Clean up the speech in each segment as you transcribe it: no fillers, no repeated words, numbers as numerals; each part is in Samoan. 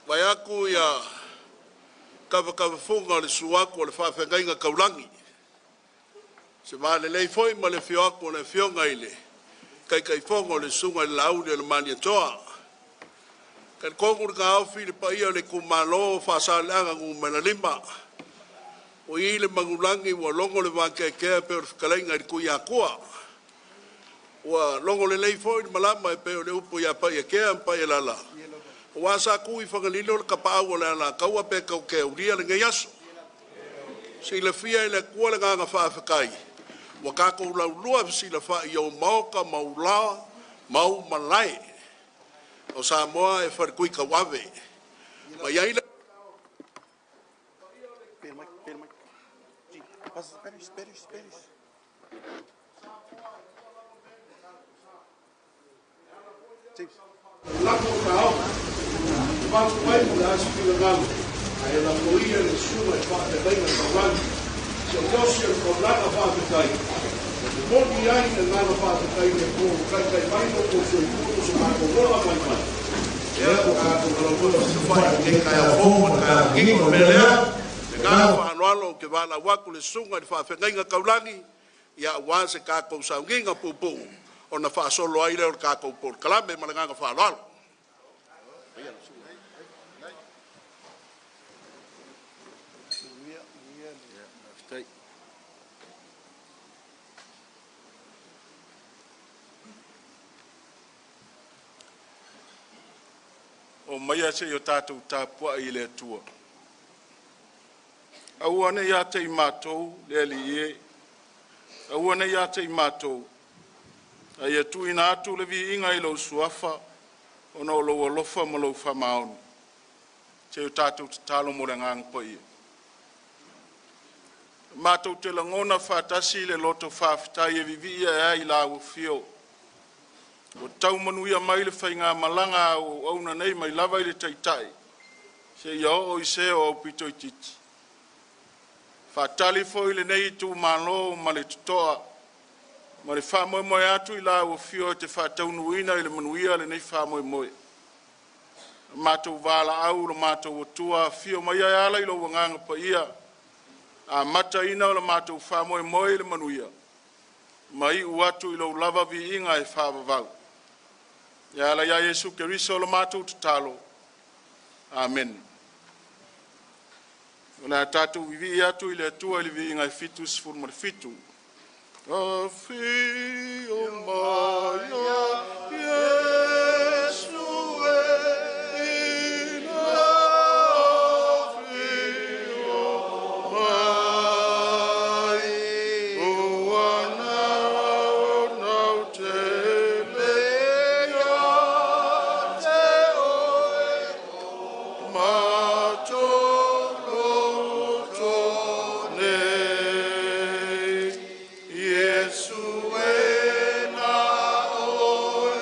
Vai atu ia kavakavafuga o le susu atu o le faafeagaiga taulagi, se valelei foi ma le afio atu o le afioga i le Taitaifono o le Susuga i le Laauli o le Malietoa. E talitonu le taofi i le paia o le itumalo o Faasaleleaga 5, o i le manulagi ua logo le vateatea e pei o le fetalaiga i le Tuiatua. Ua logo lelei foi le malama e pei o le upu ia Paiatea ma Paialala, aua sa tu i Fagalilo le tapaau o le Alataua pe tatou te aulia lenei aso. Silafia e le Atua le agaga faafetai ua tatou laulua fesilafai i ou maota ma ou laoa ma ou malae. O Samoa e faletuitauave. Ma i ai le lafo taofi, avatu ai mo le a se finagalo, ae lafo ia i le susuga i le faafeagaiga taulagi se osi o le taulaga faafetai e momoli ai le agaga faafetai i le Atua ua taitai mai lo outou soifua ma so matou ola maimai. Lea ua tatou laulua fesilafai i lenei taeao fou ma le taeao manino. O le mea lea, le agaga faaaloalo ou te valaau atu i le susuga i le faafeagaiga taulagi aua se tatou sauniga puupuu ona faasolo ai lea o le tatou polokalame. Ma le agaga faaaloalo. Omaia se i o tatou tapuai i le Atua. Aua ne i ia te i matou le Alii e, aua ne i ia te i matou, a ia tuuina atu le viiga i lou Suafa, ona o lou alofa ma lou faamaoni. Se i o tatou tatalo mo le Agaga Paia. Matou te lagona faatasi le loto faafetai e vivii ae ai i lau afio, ua tau manuia mai le faigamalaga a au auauna nei mai lava i le Taitai seia oo i se o aupito itiiti. Faatali foi lenei itumalo ma le totoa ma le faamoemoe atu i lau afio e te faataunuuina i le manuia lenei faamoemoe. O matou valaau i lo matou Atua, afio mai e ala i lou Agaga Paia, amataina o le matou faamoemoe i le manuia, ma iu atu i lou lava viiga e faavavau. E ala ia Iesu Keriso o le matou tatalo. Amene. O le a tatou vivii atu i le Atua i le viiga e 77. Afio mai Iesu e ina afio mai, ua naunau tele ia te oe o matou loto nei. Iesu e na oe.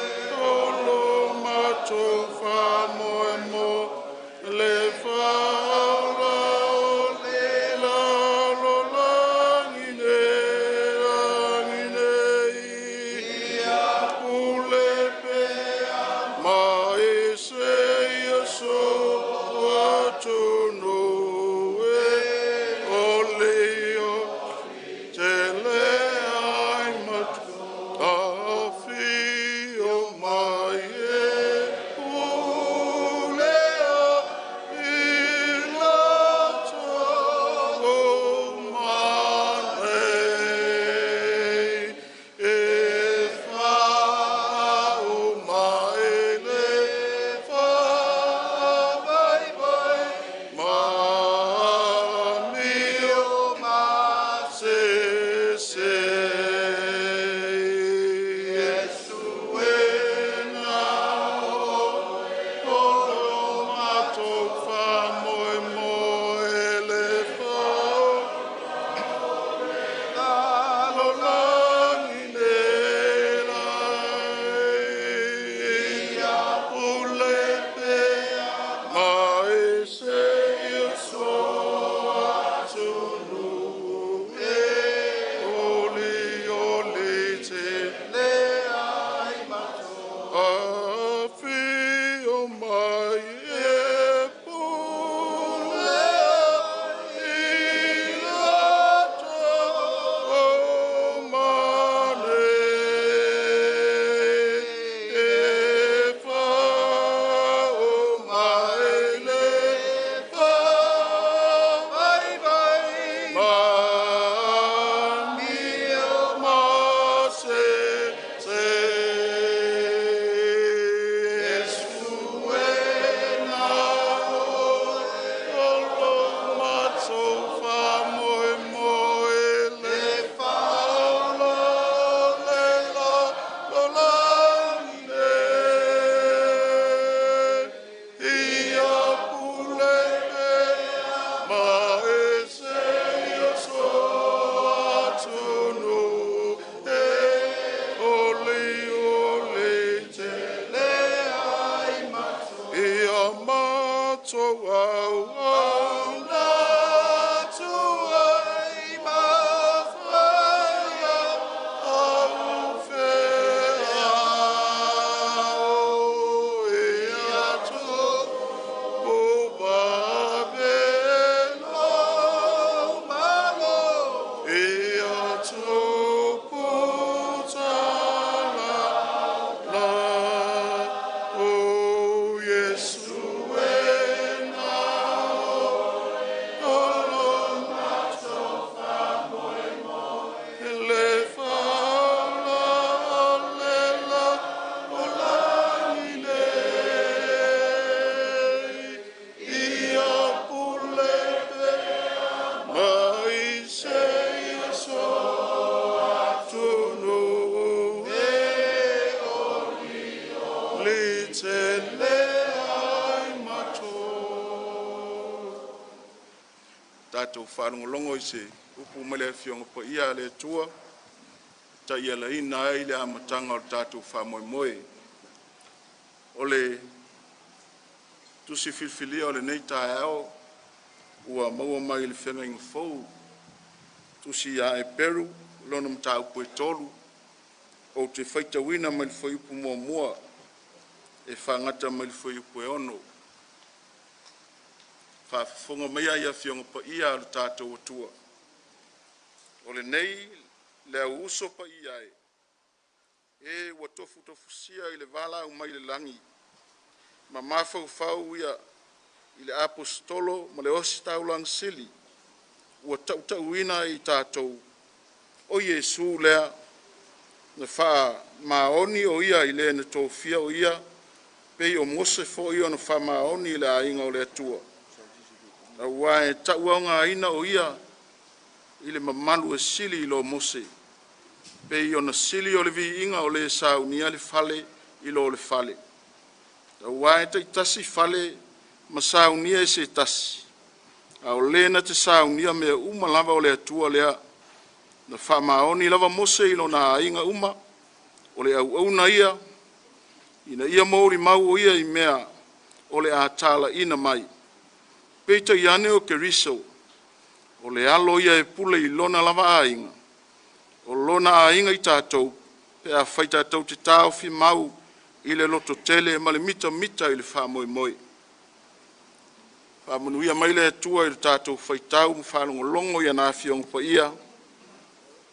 Tatou faalogologo i se upu mai le Afioaga Paia a le Atua e taialaina ai le amataga o le tatou faamoemoe. O le tusi filifilia o lenei taeao ua maua mai le Feagaiga Fou, tusi ia Eperu, lona mataupu e 3, ou te faitauina mai le fuaiupu 1 e faagata mai le fuaiupu e 6. Faafofoga maia i Afioga Paia a lo tatou Atua. O lenei le au uso paia e, e ua tofutofusia i le valaau mai le lagi ma mafaufau i le Aposetolo ma le Ositaulaga sili ua tautauina ai i tatou, o Iesu lea, na faamaoni o Ia i le na tofia o Ia, pei o Mose foi na faamaoni i le aiga o le Atua, aua e tauaogaina o Ia i le mamalu e sili i lo Mose, pei ona sili o le viiga o le saunia le fale i lo le fale. Aua e taitasi fale ma saunia e se tasi, a o le na te saunia mea uma lava o le Atua lea. Na faamaoni lava Mose i lona aiga uma, o le auauna ia, ina ia molimau o ia i mea o le a talaiina mai. Peitai ane o Keriso, o le alo ia e pule i lona lava aiga, o lona aiga i tatou, pe afai tatou te taofi mau i le lototele ma le mitamita i le faamoemoe. Faamanuia mai le Atua i le tatou faitau ma faalogologo i ana Afioga Paia,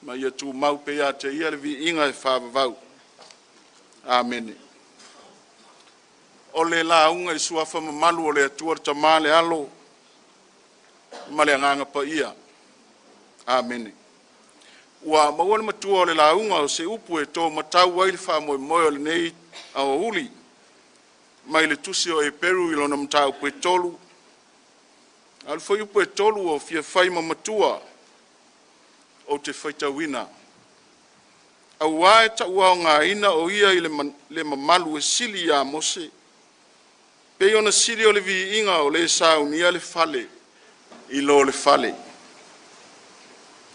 ma ia tumau pea ia te Ia le viiga e faavavau. Amene. O le lauga i le Suafa mamalu o le Atua le Tama le Alo ma le Agaga Paia. Amene. Ua maua le matua o le lauga o se upu e to matau ai le faamoemoe o lenei aoauli mai le tusi o Eperu i lona mataupu e 3, a o le fuaiupu e 3 ua fia fai ma matua ou te faitauina. Aua e tauaogaina o ia i le mamalu e sili ia Mose, pei ona sili o le viiga o le saunia le fale i lo le fale.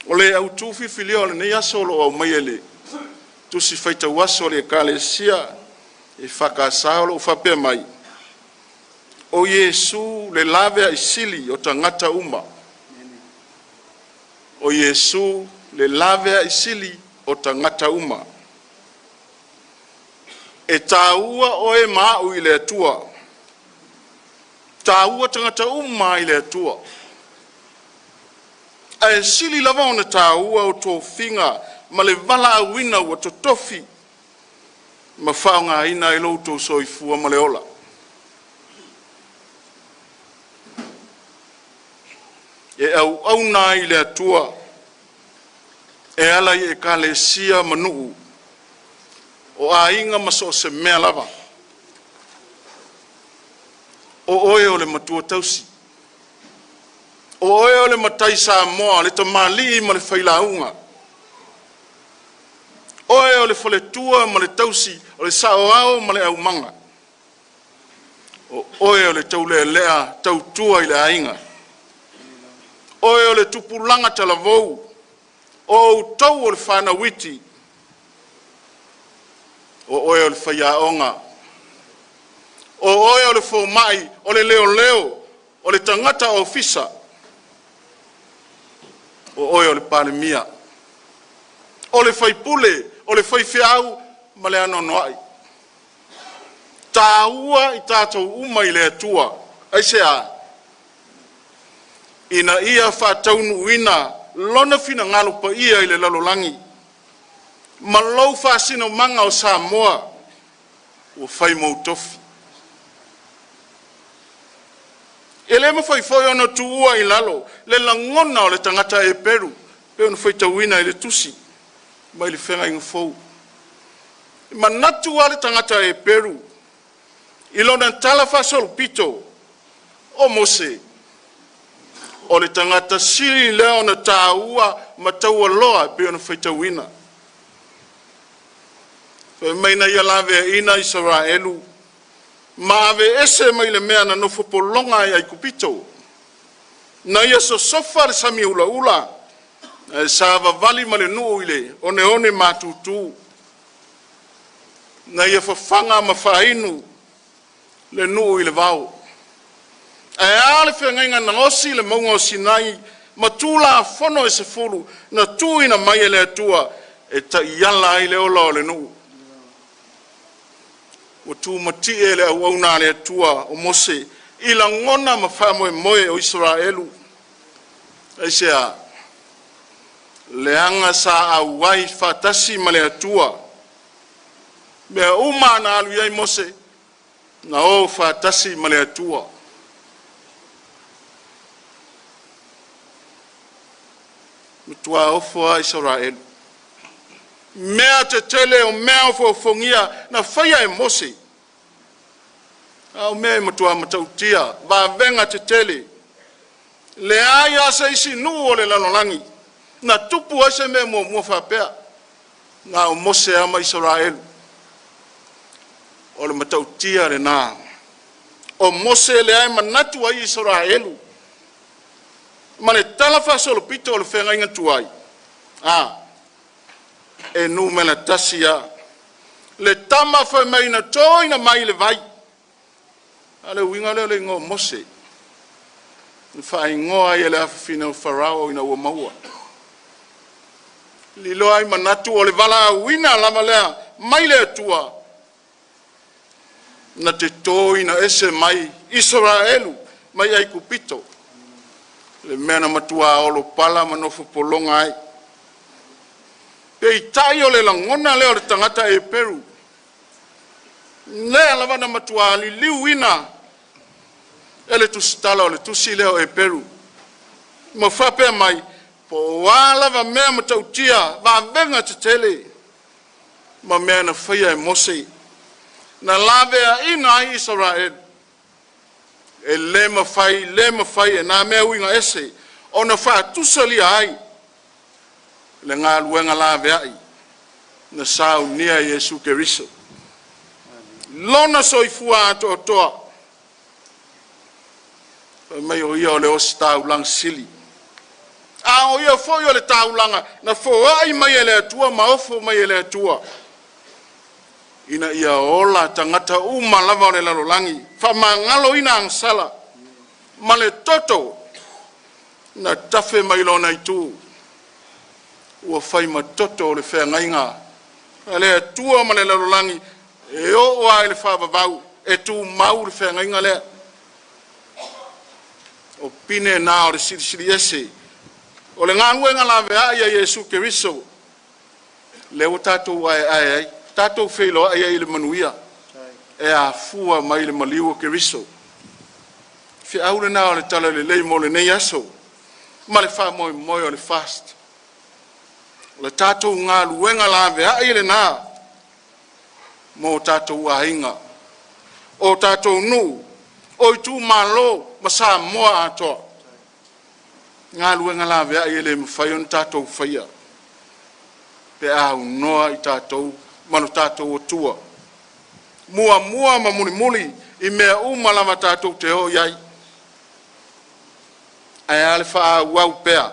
O le autu filifilia o lenei aso o lo o aumaia i le tusi faitauaso a le Ekalesia EFKS o lo o faapea mai, “O Iesu le laveai sili o tagata uma.” O Iesu le laveai sili o tagata uma. E taua oe ma a'u i le Atua. Taua tagata uma lava i le Atua. Ae sili lava ona taua o tofiga ma le valaauina ua totofi ma faaaogaina ai lo outou soifua ma le ola. E auauna ai i le Atua e ala i ekalesia ma nuu, o aiga ma so o se mea lava. O oe o le matua tausi. O oe o le matai Samoa, le tamalii ma le failauga. Oe o le faletua ma le tausi, o le saoao ma le aumaga. O oe o le taulealea tautua i le aiga. Oe o le tupulaga talavou. O outou o le fanau iti. O oe o le faiaoga. O oe o le fomai, o le leoleo, o le tagata ofisa. O oe o le Palemia, o le faipule, o le faifeau ma le anoanoai. Taua i tatou uma i le Atua. Aisea? Ina ia faataunuuina lona finagalo paia i le lalolagi, ma lou faasinomaga o Samoa ua fai mou tofi. E le mafai foi ona tuua i lalo le lagona o le tagata Eperu, pei ona faitauina i le tusi mai le Feagaiga Fou. E manatu lava le tagata Eperu i lona talafaasolopito, o Mose, o le tagata sili lea ona taua ma taualoa e pei ona faitauina. Fai mai na ia laveaiina Isaraelu ma aveese mai le mea na nofo pologa ai Aikupito. Na ia sosofa le sami ulaula ae savavali ma le nuu i le oneone matutu. Na ia fafaga ma faainu le nuu i le vao. Ae a le feagaiga na osi i le mauga o Sinai ma Tulafono e 10 na tuuina mai e le Atua e taiala ai le ola o le nuu. Ua tumatie le auauna a le Atua o Mose i lagona ma faamoemoe o Isaraelu. Aisea? Leaga sa auai faatasi ma le Atua. Mea uma na alu i ai Mose, na o faatasi ma le Atua. Matua ofo a Isaraelu. Mea tetele o mea ofoofogia na faia e Mose. A o mea e matua matautia, vavega tetele. Leai lava se isi nuu o le lalolagi na tupu ai se mea muamua faapea. Na o Mose lava ma Isaraelu. O le matautia lena. O Mose lea e manatu ai Isaraelu ma le talafaasolopito o le feagaiga tuai, a e numera tasi lava. Le tama fai mai na toina mai le vai. A le uiga lea o le igoa o Mose. Na faaigoa ai e le afafine o Farao ina ua maua. Lilo ai manatu o le valaauina lava lea mai le Atua na te toina ese mai Isaraelu mai Aikupito. Le mea na matua olopala ma nofo pologa ai. Peitai o le lagona lea o le tagata Eperu, lea lava na matua liliuina e le tusitala o le tusi lea o Eperu. Ma faapea mai, po o a lava mea matautia, vavega tetele, ma mea na faia e Mose, na laveaina ai Isaraelu. E le mafai, le mafai e nā mea uiga ese ona faatusalia ai le galuega laveai na saunia e Iesu Keriso. Lona soifua atoatoa, fai mai o ia o le ositaulaga sili. A o ia foi o le taulaga na foai mai e le Atua ma ofo mai e le Atua, ina ia ola tagata uma lava o le lalolagi, faamagaloina agasala ma le toto na tafe mai lona itu, ua fai ma toto o le feagaiga a le Atua ma le lalolagi, e oo lava i le faavavau e tumau le feagaiga lea. O pine na o le silisili ese o le galuega laveai a Iesu Keriso, lea ua tatou aeae ai, tatou feiloai ai i le manuia, e afua mai le maliu o Keriso. Feau lena o le tala lelei mo lenei aso, ma le faamoemoe o le fast. O le tatou galuega laveai lena mo tatou aiga, o tatou nuu, o itumalo ma Samoa atoa. Galuega laveai e le mafai ona tatou faia pe aunoa i tatou ma lo tatou Atua. Muamua ma mulimuli i mea uma lava tatou te o i ai. Ae a le faaauau pea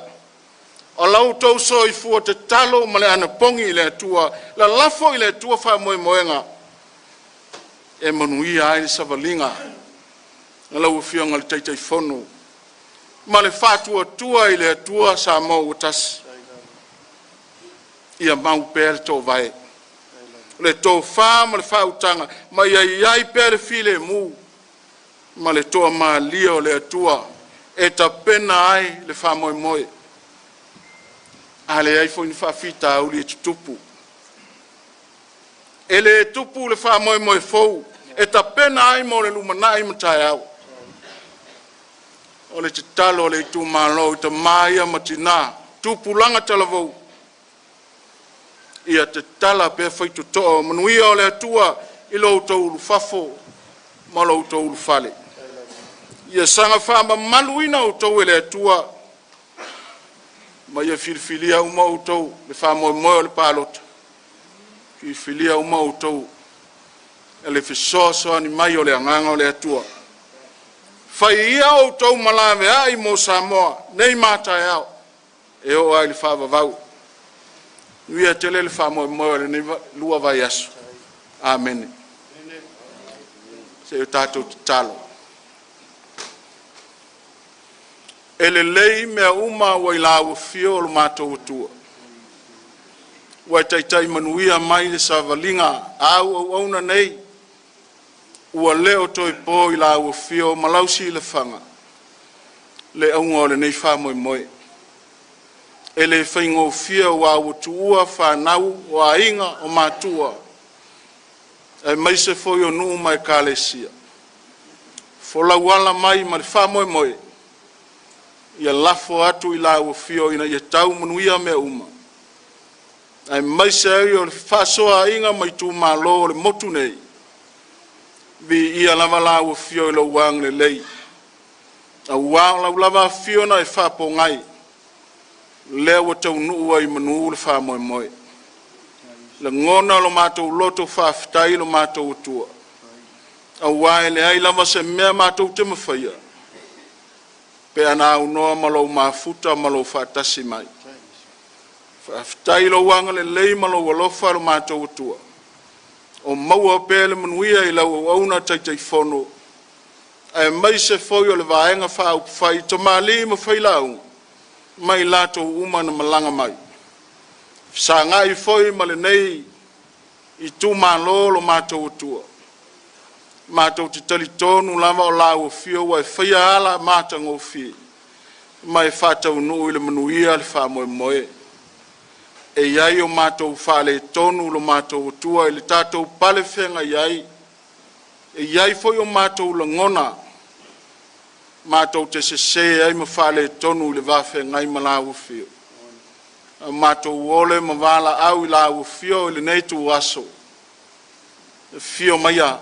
o lau tou soifua tatalo ma le anapogi i le Atua, lalafo i le Atua faamoemoega e manuia ai le savaliga a lau Afioga i le Taitaifono ma le faatuatua i le Atua Samoa ua tasi. Ia mau pea le toovae, le tofa ma le faautaga, ma ia i ai pea le filemu ma le toamalie o le Atua e tapena ai le faamoemoe. A leai foi ni faafitauli e tutupu. E le tupu le faamoemoe fou e tapena ai mo le lumanai ma taeao. O le tatalo a le itumalo i tama ia ma tina, tupulaga talavou, ia tatala pea faitotoa o manuia o le Atua i lo outou ulufafo ma lo outou ulufale. Ia saga faamamaluina outou e le Atua ma ia filifilia uma outou i le faamoemoe o le palota. Filifilia uma outou e le fesoasoani mai o le Agaga o le Atua. Fai ia outou ma laveai mo Samoa nei ma a taeao, e oo lava i le faavavau. Manuia tele le faamoemoe o lenei 2 vaiaso. Amene. Se i o tatou tatalo. E lelei mea uma ua i lau afio o lo matou Atua, ua e taitai manuia mai le savaliga a au auauna nei, ua le o toe po i lau afio ma lau silafaga le auga o lenei faamoemoe. E le faigofie aua ua tuua fanau, o aiga, o matua, aemaise foi o nuu ma ekalesia, folau ala mai ma le faamoemoe, ia lafo atu i lau afio ina ia tau manuia mea uma, aemaise ai o le fefaasoaaiga ma itumalo o le motu nei. Viia lava lau afio i lou agalelei, aua o lau lava afio na e faapogai, lea ua taunuu ai i manu le faamoemoe. Lagona lo matou loto faafetai i lo matou Atua, aua e leai lava se mea matou te mafaia, pe ana aunoa ma lou mafuta ma lou faatasi mai. Faafetai i lou agalelei ma lou alofa lo matou Atua, o maua pea le manuia i lau auauna Taitaifono, aemaise foi o le Vaega Faaupufai, tamalii ma failauga, ma i latou uma na malaga mai. Fesagai foi ma lenei itumalo lo matou Atua, matou te talitonu lava o lau afio ua e faia ala matagofie ma e faataunuu i le manuia le faamoemoe. E i ai o matou faaletonu lo matou Atua i le tatou pale feagai ai, e i ai foi o matou lagona matou te sese ai ma faaletonu i le va feagai ma lau afio. A matou ole ma valaau i lau afio i lenei ituaso, afio maia,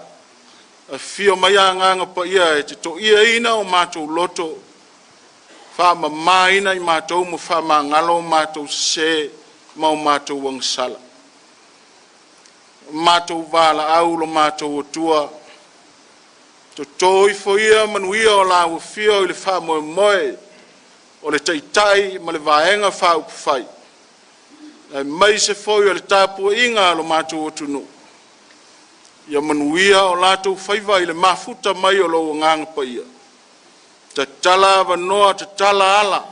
afio maia Agaga Paia e te toiaina o matou loto, faamamaina i matou ma faamagalo matou sese ma o matou agasala. Matou valaau lo matou Atua, toto ifo ia manuia o lau afio i le faamoemoe o le Taitai ma le Vaega Faaupufai, aemaise foi o le tapuaiga a lo matou atunuu. Ia manuia o latou faiva i le mafuta mai o lou Agaga Paia. Tatala avanoa, tatala ala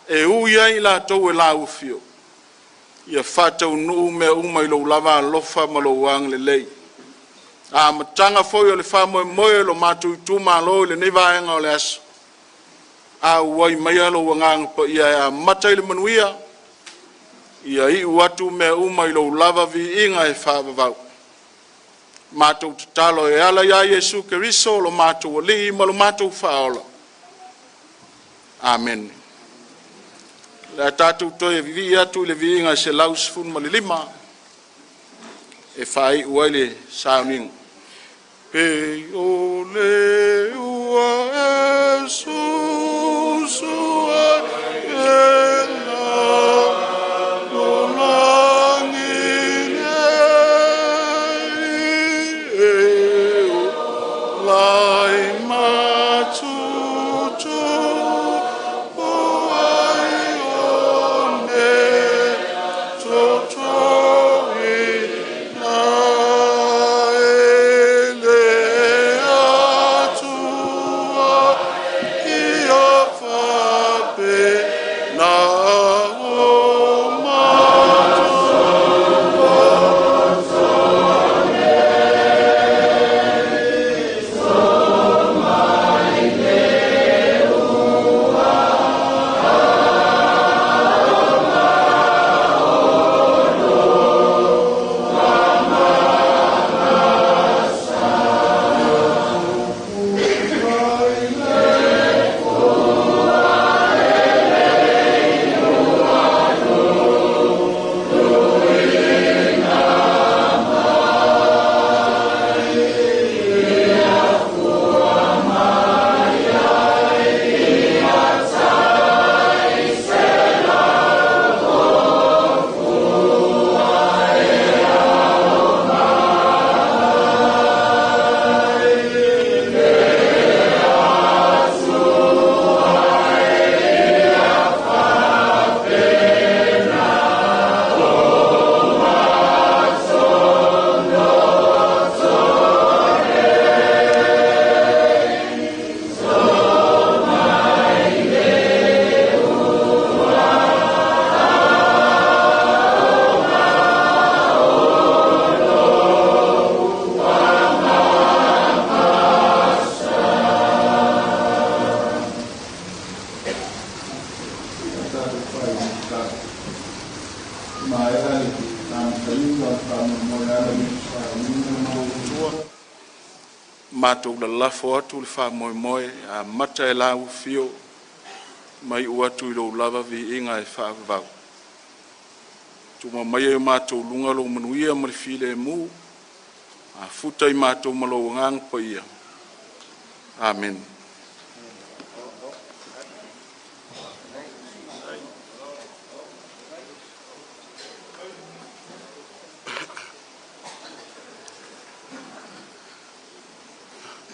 e ui ai i latou e lau afio, ia faataunuu mea uma i lou lava alofa ma lou agalelei. Amataga foi o le faamoemoe o lo matou itumalo i lenei vaega o le aso, auai maia lou Agaga Paia e amata i le manuia, ia iu atu mea uma i lou lava viiga e faavavau. Matou tatalo e ala ia Iesu Keriso lo matou Alii ma lo matou Faaola. Amene. O le a tatou toe vivii atu i le viiga e 115 e faaiu ai le sauniga. Pei o le ua e susu ai e lalolagi nei, e ola ai matutu ai o ne toto ina e le Atua i le amataina o le faamoemoe e ala i le sauniga. Matou lalafo atu le faamoemoe e amata e lau afio ma iu atu i lou lava viiga e faavavau. Tuma maia i o matou luga lou manuia ma le filemu, mafuta i matou ma lou Agaga Paia. Amene.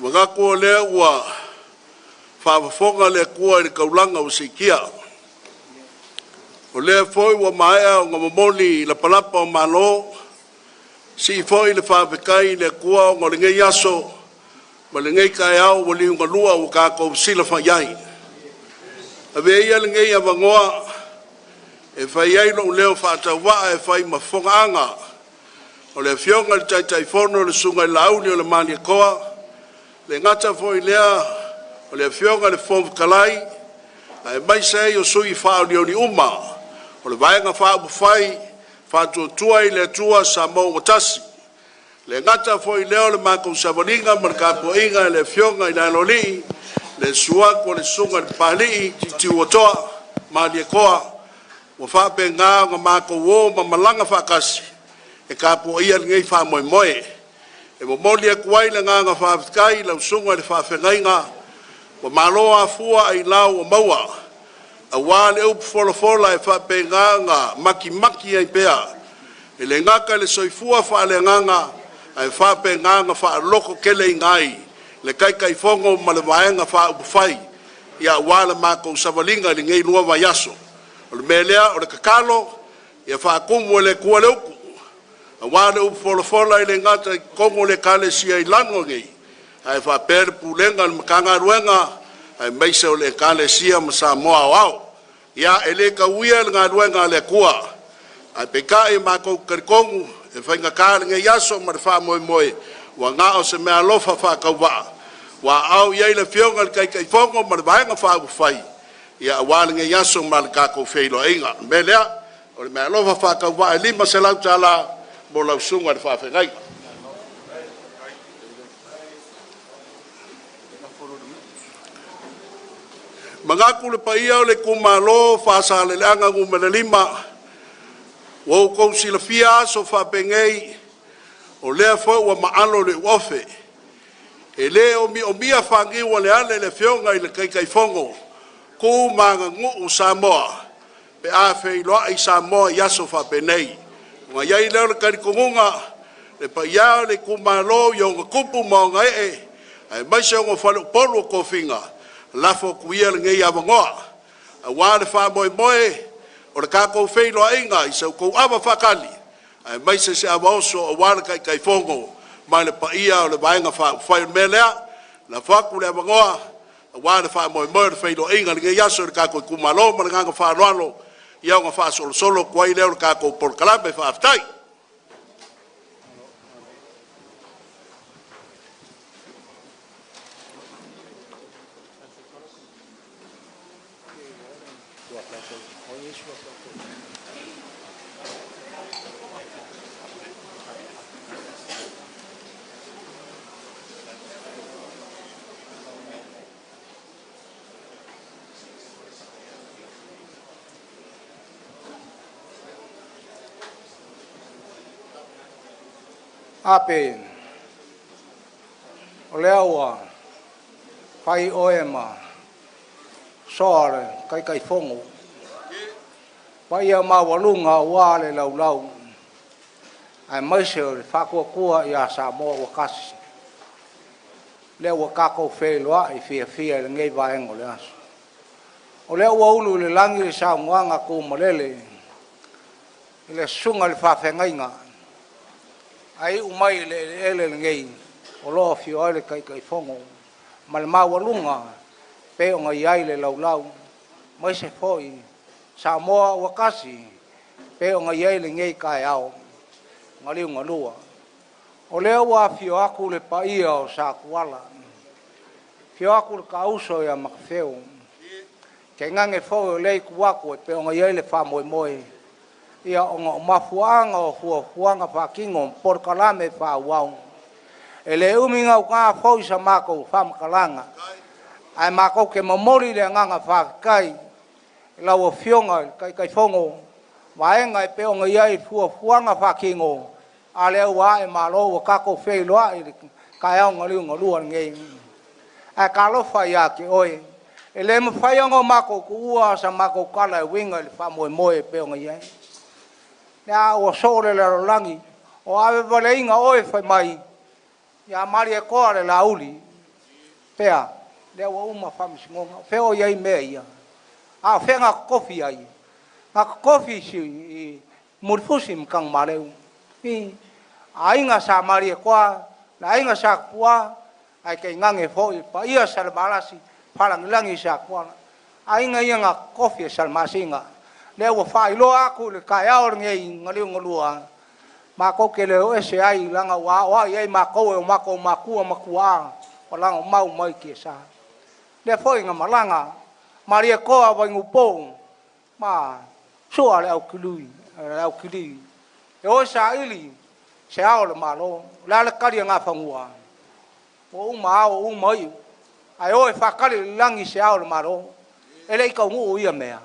Manatu o lea ua faafofoga le Atua i le taulaga ua siitia, o lea foi ua maea ona momoli lapalapa o malo. Sii foi le faafetai i le Atua ona o lenei aso ma lenei taeao ua liugalua ua tatou fesilafai ai. Avea ia lenei avanoa e fai ai lou leo faatauvaa e fai ma fofogaaga o le Afioga i le Taitaifono le Susuga i le Laauli-o-le-Malietoa, e le gata foi i lea o le Afioga i le Fofoga Fetalai, aemaise ai o sui faaolioli uma o le Vaega Faaupufai Faatuatua i le Atua Samoa ua Tasi. E le gata foi i lea o le matou savaliga ma le tapuaiga i le Afioga i le Aloalii, le susu atu o le Susuga i le Papalii Titiuatoa Malietoa, ua faapena ona matou o ma malaga faatasi e tapuaia lenei faamoemoe. E momoli atu ai le agaga faafetai i lau Susuga i le Faafeagaiga, ua malo afua ailao ua maua, aua le upu folafola e faapena ona matimati ai pea, e le gata i le soifua faaleagaga ae faapena ona faalototeleina ai le Taitaifono ma le Vaega Faaupufai aua le matou savaliga i lenei 2 vaiaso. O le mea lea, o le tatalo ia faatumu e le Atua le utu aua le upu folafola e le gata i totonu o le Ekalesia i Lano nei, ae faapea le pulega a le Matagaluega aemaise o le Ekalesia ma Samoa aoao. Ia, e le tauia le galuega a le Atua, ae peitai matou te talitonu e faigata lenei aso ma le faamoemoe ua na o se meaalofa faatauvaa ua aao i ai le Afioga i le Taitaifono ma le Vaega Faaupufai aua lenei aso ma le tatou feiloaiga. O le mea lea, o le meaalofa faatauvaa e $500 mo lau susuga i le faafeagaiga. E manatu le paia o le itumalo o Faasaleleaga 5, ua outou silafia aso faapenei, o lea foi ua maalo le uofe. E le omiomia faaniualeale le Afioga i le Taitaifono, tu ma aganuu Samoa pe a feiloai Samoa i aso faapenei. Ona i ai lea o le talitonuga, le paia e o le itumalo i ona tupu ma ona ee aemaise ona faleupolu o tofiga, lafo atu ia lenei avanoa aua le faamoemoe o le tatou feiloaiga i sa outou ava faatali aemaise se ava oso aua le Taitaifono ma le paia o le Vaega Faaupufai. O le mea lea, lafo atu le avanoa aua le faamoemoe o le feiloaiga i lenei aso i le tatou itumalo. Ma le agaga faaaloalo, ia ona faasolosolo atu ai lea o le tatou polokalame. Faafetai. Ape, o lea ua fai oe ma soa o le Taitaifono, paia maualuga aua le laulau aemaise o le Faatuatua ia Samoa ua Tasi, lea ua tatou feiloai fiafia i lenei vaega o le aso. O lea ua ulu i le lagi le saunoaga tumalele i le susuga i le faafeagaiga, ae iu mai i le eleele lenei o lo o afio ai le Taitaifono ma le maualuga pei ona i ai le laulau, aemaise foi Samoa ua tasi pei ona i ai lenei taeao na liugalua. O lea ua afio atu le paia o Satuala, afio atu le taauso ia Matafeo, tainane foi o lea itu atu e pei ona i ai le faamoemoe. Ia ona o mafuaaga o fuafuaga faatino ma polokalame faaauau. E le umi gaugā foi sa matou faamatalaga, ae matou te momoli le agaga faafetai i lau Afioga i le Taitaifono, vaega e pei ona i ai fuafuaga faatino, a lea ua ae malo ua tatou feiloai i le taeao na liugalua lenei. Ae talofa ia te oe, e le mafai ona matou tuua sa matou tala e uiga i le faamoemoe e pei ona i ai. Lea ua soo le lalolagi, o avevaleina oe fai mai, ia Malietoa le Lauli, pea, lea ua uma faamasinoga, o fea o i ai mea ia? A o fea na totofi ai? Na totofi i Mulifusi ma Tanumaleu. I aiga sa Malietoa, le aiga sa Tupua, ae tainane foi le paia Salevalasi, Falagilagi Sakuala. Aiga ia na totofi e Salamasina. Lea ua faailoa atu i le taeao lenei na liugalua, matou te le o ese ai, leaga ua aoai ai matou e o matou matua matuā, o lagomau mai tiasa. Lea foi na malaga Malietoa Vainupo ma sua le aukilui, le aukili, e o e saili se ao o le Malo. O le a le tali a Nafanua? Ua uma ao uma iu, ae o e faatali i le lagi se ao o le Malo. E le i taunuu ia mea,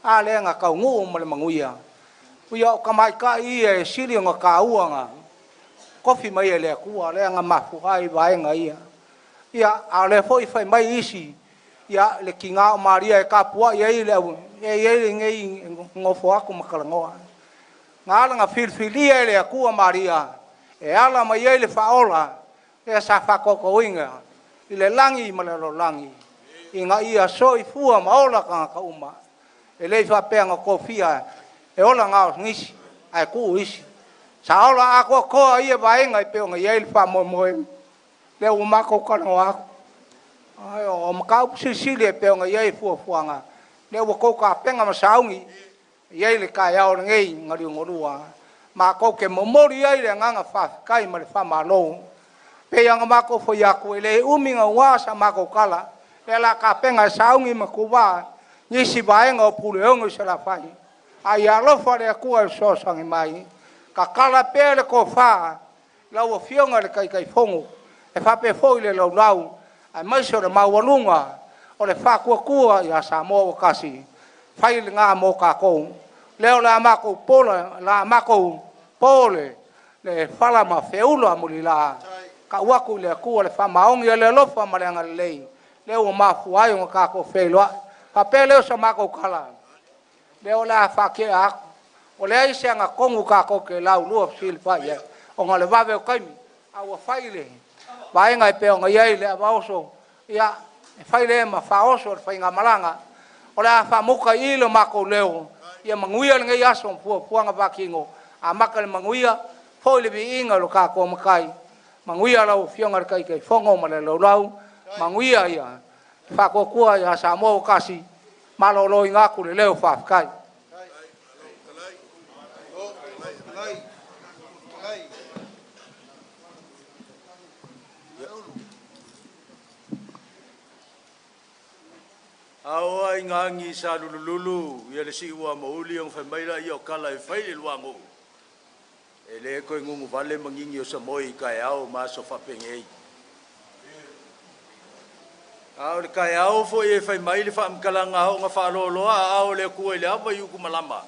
a lea na taunuu ma le manuia. Ia o tamaitai ia e sili ona taua na tofi mai e le Atua, lea na mafua ai vaega ia. Ia, a o lea foi fai mai isi, ia, le tiga o Maria e tapuai ai le au, e i ai lenei nofo atu ma talanoa. Na ala na filifilia e le Atua Maria e ala mai ai le faaola, lea sa faatautoina i le lagi ma le lalolagi, ina ia soifua ma ola tagata uma. E le i faapea na tofia e ola na o nisi, ae tuu isi. Sa ola atoatoa ia vaega e pei ona i ai le faamoemoe, lea ua matou talanoa atu. Ai, o mataupu silisili e pei ona i ai fuafuaga, lea ua tou tapena ma sauni, e i ai le taeao lenei na liugalua. Matou te momoli ai le agaga faafetai ma le faamalo. Pei ona matou fai atu, e le umi gaugā sa matou tala, lea la tapena e sauni ma tuvā nisi vaega o Puleono i Salafai. A ia alofa le Atua e fesoasoani mai, tatala pea le tofa lau Afioga i le Taitaifono, e faapea foi le laulau, aemaise o le maualuga o le faatuatua ia Samoa ua tasi, fai lena mo tatou. Lea o le a matou pola, la matou po le fala ma feula mulila, tau atu i le Atua le faamaoni o le alofa ma le agalelei, lea ua mafua ai ona tatou feiloai. Faapea lea o sa matou tala, lea o le a faatea atu. O leai se agatonu tatou te laulua fesilafai ai, ona o le vave o taimi, a ua fai le vaega e pei ona i ai le avaoso, ia, e fai lea ma faaoso le faigamalaga. O le a faamuta i i le matou leo, ia manuia lenei aso ma fuafuaga faatino, amata le manuia, foi le viiga i lo tatou Matai, manuia lau Afioga i le Taitaifono ma le laulau, manuia ia faatuatua ia Samoa ua tasi, maloloina atu le leo faafetai. Ao ai ngangi sa lulululu ia le siua mauli ang fai ia o kala e fai le luango. E le koe ngungu vale mangingi o sa moi kai ao maso whapengei. Ao le kai ao fo e fai mai le whaamkalanga ao nga whaaloloa ao le kua i le awa yuku malama.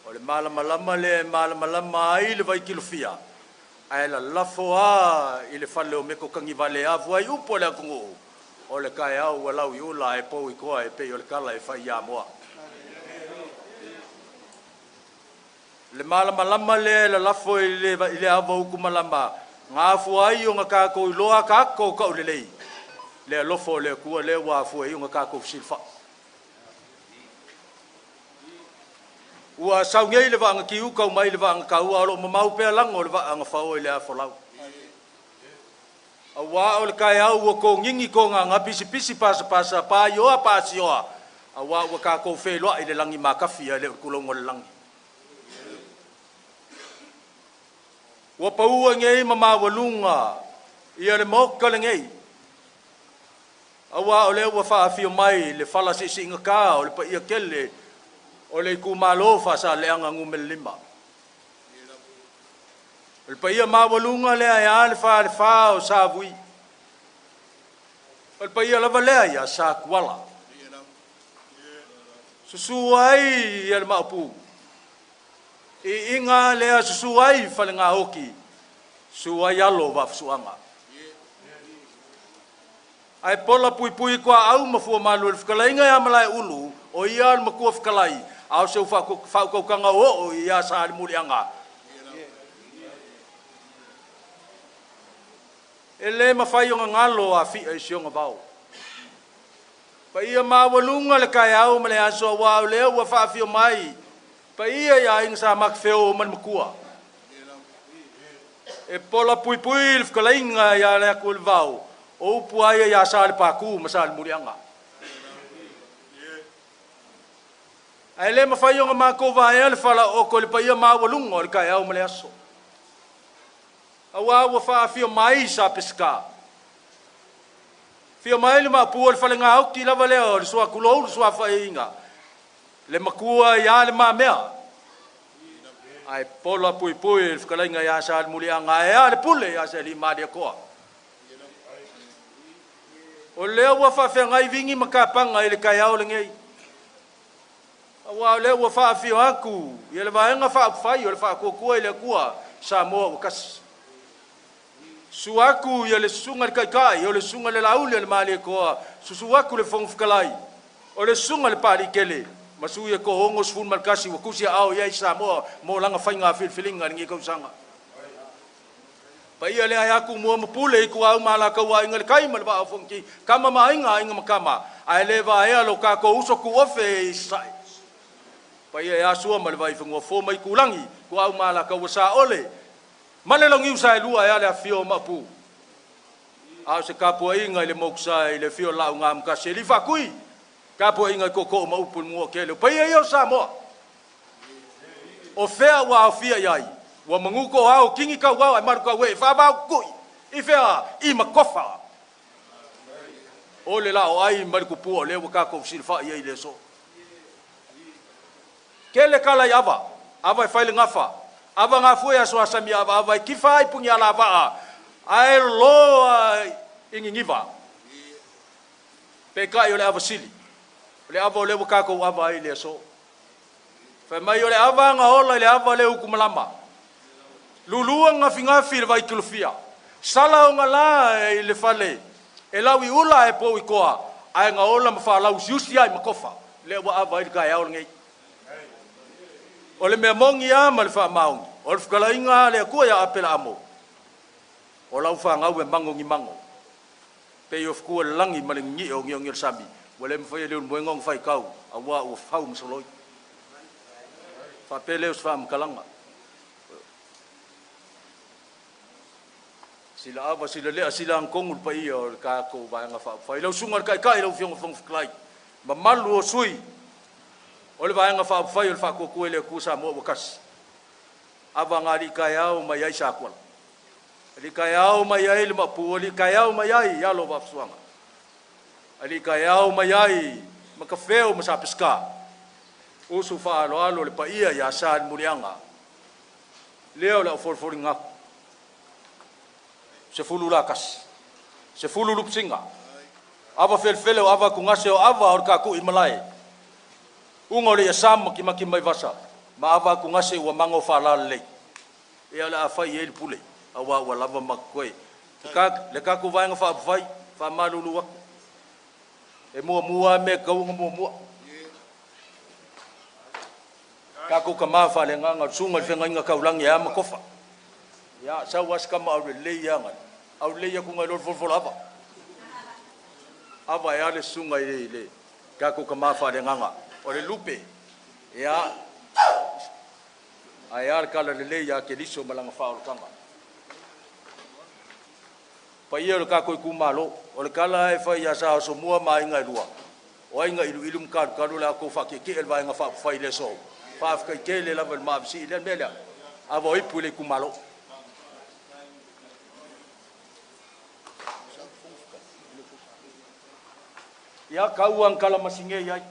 O le malamalama le malamalama ai le vaikilofia. Ae la lafo a i le fale o meko kangi vale afu ai upo le akungu. O le kai au lau i ula e pau i koa e pei o le kala e whai ia moa. Le malamalama le la lafo i le awa uku malama. Ngā fua ai o ngā kākou i loa kākou kaulelei. Le alofo le kua le wā fua i o ngā kākou silfa. Ua saungei le vaanga ki uka mai le vaanga kaua o lo mamau pea lango le vaanga whao i le afolau. A wā o le kai au ua kō ngingi kō ngā ngā pisi pisi pasa pasa pā ioa pā sioa. A wā ua kākou wheloa i le langi makawhi a le urkulongo le langi. Ua paua ngei ma mawalunga ia le moka le ngei. A wā o le ua whaafio mai le whala sisi inga kā o le pa ia kele O le itumalo Faasaleleaga Nu.5. O le paia maualuga lea e a le falefa o Savui. O le paia lava lea ia Satuala. Susu ai ia le Maopu. Iiga lea susu ai Falegaoki, susu ai alo o Vaafusuaga. Ae pola puipui kwa au ma fua malu le fetalaiga ia Malaeulu, o ia le matua fetalai, a o se faaukautaga oo ia Salemuliaga. E le mafai o galo afia i sioga vao. Paia maualuga le taeao ma le aso aua o lea ua faafio mai. Paia ia aiga sa makefeo ma le matua. E pola puipui le fetalaiga ia le atu o le vao. O upu ai ia sa le paku ma sa le muliaga. Ae le mafai ona matou vaea le falaoko i le paia maualuga o le taeao ma le aso. Aua ua faafio mai sa pesika. Fio mai le mapu o le falegaoki lava lea o le suakulou le suafaiga. Le makua ia le mamea. Ae pola puipui le fetalaiga ia sa le muliaga ae a le pule ia se lima le koa. O lea ua faafeagai vingi ma kapanga i le taeao lenei. Aua o lea ua faafio atu ia le vaega faaupufai o le faatuatua i le Atua Samoa ua tasi. Susu atu ia le susuga i le Taitai, o le susuga i le Lauli o le Malietoa, susu atu le Fofoga Fetalai, o le susuga i le Palikele, ma sui e 61 ua tusi aao i ai Samoa mo lana faiga filifiliga i lenei tausaga. Paia lea e atu mua ma pule i tuau ma alataua aiga le kai ma le vaa o Fonoti, kama ma aiga, aiga ma kama, ae le vaea lo kākou uso tuofe i Sasae. Paia e asua ma le vaifanua fo mai kulangi, tuau ma alataua saole, ma le lagiu sa e lua e ale afio o Maopu. A o se tapuaiga i le mokusa i le afio o Laaugaamotasi, e li faatui, tapuaiga i tootoo ma upu i le mua tele. O paia ia o Samoa. O fea ua aofia i ai, ua manuto ao, kingi kau ao, ai maru kau e, whaabau kui, i fea, i makofa. O le lao ai marikupua o lea ua kākou silafai ai le aso. Kele kala i ava, ava e fai le gafa, ava ngā fue aso asami ava, ava e kifa ai pungi ala vaa, ae loa i ngingiva. Pe kai o le ava sili, o le ava o lea ua kākou ava ai le aso. Fai mai o le ava nga ola i le ava le uku malama. Lulua ngafi ngafi le vaikilofia. Sala o ngala i le fale. E lau i ula e pou i koa. Ae nga ola ma whalau siusi ai makofa. Le ua ava i le kai ao ngei. O le mea mongi a ma le whaamaungi. O le whakalainga le akua ia apela amo. O lau whangau e mango ngi mango. Pe i o fukua le langi ma le ngi o ngi o ngi o le sami. Ua le mwhai le unmoenga o ngawhai kau. A ua ua whau masoloi. Whapele o se whaamakalanga. Sila ava, sila lea, sila angkongu le paia o le kākou vaega faaupufai. Lau susuga i le Taitai, lau Afioga i le Fofoga Fetalai, mamalu o sui o le vaega faaupufai o le faatuatua i le Atua Samoa ua tasi. Ava ngali taeao mai ai Sakuala. Ali taeao mai ai le Maopu, ali taeao mai ai alo o Vaafusuaga. Ali taeao mai ai Makafeo ma Sapesika. Usu faaaloalo le paia ia Sa le Muliaga. Lea o le aufolifoliga atu. 10 la kasi. 10 lupusinga. Ava felefele o ava kungase o ava o le kākui malae. Unga o le ia sam maki maki mai vasa. Ma ava kungase ua mango whaalalelei. Ia le a fai e le pule. Aua ua lava makoe. Le kākou vaenga whaapufai, whaamalulu aku. E mua mua me kaunga mua mua. Kākou ka maa whaale nganga, sunga le whengainga kaulangi e ama kofa. Ia, sau aska ma au le lei anga. Au lei aku ngai lor fol ava. Ava e ale sunga i le kākou ka maa whaale nganga. O le lupe. Ia, ai ale kala le lei a ke liso malanga whaolotanga. Paia o le kākou i kumalo. O le kala e whai ia sa so mua ma inga i lua. O ainga ilu ilu mkalu kalu le ako whakeke el vaenga whaapufai le so. Whaafkai tele lava le maavisi i le mea lea. Ava o ipu i le kumalo. Ia kau ang kala masinge iai.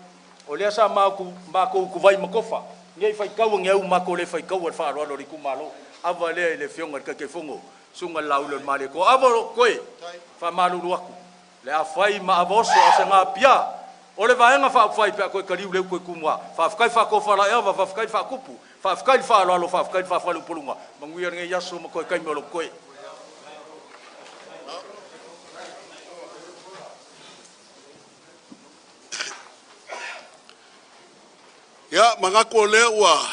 O lea sa makou ukuvai ma kofa, nei faitaua ni au mako le faitaua le faaaloalo o le itumalo. Ava lea i le Afioga i le Taitaifono, Susuga i le Laauli o le Malietoa. Ava o koe, faamalulu atu, le afai ma ava oso a o se napia o le Vaega Faaupufai pe a toe taliu le utu i Tumua. Faafetai faatofalaiava, faafetai le faatupu, faafetai le faaaloalo, faafetai le faafaleupoluga. Manuia lenei aso ma toe taimi o lo o totoe. Ia, manatu o lea ua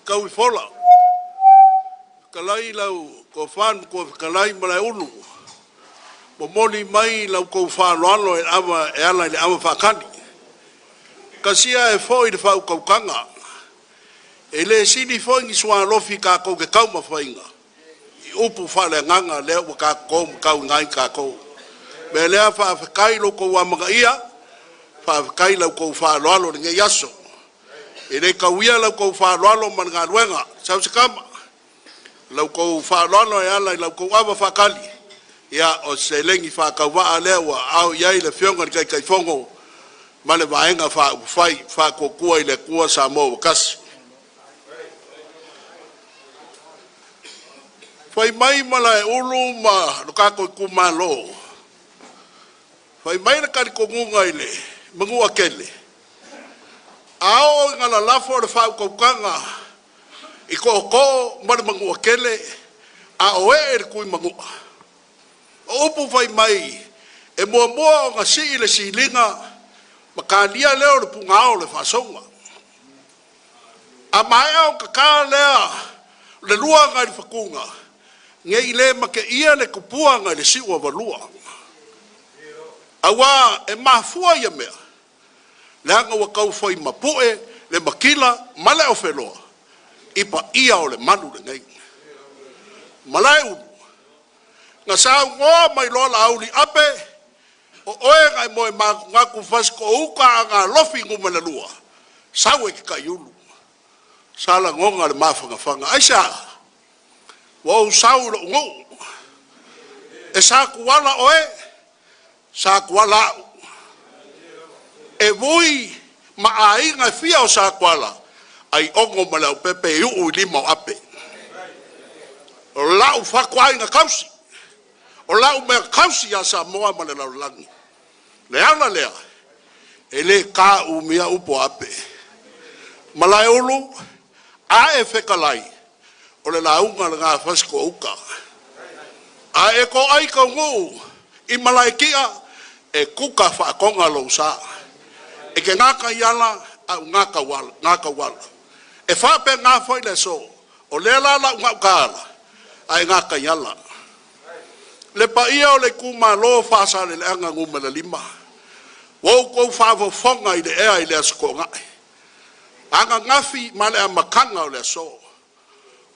tau i fola, fetalai lau Tofa i le Matua Fetalai Malaeulu, momoli mai la outou faaaloalo e ala i le ava faatali. Tasi ia ae foi le faautautaga, e le sili foi ni sualofi tatou te taumafaina i upu faaleagaga lea ua tatou matauina ai tatou. O le mea lea, faafetai i lo outou amanaia, faafetai i la outou faaaloalo i lenei aso. E le tauia la outou faaaloalo ma le galuega, sau se tama, la outou faaaloalo e ala i la outou ava faatali, ia o se seleni faatauvaa lea ua aao i ai le Afioga i le Taitaifono ma le Vaega Faaupufai Faatuatua i le Atua Samoa ua Tasi. Fai mai Malaeulu ma lo tatou itumalo, fai mai le talitonuga i le Manuatele, a oo ina lalafo le faautautaga i tootoo ma le Manuatele a o ee le Tuimanua, o upu fai mai, e muamua ona sii le siliga ma talia lea o le punaao o le faasouga. A maea ona tata lea o le lua nai le fatuga, ne i le mateia le tupua nai le siuavalua, aua e mafua ia mea, leaga ua taufai mapu'e le matila ma le ofeloa i paia o le malu lenei. Malaeulu, na saunoa mai loa Laauli, “Ape, o oe na e moematunatu Fasitoouta Agalofi Nu.2, sau e te taiulu.” Sa lagona le mafanafana. Aisea? Ua ou sau i lou nuu. E sa tuala oe, sa tuala au. E vui ma aiga e fia o Satuala, Aiono ma Leaupepe e iu i lima o Ape. O lau fatuaiga tausi, o lau mea tausi ia Samoa ma le lalolagi. O le ala lea, e le taumia upu a Ape. Malaeulu, a e fetalai, o le lauga lena a Fasitoo-uta. A e toai Taunuu i Malaetia, e tuta faatoga lou sa. E te gataiala ae ou gatauala. E faapena foi le aso, o lea la o le a ou gautaala, ae gataiala. Le paia o le itumalo o Faasaleleaga 5, ua outou faafofoga i le ea i le Aso Toonai, ananafi ma le amataga o le aso.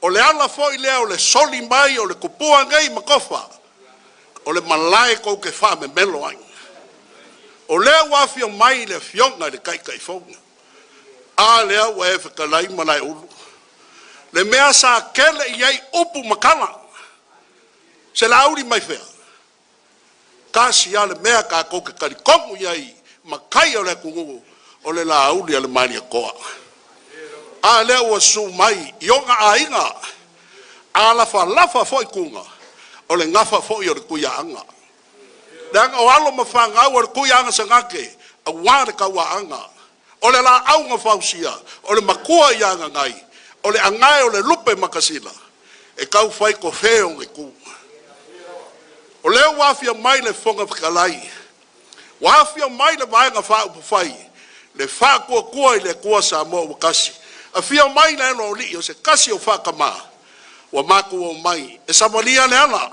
O le ala foi lea o le soli mai o le tupua nei ma tofa, o le malae tou te faamemelo ai. O lea ua afio mai le Afioga i le Taitaifono. A lea ua e fetalai Malaeulu, le mea sa tele i ai upu ma tala, selauli mai fea? Tasi lava le mea tatou te talitonu i ai, matai o le atunuu, o le Lauli a le Malietoa. A lea ua susu mai i ona aiga, a lafalafa foi Tuna, o le gafa foi o le Tuiaana. Leaga o alo ma fanau a le Tuiaana Sagate, aua le tauaana, o le laau na fausia, o le matua ia Gagai, o le anae o le lupe matasila, e tau fai tofe ona itu. O lea ua afio mai le Fofoga Fetalai, ua afio mai le Vaega Faaupufai, le Faatuatua i le Atua Samoa ua Tasi, afio mai le Aloalii o se tasi o faatama, ua matou omai e savalia le ala,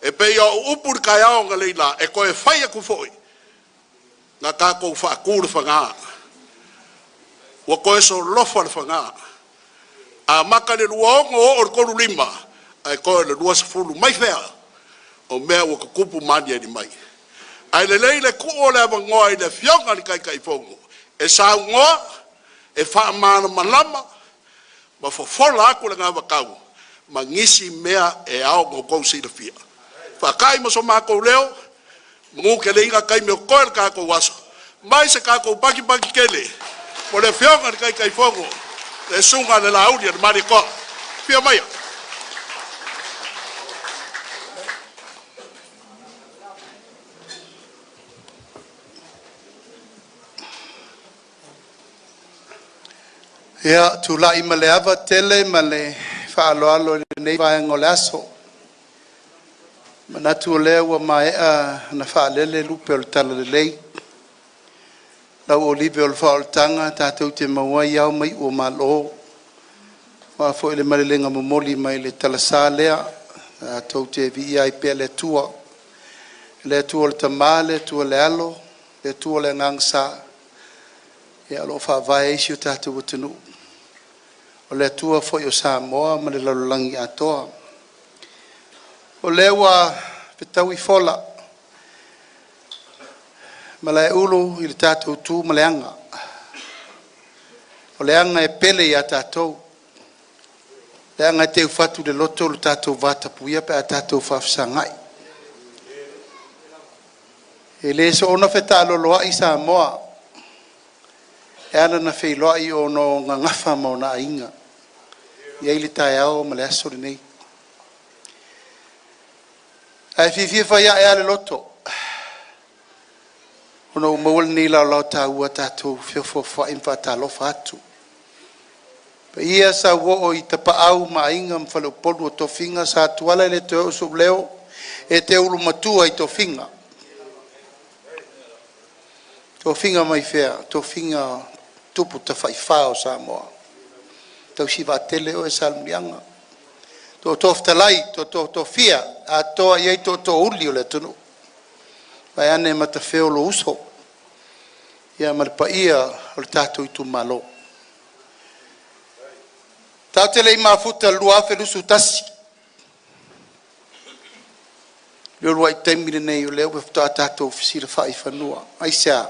e pei o au upu i le taeao analeila, e toe fai atu foi, na tatou faatu le faga, ua toe solofa le faga. Amata i le 26 oo i le 35 ae toe o le 20. Mai fea? O mea ua tutupu ma aliali mai. Ae lelei le tuu o le avanoa i le Afioga i le Taitaifono e saunoa e faamalamalama ma fofola atu le anavatau ma nisi mea e ao ona outou silafia. Faatai ma so matou leo, manuteleina taimi o totoe o le tatou aso, Mai se tatou pakipaki tele mo le Afioga i le Taitaifono, le Susuga i le Laauli a le Malietoa. Afio maia. Ia, tulai ma le ava tele ma le faaaloalo i lenei vaega o le aso. E manatu o lea ua maea ona faalele lupe o le talalelei, lau o le faaolataga tatou te maua ai ao ma iu o Malo, aua foi le malelega momoli mai le talasa lea, tatou te viia ai pea le Atua. Le Atua o le Tama, le Atua o le Alo, le Atua o le Agaga Sa, ia o lo o faavae ai si o tatou atunuu, o le Atua foi o Samoa ma le lalolagi atoa. O lea ua fetaui fola, malaeulu i le tatou tu ma le aga, o le aga e pele ia tatou, le aga e teufatu i le loto lo tatou vatapuia pe a tatou faafesagai. E le soona fetaaloloai Samoa e ala ona feiloai ona o gagafa ma ona aiga, e i ai le taeao ma le aso lenei. Ae fiafia faiae lava le loto ona ua maua lenei laolao taua tatou te feofaofai ma faatalofa atu. O paia sauoo i Tapaau ma Aiga ma Faleupolu o tofiga. Sa Tuala e le toe oo sou leo, e te ulu matua i tofiga. Tofiga mai fea? Tofiga o tupu tafaifa o Samoa. Tausi vaatele oe Salemuliaga, tootoo fetalai, tootoo tofia, atoa i ai tootoouli o le atunuu. Vaeane Matafeo lou uso, ia ma le paia o le tatou itumalo. Tatou te le i mafuta i le 2021, i le uluai taimi lenei o lea faatoa tatou fesilafai i fanua. Aisea?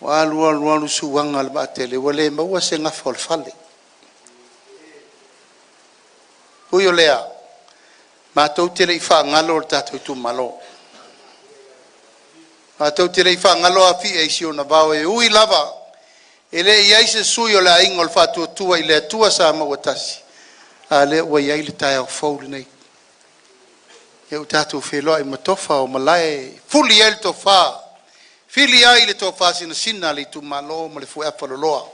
Ua alu alu alu suaga o le vaatele ua le maua se gafa o le fale. Ui o lea, matou te le i faagalo le tatou itumalo. Matou te le i faagalo Afia i si ona vao, e ui lava e le i i ai se sui o le Aiga o le Faatuatua i le Atua Samoa ua Tasi, a lea ua i ai le taeao fou lenei. Lea ua tatou feiloai ma tofa o malae e fuli ai le tofa, fili ai le tofa sinasina a le itumalo ma le fueafa loloa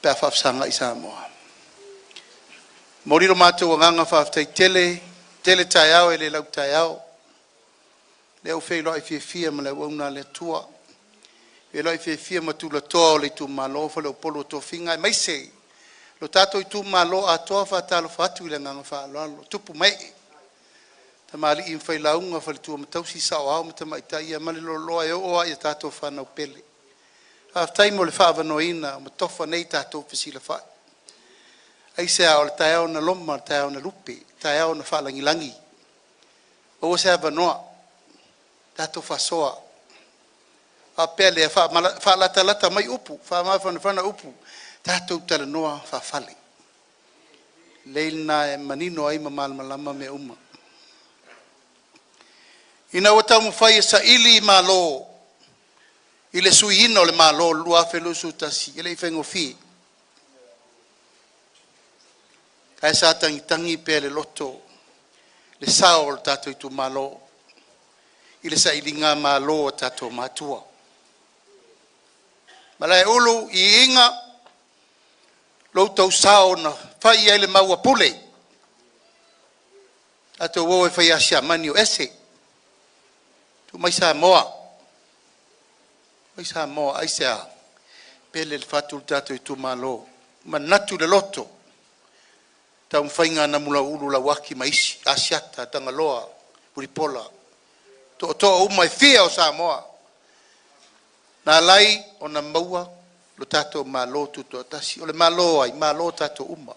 pe a faafesagai Samoa. E momoli lo matou agaga faafetai tele, tele taeao e le lau taeao, lea ua feiloai fiafia ma le auauna a le Atua, feiloai fiafia ma tulatoa o le itumalo faleupolu o tofiga, aemaise lo tatou itumalo atoa. E faatalofa atu i le agaga faaaloalo, tupu ma ee, tamalii ma failauga, faletua ma tausi, saoao ma tamaitai ma le loaloa e oo lava ia tatou fanau pele. Faafetai mo le faaavanoaina o tofa nei tatou te fesilafai. Aisea? O le taeao na loma, o le taeao na lupe, o le taeao na faalagilagi, maua se avanoa tatou faasoa, faapea lea, faalatalata mai upu, faamafanafana upu, tatou talanoa faa-fale. O le lelei lena e manino ai ma malamalama mea uma. Ina ua taumafai e saili malo i le suiina o le Malo i le 2021, e le i faigofie. Ae sa tagitagi pea i le loto le sao o le tatou itumalo i le sailigamalo a tatou matua. Malaeulu iiga lo outou sao na fai ai le mau a Pule, tatou o e fai asiamani o ese. Tuu mai Samoa, tuu mai Samoa. Aisea? Pele i le fatu le tatou itumalo, manatu i le loto taumafaiga a Namulauulu Lauaki ma isi, Asiata, Tagaloa, Mulipola, tootoo uma e fia o Samoa, na ala ai ona maua lo tatou Malo Tutoatasi. O le Malo o ai? Malo tatou uma.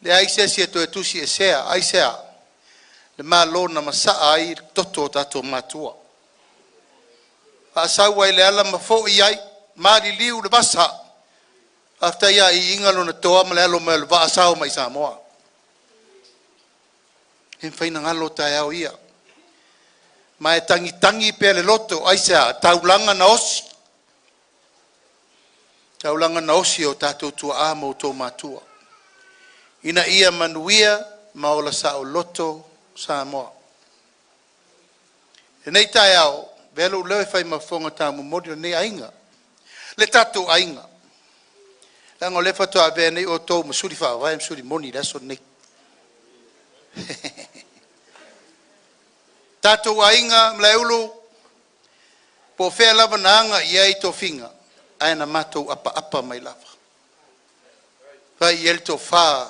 Leai se isi e toe tusiesea. Aisea? Le Malo na masaa ai toto o tatou matua, faasau ai le ala ma foi ai maliliu le vasa. Faafetai ia iiga lona toa ma le alo mai o le vaa sao mai Samoa. E le mafai ona galo taeao ia. Ma e tagitagi pea le loto, aisea? Taulaga na osi, taulaga na osi e o tatou tuaa ma outou matua, ina ia manuia ma ola saoloto Samoa. I lenei taeao, avea lou leo e fai ma fofoga taumomoli o lenei aiga, le tatou aiga, leaga o lea faatoa avea nei outou ma suli faavae ma suli moni i le aso lenei. Tatou aiga, Malaeulu, po o fea lava na aga i ai tofiga, ae na matou apaapa mai lava, fai i ai le tofa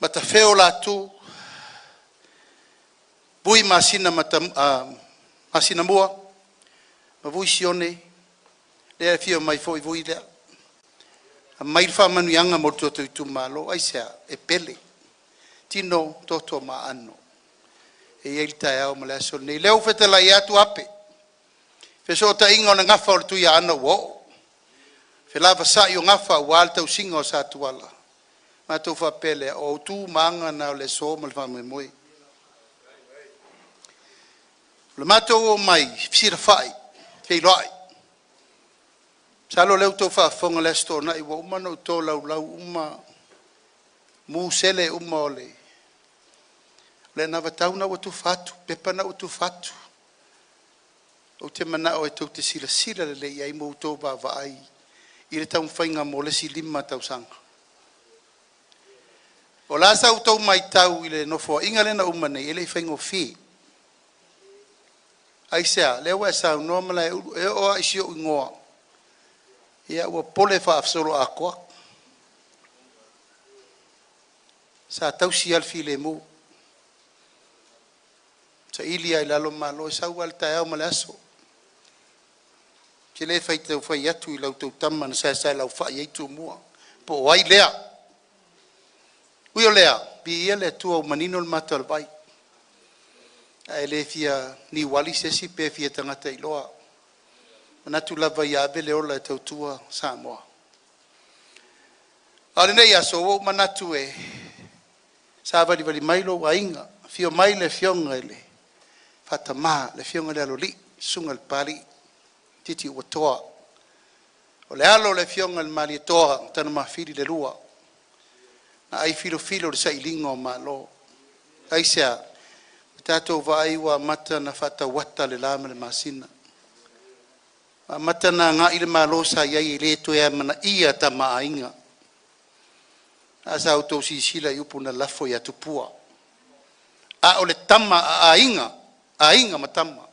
Matafeo latu, Vui Masina ma Masinamua, ma Vui Sione, lea e afio mai foi Vui lea, aumai le faamanuiaga mo le tatou itumalo. Aisea? E pele, tino toto maano e i ai le taeao ma le aso lenei. O lea ua fetalai atu Ape, fesootaiga o le gafa o le Tuiaana ua oo, felavasai o gafa aua le tausiga o Sa Tuala, matou faapea lea, o tu ma aga na o le aso ma le faamoemoe. O le matou omai, fesilafai, feiloai, masalo o lea ua outou faafofoga i le Aso Toonai ua uma ona ou tolaulau uma mu sele uma o le anavatau na ua tufa atu, pepa na ua tufa atu. Ou te manao e tou te silasila lelei i ai ma outou vaavaai i le taumafaiga mo le isi 5 tausaga. O le a sa outou matau i le Nofoaiga lea na uma nei, e le i faigofie. Aisea? Lea ua e saunoa Malaeulu, e oo lava i si ou igoa, ia ua pole faasoloatoa. Sa tausi lava le filemu, saili lava i lalo malo, e sau lava i le taeao ma le aso. Ou te le tau fai atu i la outou tama na saesaelauai ai Tumua, po o ai lea. Ui o lea, viia le Atua ua manino le mata o le vai, ae le fia niuali se isi pe fia tagata iloa. E manatu lava ia ave le ola e tautua Samoa. A o lenei aso ua ou manatu e savalivali mai lou aiga, afio mai le Afioga i le Faatama, le Afioga i le Aloalii, susuga i le Papalii Titiuatoa. O le alo o le Afioga i le Malietoa Tanumafili II na ai filofilo i le sailiga o Malo. Aisea? Ua tatou vaai ua amata ona faatauata le la ma le masina, ua amata ona agai le Malo sa i ai e le toe amanaia Tama a Aiga. A sa outou silasila i upu na lafo ia Tupua, a o le tama a Aiga, Aiga ma tama,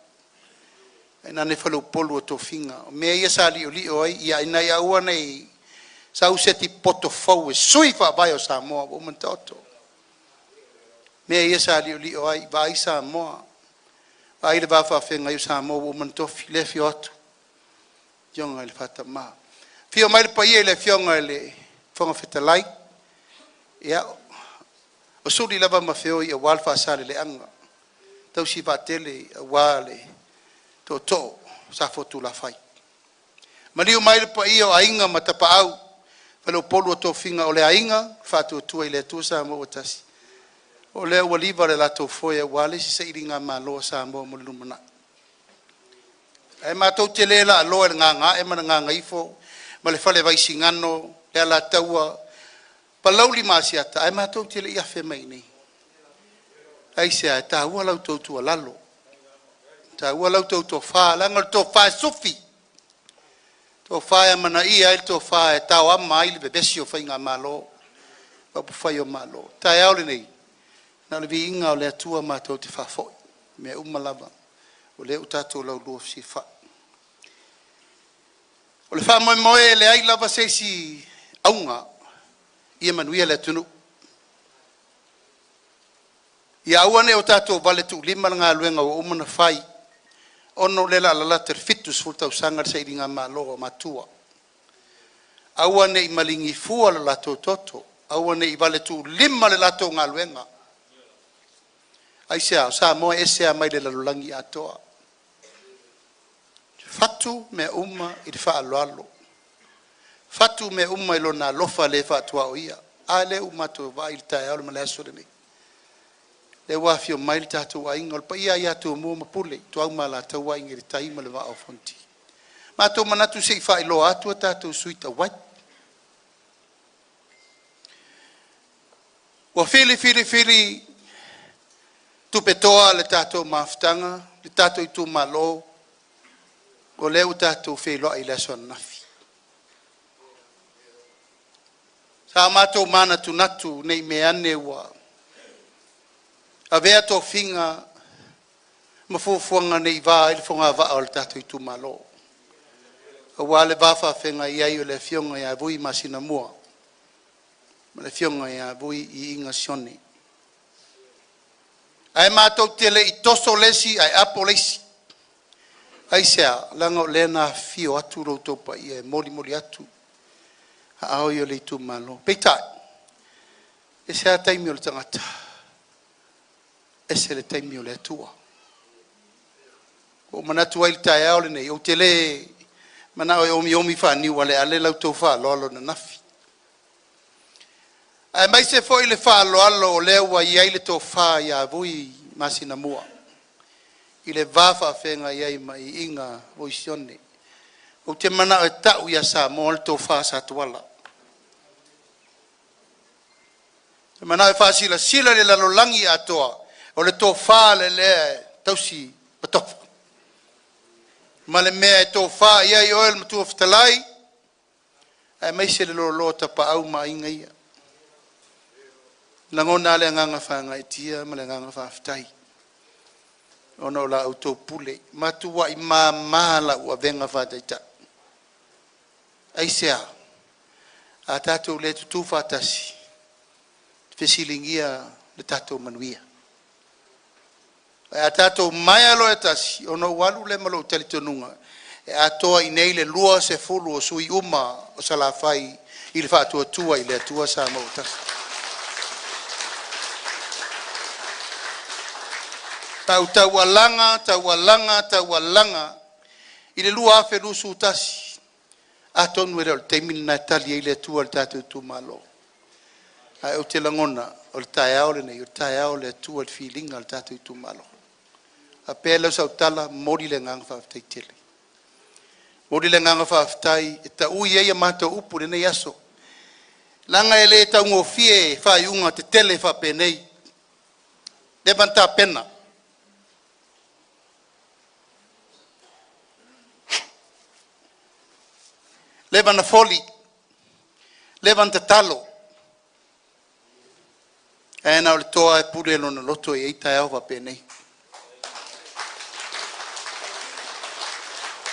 tainane faleupolu o tofiga. O mea ia sa liolio ai, ia ina ia aua ne i sau se poto fou e sui le faavae o Samoa ua uma ona taoto. Mea ia sa liolio ai, vaai Samoa, vaai le va faafeagai o Samoa ua uma ona tofi, lea e afio atu le Afioga i le Faatama. Afio mai le paia i le Afioga i le Fofoga Fetalai, ia, o suli lava ma feoi aua le Faasaleleaga, tausi vaatele aua le tootoo o Safotulafai. Maliu mai le paia o Aiga ma Tapaau, faleupolu o tofiga, o le Aiga Faatuatua i le Atua Samoa ua Tasi, o lea ua liva le latou foe aua le isi sailigamalo a Samoa mo le lumanai. Ae matou te le laaloa i le gagaae ma le gagaifo ma le Falevaisigano le Alataua, Palauli ma Asiata, ae matou te le i afe mai i inei. Aisea? E taua la outou tuualalo, e taua la outou tofa, leaga o le tofa e sufi, tofa e amanaia ai le tofa e taoama ai le vevesi o faigamalo ma upufai o Malo. O le taeao lenei, na o le viiga o le Atua matou te faafoi, mea uma lava o lea ua tatou laulua fesilafai. O le faamoemoe e leai lava se isi auga ia manuia le atunuu. Ia aua ne i o tatou valetuulima le galuega ua uma ona fai, ona o le a lalata i le 70 tausaga le sailigamalo a matua. Aua ne i maligi fua lo latou toto, aua ne i valetuulima le latou galuega. Aisea? O Samoa e ese lava mai le lalolagi atoa. E fatu mea uma i le faaaloalo, fatu mea uma i lona alofa le faatuaoia. A lea ua matou vaai i le taeao ma le aso lenei. Lea ua afio mai le tatou aiga, o le paia ia Tumua ma Pule, Ituau ma Alataua, Aiga i le Tai ma le Vaa o Fonoti. Matou manatu se i faailoa atu a tatou sui tauai. Ua fili fili fili tupetoa le tatou mafutaga, le tatou itumalo, o lea ua tatou feiloai i le aso ananafi. Sa matou manatunatu ne i meaane ua avea tofiga ma fuafuaga nei va ai le fogavaa a le tatou itumalo, aua le va faafeagai ai o le Afioga ia Vui Masinamua ma le Afioga ia Vui Iiga Sione. Ae matou te le i toso le isi ae apo le isi. Aisea? Leaga o lea na afifio atu lo outou paia e molimoli atu aao o le itumalo. Peitai, e ese lava taimi o le tagata, ese le taimi o le Atua. Ua ou manatu ai i le taeao lenei, ou te le manao e omiomi faaniualeale la outou faaaloalo ananafi, aemaise foi le faaaloalo o lea ua i ai le tofa ia Vui Masinamua i le va faafeagai ai ma Iiga Voi Sione. Ou te manao e tau ia Samoa le tofa a Satuala. Ou te manao e faasilasila i le lalolagi atoa, o le tofa lea e tausi ma tofi, ma le mea e tofa i ai oe le Matua Fetalai aemaise le loaloa o Tapaau ma Aiga ia. E lagona lava le agaga faagaeetia ma le agaga faafetai ona o la outou pule. E matuai mama lau avega faa-Taitai. Aisea? A tatou le tutu faatasi, e fesiligia le tatou manuia. Ae a tatou maea loa e tasi, ona ou alu lea ma lou talitonuga e atoa i inei le 20 o sui usufono uma o Salafai i le Faatuatua i le Atua Samoa ua Tasi. Sa ou taualaga, taualaga, taualaga i le 2021, atonu e le o le taimi lena e tali ai le Atua i le tatou itumalo. Ae ou te lagona o le taeao lenei, o le taeao o le Atua i le filiga o le tatou itumalo. Ona faapea lea o sau tala, e momoli le agaga faafetai tele. E momoli le agaga faafetai e taui ai a matou upu i lenei aso, leaga e le taugofie faaiuga tetele faapenei. Leva ona tapena, leva ona foli, leva ona tatalo, ae na o le toa lava e pule lona loto e i ai taeao faapenei.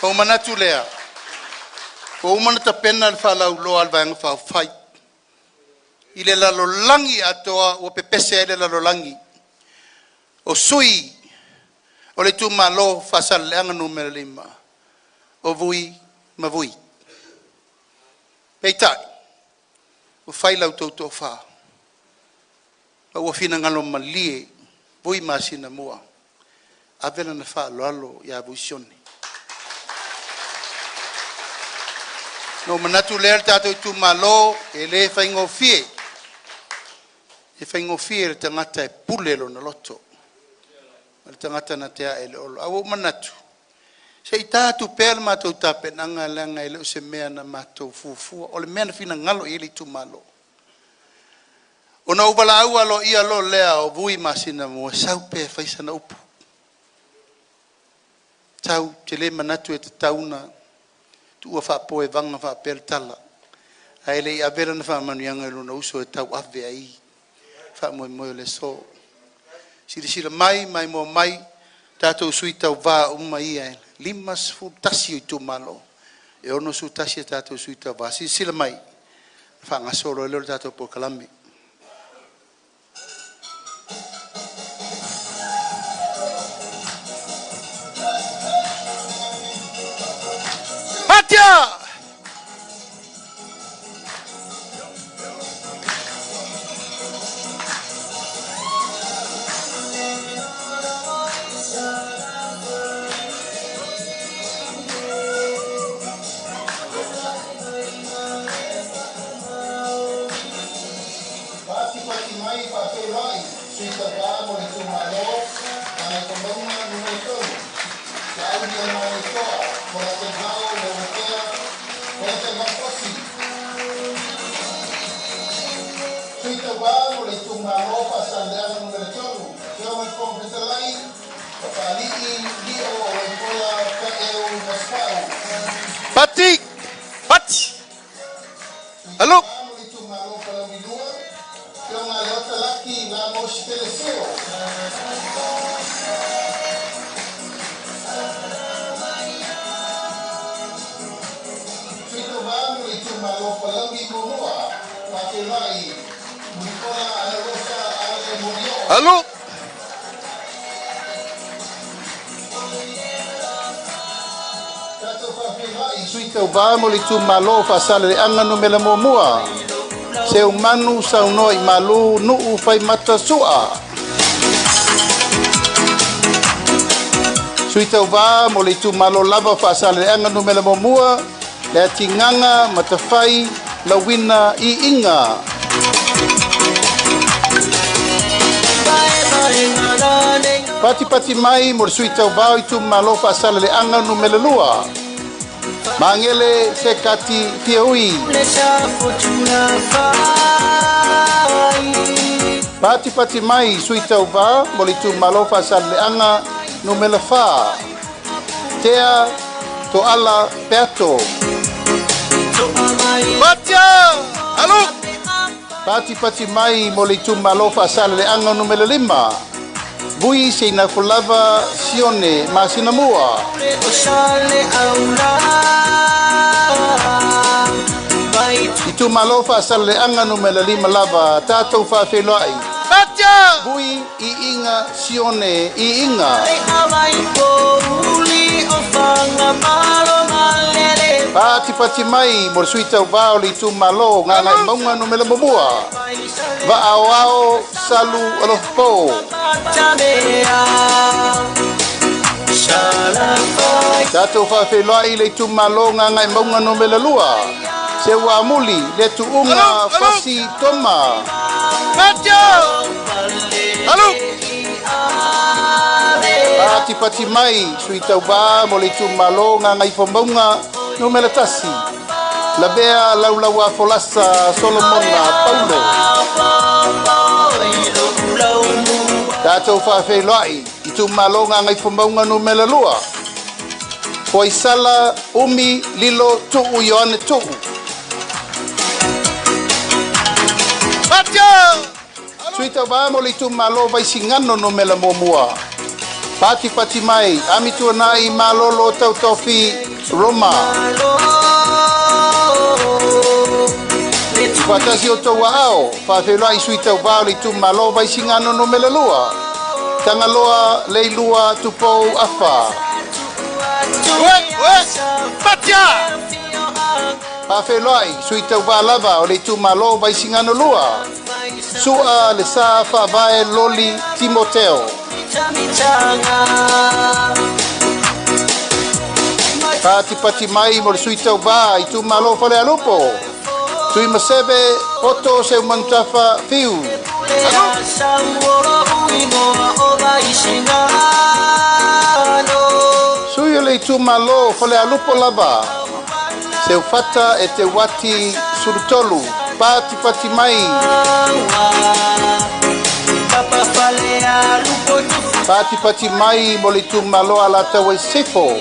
Ona ou manatu lea, ua uma ona tapena le faalauiloa a le Vaega Faaupufai i le lalolagi atoa, ua pepese ai le lalolagi, o sui o le itumalo Faasaleleaga 5, o Vui ma Vui. Peitai, ua fai la outou tofa ma ua finagalo malie Vui Masinamua, ave lana faaaloalo ia Vui Sione. Ona ou manatu lea le tatou itumalo, e le faigofie, e faigofie i le tagata e pule lona loto, ma le tagata na te ae i le olo. Ae ua ou manatu, se i ta atu pea le matou tapenaga leaga e le o se mea na matou fuafua, o le mea na finagalo i ai le itumalo. Ona ou valaau aloaia loa lea o Vui Masinamua, sau pea e fai sana upu. Sau, ou te le manatu e tatau ona tuua faapoevaga faapea le tala, ae le i ave lana faamanuiaga i lona uso e tauave ai faamoemoe o le aso. Silasila mai ma maimoa mai tatou sui tauva uma ia e 51 o itumalo, e 61 a tatou sui tauva. Silasila mai ona faagasolo ai lea o le tatou polokalame. Patia! Mai faafeiloai Pati! Pati! Alo! Alo! Sui tauvā mo le itumalo o Faasaleleaga numera 1. Seumanu saunoa i malu nuu faimata sua. Sui tauvā mo le itumalo lava o Faasaleleaga numera 1. Le atigāga matafai lauina iiga. Patipati mai mo le sui tauvā o itumalo Faasaleleaga numera 2. Mangele Sekati Fiaui. Pati pati mai sui tauvā mo le itumalo Faasaleleaga numera 4. Tea Toala Peato. Patia! Alo! Pati pati mai mo le itumalo Faasaleleaga numera 5. Vui Seinafulava Sione Masinamua. Itumalo Faasaleleaga numera 5 lava tatou faafeiloai. Patia! Vui Iiga Sione Iiga. Pati pati mai mo le sui tauvā o le itumalo Gagaemauga numera 1. Vaaoao Salu Alofopo. Tatou faafeiloai le itumalo Gagaemauga numera 2. Seuamuli le tuuga Fasi Toma. Patia! Alo! Pati pati mai sui tauvā mo le itumalo Gagaifomauga numera 1. Lavea Laulaua Folasa Solomona Paulo. Tatou faafeiloai itumalo Gagaifomauga numera 2. Foaisala Umi Lilo Tuu Ioane Tuu. Patia! Sui tauvā mo le itumalo Vaisigano numera 1. Pati pati mai Amituanai Malolo Tautofi Roma. Faatasi o tou aao, faafeiloai sui tauvā o le itumalo Vaisigano numera 2. Tagaloa Leilua Tupou Afa. Ue! Patia! Faafeiloai sui tauvā lava o le itumalo Vaisigano 2. Sua le sa faavae Loli Timoteo. Pati pati mai mo le sui tauvā itumalo Falealupo. Tui Maseve Poto Seumanutafa Fiu. Sui o le itumalo Falealupo lava. Seufata e te wati Surutolu. Pati pati mai. Pati pati mai mo le itumalo Alataua i Sefo.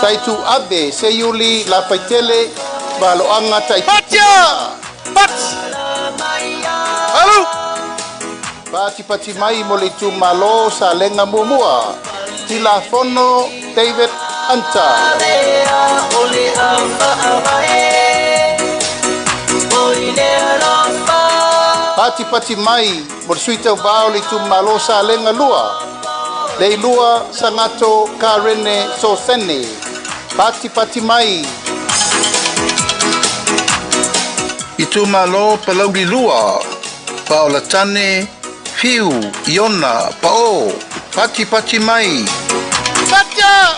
Taitu Abe Seiuli Lafaitele Valoanga Tai. Patia! Pati! Alo! Pati pati mai mo le itumalo Salega Muamua. Tilafono David Hunter. Pati pati mai mo le sui tauvā o le itumalo Salega 2. Leilua Sangato Karene Sosene. Pati pati mai. Itumalo Palauli 2. Paolatane Fiu Iona Pao. Pati pati mai. Patia!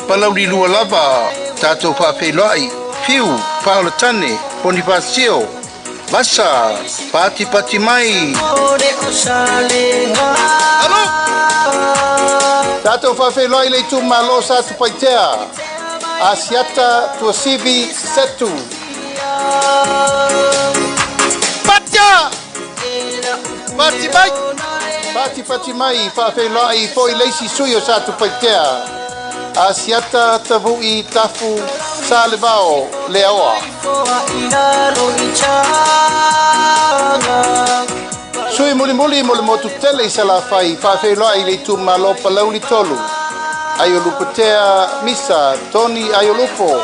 Palauli 2 lava tatou faafeiloai Fiu Paolatane Bonifasio Vasa, patipati mai. Alo! Tatou faafeiloai i le itumalo Satupaitea, Asiata Tuasivi Setu. Patia! Pati mai! Patipati mai, faafeiloai foi le isi sui o Satupaitea, Asiata Tavu'i Tafu Salevao Leaoa. Sui mulimuli mo le motu tele i Salafai, faafeiloai i le itumalo Palauli 3, Aiolupotea Misa Tony Aiolupo.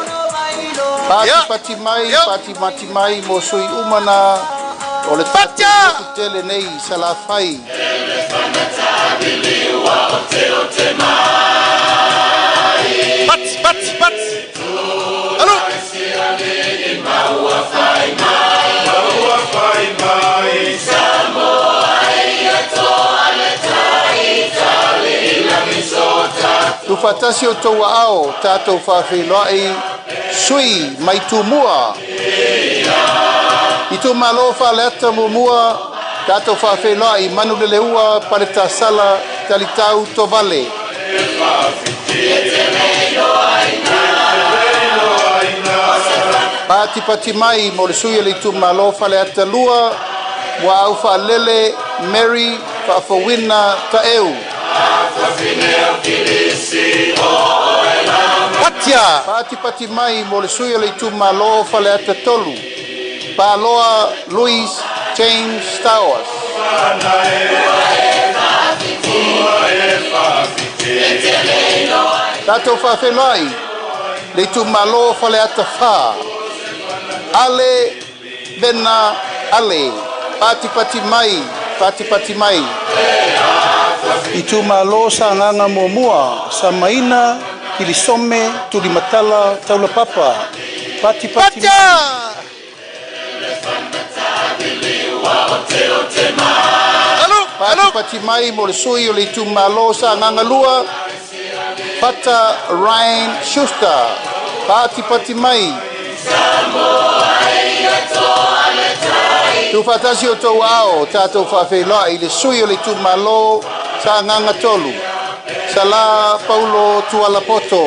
Patipati mai, patipati mai mo sui umana o le tatou motu tele nei i Salafai. Pati, pati, pati! Alo! Tufatasi o tou aao, tatou faafeiloai sui mai Tumua. Itumalo Faleata Muamua, tatou faafeiloai Manuleleua Paletasala Talitau Tovale. Patipati mai mo le sui o le itumalo Faleata 2, Muaau Faalele Mary Faafouina Taeu. Patia! Patipati mai mo le sui o le itumalo Faleata 3, Paloa Louis James Stowers. Tatou faafeiloai le itumalo Faleata 4, Ale Vena Ale. Patipati mai, patipati mai. Itumalo Sagaga Muamua, Samaina Kilisome Tulimatala Taulapapa. Patipati mai. Patipati mai mo le sui o le itumalo Sagaga 2, Pata Ryan Schuster. Patipati mai. Tufatasi o tou ao, tatou faafeiloai i le sui o le itumalo Sagaga 3, Sala Paulo Tualapoto.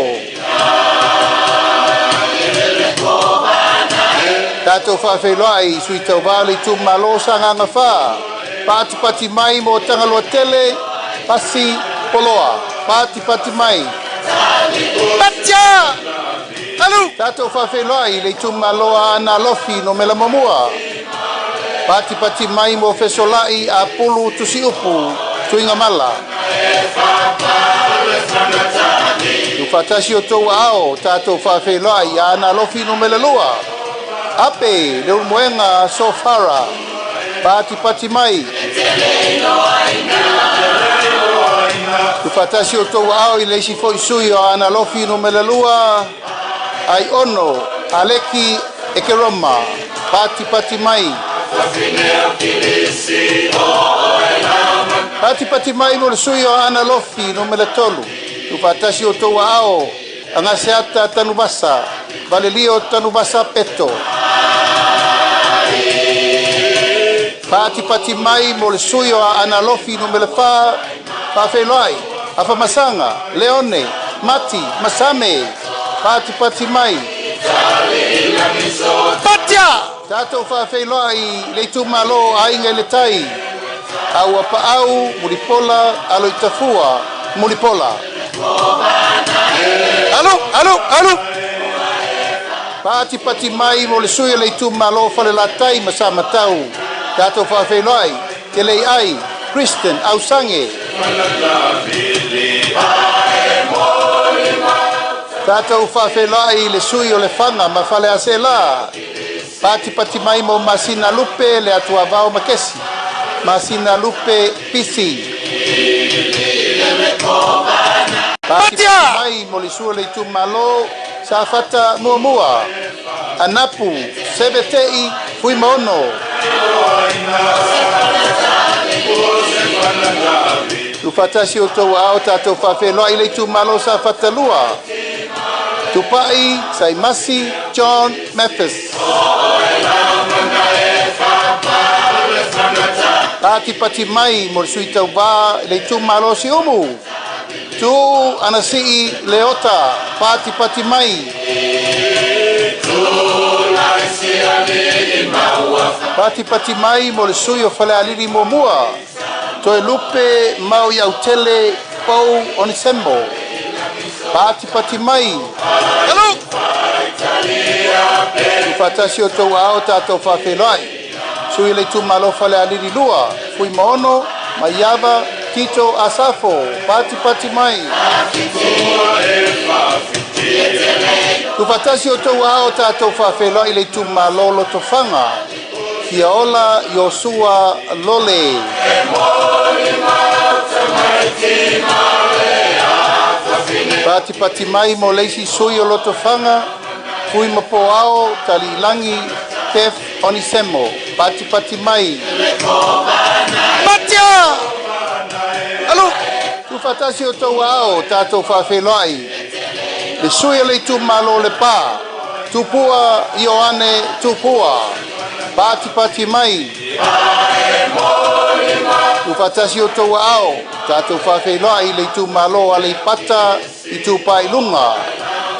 Tatou faafeiloai i sui tauvā o le itumalo Sagaga 4, patipati mai mo Tagaloa Tele, Pasi Poloa. Patipati mai. Patia! Alu! Tatou faafeiloai i le itumalo Aana Alofi no Mela Muamua. Patipati mai mo Fesolai Apulu Tusiupu Tuigamala. Tufatasi o tou aao, tatou faafeiloai Aana Alofi no Mela 2, Ape Leulumoega Sofara. Patipati mai. Tufatasi o tou aao i le isi foi sui o Aana Alofi no Mela 2, Aiono Aleki Ekeroma. Patipati mai. Patipati mai mo le sui o Aana Alofi no Mela 3, Tufatasi o tou aao, Agaseata Tanuvasa, Valelio Tanuvasa Peto. Patipati mai mo le sui o Aana Alofi no Mela 4, Faafeiloai Afamasanga Leone Mati Masame. Patipati mai. Patia! Tatou faafeiloai le itumalo Aiga i le Tai, Aua Paau Mulipola Aloitafua Mulipola. Alo, alo, alo! Patipati mai mo le sui o le itumalo Falelatai ma Samatau. Tatou faafeiloai Telei Ai Kristen Ausange. Tatou faafeiloai le sui o le Faga ma Faleaseela. Patipati mai mo Masina Lupe le Atuavao Makesi. Masina Lupe Pisi. Patipati mai mo le sui o le itumalo Safata Muamua, Anapu Sevetei Fuimaono. Tufatasi o tou aao, tatou faafeiloai le itumalo Safata 2, Tupai Saimasi John Memphis. Patipati mai mo le sui tauvā i le itumalo o Siumu. Tuuu Anasii Leota. Patipati mai. Patipati mai mo le sui o Falealili Muamua. Toelupe Maoiautele Pou Onesemo. Patipati mai. Tuufaatasi o outou aao tatou faafeiloai. Sui le itumalo Falealili 2, Fuimaono, Maiava, Tito Asafo, patipati mai. Tuufaatasi o outou aao tatou faafeiloai le itumalo Lotofaga, Fiaola Iosua Lole. Patipati mai mo le isi sui o Lotofaga, Fuimapoao Taliilagi Tef Onisemo. Patipati mai. Matia! Alu! Tuufaatasi o outou aao tatou faafeiloai. Le sui o le itumalo Lepa, Tupua Ioane Tupua. Patipati mai. Tuufaatasi o outou aao tatou faafeiloai le itumalo Aleipata Itupa i Luga.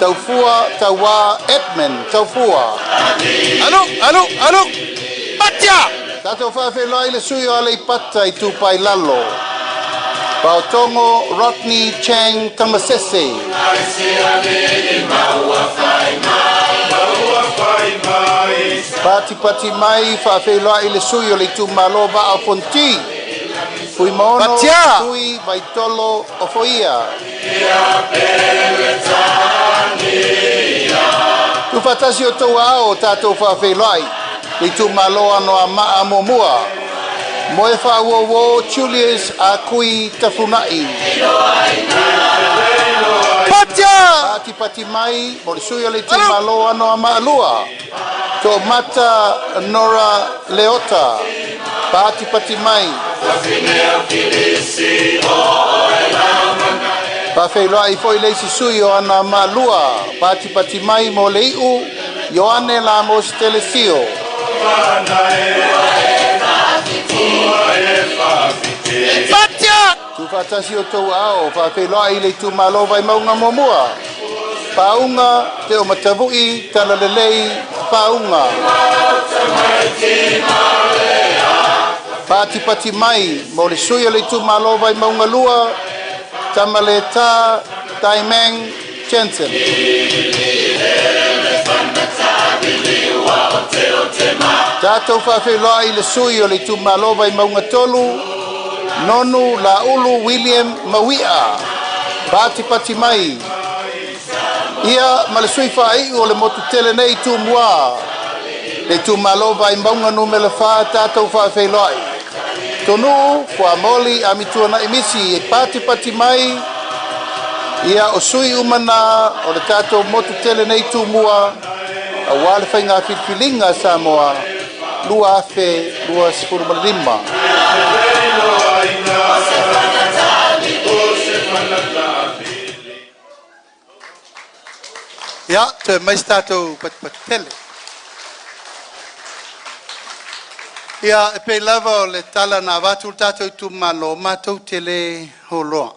Taufua Tauā Edmund Taufua. Alu, alu, alu! Matia! Tatou faafeiloai le sui o Aleipata Itupa i Lalo. Paotogo Rodney Chang Tamasese. Patipati mai faafeiloai le sui o le itumalo Vaa o Fonoti. Fuimaono Matia! Tui Vaitolo Ofoia. Tuufaatasi o outou aao tatou faafeiloai le itumalo Anoamaa Muamua. Moe Faauouo Julius Akui Tafunai. Matia! Patipati mai mo le sui o le itumalo Anoamaa 2. Toomata Nora Leota. Patipati mai. Faafeiloai foi le isi sui o Anoamaa 2. Patipati mai mo le iu Ioane Lamos Telesio. Matia! Tuufaatasi o outou aao faafeiloai le itumalo Vaimauga Muamua. Paauga Te o Matavu'i Talalelei Paauga. Patipati mai mo le sui o le itumalo Vaimauga 2, Tamaleta Taimang Jensen. Tatou faafeiloai le sui o le itumalo Vaimauga 3, Nonu Laulu William Mauia. Patipati mai. Ia ma le sui faaiu o le motu tele nei Tumua. Le itumalo Vaimauga numera 4 tatou faafeiloai. Tonuu Fuamoli Amituanai Misi e patipati mai. Ia o sui umana o le tatou motu tele nei Tumua. Auā le faiga filifiliga a Samoa 2025. Ia, toe mai se tatou patipati tele. Ia, e pei lava o le tala na avatu le tatou itumalo, matou te le holoa.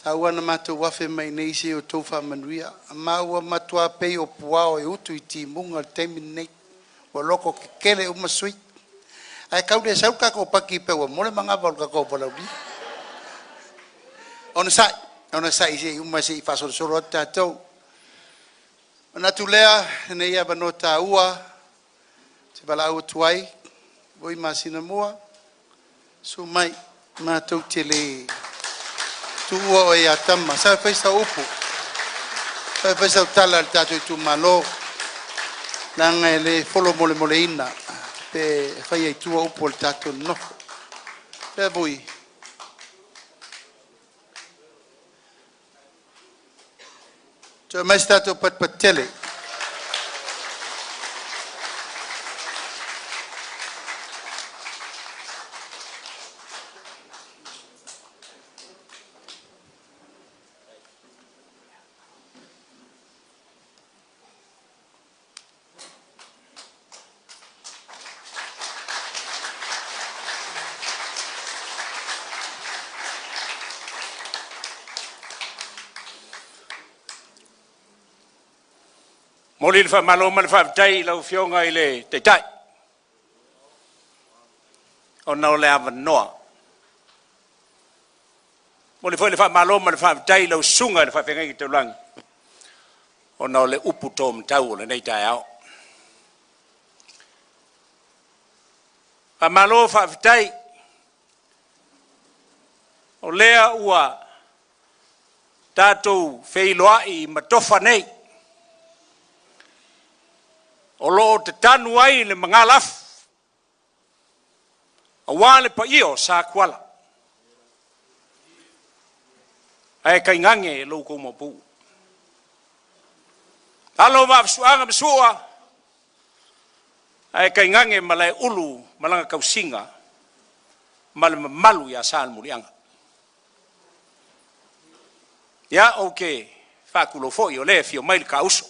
Taua na matou afe mai nei se o tou faamanuia. Ma ua matua pei o puao e utu i timuga le taimi lenei. Ua loko kekele uma sui. Ae kau le sau kako paki pe ua mole mangawa o le kako palauli. Ona sai se uma se i faasolosolo atu tatou. Manatu lea, lenei avanoa taua, te valaau atu ai, voi masina mua, susu mai, matou te le tuua o ia tama. Sa fai sau upu, sa fai sau tala a le tatou itumalo, leaga e le folo molemoleina pe fai ai tua upu o le tatou nofo. Lea voi. Toe mai se tatou patipati tele. Momoli le faamalo ma le faafetai i lau Afioga i le Taitai ona o le avanoa. E momoli foi le faamalo ma le faafetai i lau Susuga i le Faafeagaiga Taulagi ona o le upu to matau o lenei taeao. Faamalo faafetai, o lea ua tatou feiloai i matofa nei, o lo o tatanu ai le magalafu aua le paia o Satuala, ae tainane lo outou Maopu. Alo o Vaafusuaga ma Sua, ae tainane Malaeulu ma lana tausiga ma le mamalu ia Salemuliaga. Ia, ou te faatulou foi o lea e afio mai le taauso,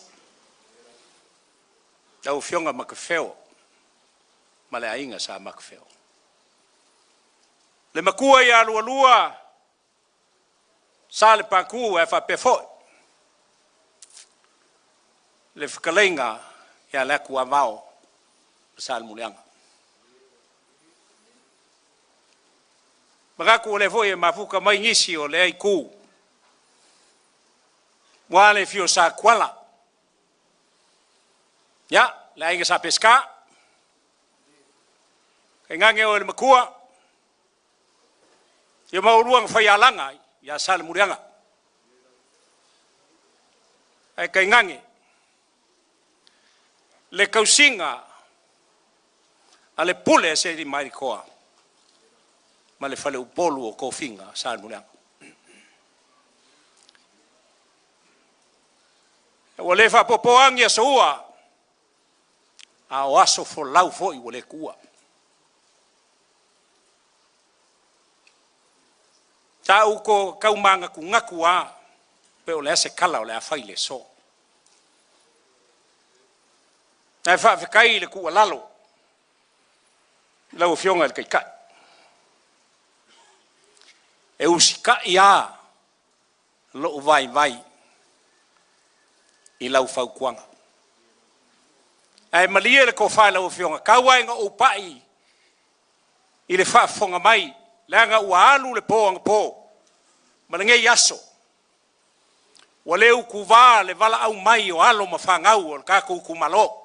lau Afioga Matafeo ma le Aiga Sa Matafeo. Le matua ia Lualua Salepatu ae faapea foi le fetalaiga ia Leatuavao ma Salemuliaga. E manatu o lea foi e mafuta mai nisi o lea itu, aua le afio o Satuala, ia, le Aiga Sa Peseta, tainane oe le Matua, ia ma oulua na faialaga ia Salemuliaga, ae tainane le tausiga a le pule a Sealiimalietoa ma le faleupolu o tofiga Salemuliaga. Ua le faapopoa ni asoua, a o aso folau foi ua le tuua. Sa ou tau manatunatu lava pe o le a se tala o le a fai i le aso. Ae faafetai i le tuualalo i lau Afioga i le Taitai, e usitai lava lou vaivai i lau fautuaga. Ae malie le tofa i lau Afioga, tau lava ina ou pai i le faafofoga mai, leaga ua alu le po anapo ma lenei aso, ua le utuva le valaau mai o alo ma fanau o le tatou itumalo.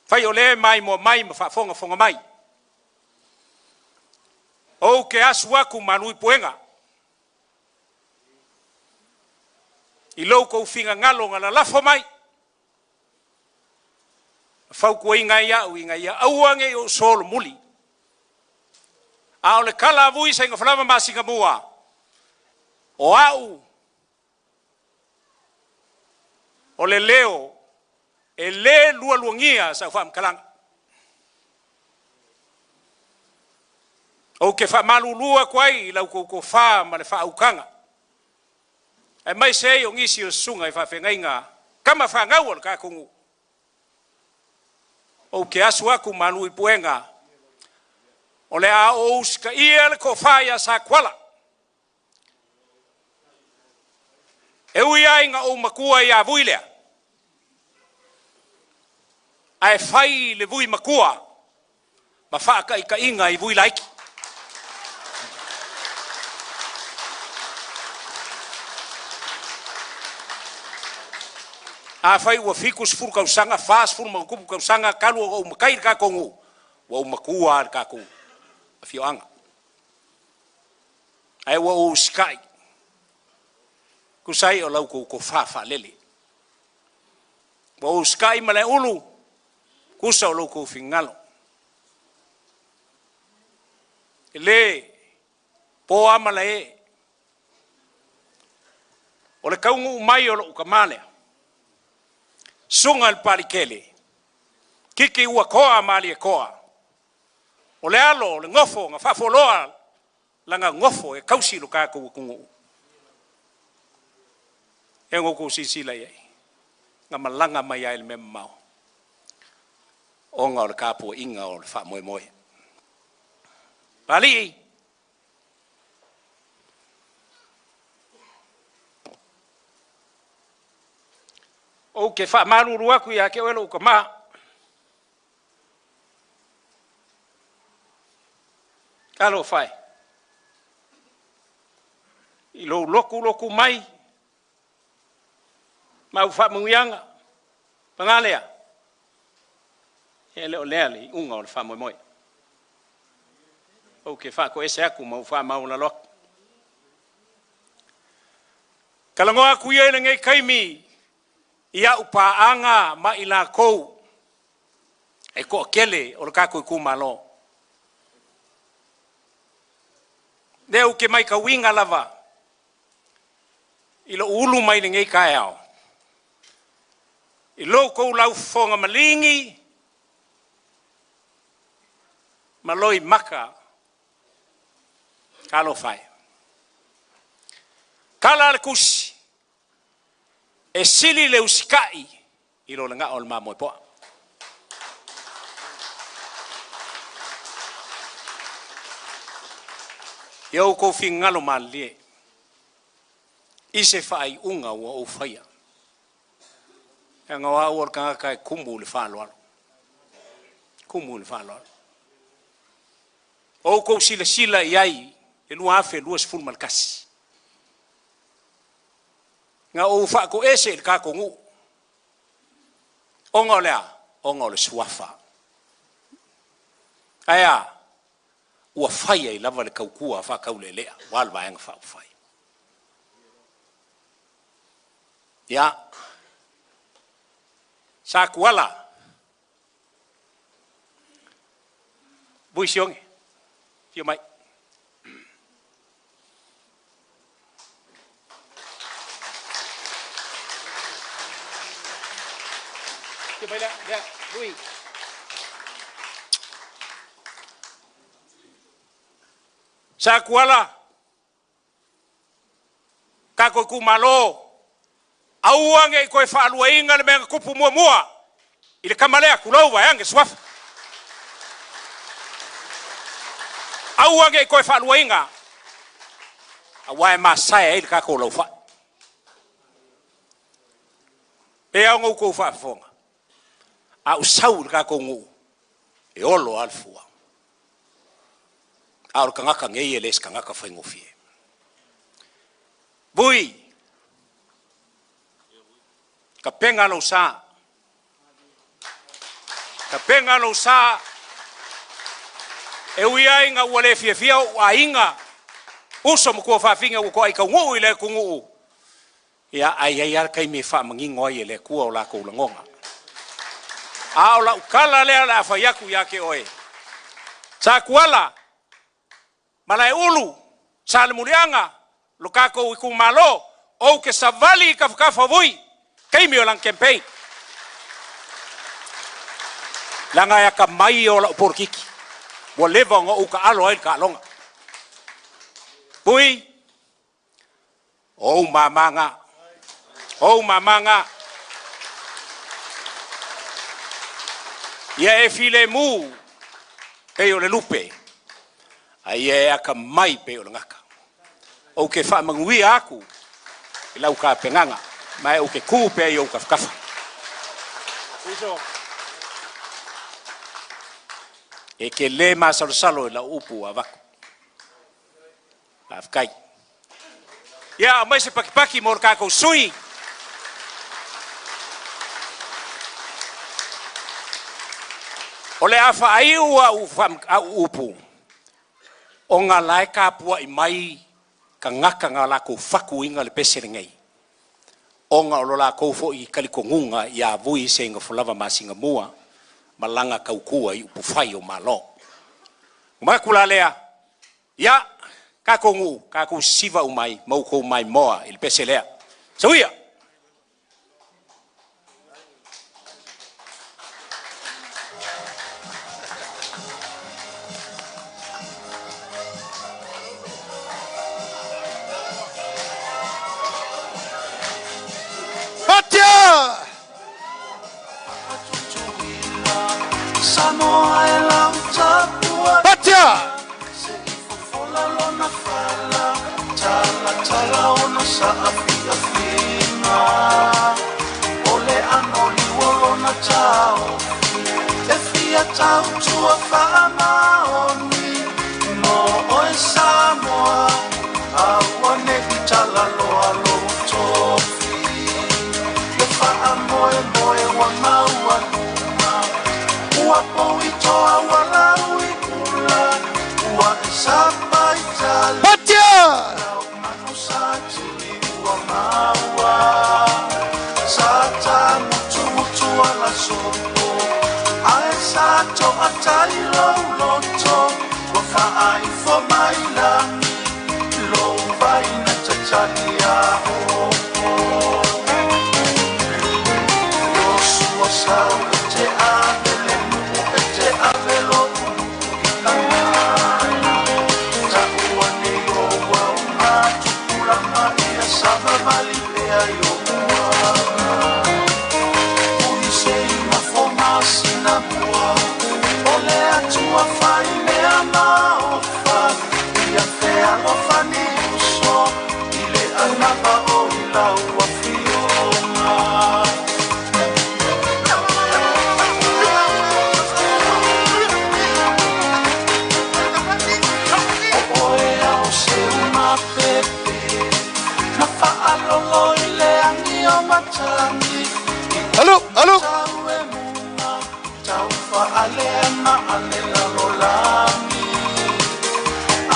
Fai o lea e maimoa mai ma faafogafoga mai, ou te asu atu malu i puega i lo outou finagalo na lalafo mai ma fautuaina ai au ina ia aua ne i ou solomuli. A o le tala a Vui Seinafalava Masinamua, o au o le leo e le lualuagia sau faamatalaga. Ou te faamalulu atu ai i la outou tofa ma le faautaga, aemaise ai o nisi o susuga i faafeagaiga tama fanau a le tatou nuu. Ou te asu atu malu i puega, o le a ou usitaia le tofa ia Satuala. E ui lava ina ou matua ia Vui lea, ae fai le vui matua ma faataitaiga i vui laiti. Afai ua 70 tausaga, 40+ tausaga talu ona ou matai i le tatou nuu, ua ou matua lava i le tatou afioaga. Ae ua ou usitai, tusa ai o la outou tofa faalele. Ua ou usitai Malaeulu, tusa o lo outou finagalo. E le po lava malae, o le taunuu mai o lou tama lea, susuga i le Papaliitele, Titi Uatoa Malietoa, o le alo o le nofo na faafoloa lana nofo e tausi lo tatou atunuu. E na outou silasila i ai, na malaga mai lava i le mea mamao ona o le tapuaiga o le faamoemoe. Papalii, Ou te faamalulu atu ia te oe lou tama. Talofa e, i lou lotulotu mai ma au faamanuiaga, paga lea, e le o lea le iuga o le faamoemoe. Ou te faatoese atu ma ou faamaualalo atu. Talanoa atu ia i lenei taimi i au paaga ma i latou e toatele o le tatou itumalo. Lea ou te matauina lava i lou ulu mai lenei taeao, i lo outou laufofoga maligi ma loimata, talofa e. Tala a le tusi, e sili le usitai i lo le gao o le mamoe poa. Ia outou finagalo malilie i se faaiuga ua ou faia. Leaga o au o le tagata e tumu i le faaaloalo. Tumu i le faaaloalo. O outou silasila i ai i le 2021. Na ou faatoese i le tatou nuu. Ona o le a? Ona o le suafa. Ae a? Ua fai ai lava le tautua faataulelea aua le Vaega Faaupufai. Ia, Satuala, Vui Sioge, afio mai. Afio mai lea, lea, Vui. Satuala, tatou itumalo, aua ne i toe faaluaina le mea na tupu muamua i le tama lea, tulou vaeane suafa. Aua ne i toe faaluaina, aua e masae ai le tatou laufai. E ao ona outou faafofoga, a ou sau i le tatou nuu, e olo lava le fua. A o le tagata nei e le se tagata faigofie. Vui, tapena lou sa, tapena lou sa, e ui ai ina ua le fiafia ou aiga, uso ma tuafafine ua toai taunuu i le atunuu, ia ae i ai lava le taimi e faamanino ai e le Atua o latou lagona. A o lau tala lea o le a fai atu ia te oe, Satuala, Malaeulu, Salemuliaga, lo tatou itumalo, ou te savali i tafatafa o Vui, taimi o lana campaign. Leaga e atamai o lau polokiki, ua leva ona ou taalo ai le taaloga. Vui, o ou mama na, o ou mama na. Ia e filemu pei o le lupe, a ia e atamai pei o le gata. Ou te faamanuia atu i lau tapenaga, ma ou te tu pea i ou tafatafa. Uso, e te le masalosalo i lau upu ua avatu. Faafetai. Ia, aumai se pakipaki mo le tatou sui. O le a faaiu au upu, ona la e tapuai mai tagata na latou fatuina le pese lenei, ona o lo latou foi talitonuga ia Vui Seigofolava Masingamua ma lana tautua i upufai o Malo. Manatu la lea, ia, tatou nuu, tatou sisiva uma ai ma outou maimoa i le pese lea. Soia! Patia! Patia! tautua faamaoni mo oe Samoa, aua ne i talaloa lou tofi. Le faamoemoe ua maualuga, ua pou i toa ua lau i ula, ua e sapa i tali. Patia! Lau manu sa tili ua maua, sa tamutumutu ala sopo, ae sa toatai lou loto, ua faaifo mai lagi, lou vai na tatali a opo. Sua sau e te ave le nuu e te ave lou nuu i Kanana. Taua nei o ua umatupulaga ia savavali pea i ou aga. Puiseina fomasina mua, o le Atua fai mea maofa, ia fealofani uso i le anava o i lau afioga. O oe ao se uma pepe, na faalolo i le agi o matagi. Alu, alu. Tau e muga, tau faalea ma ale lalolagi.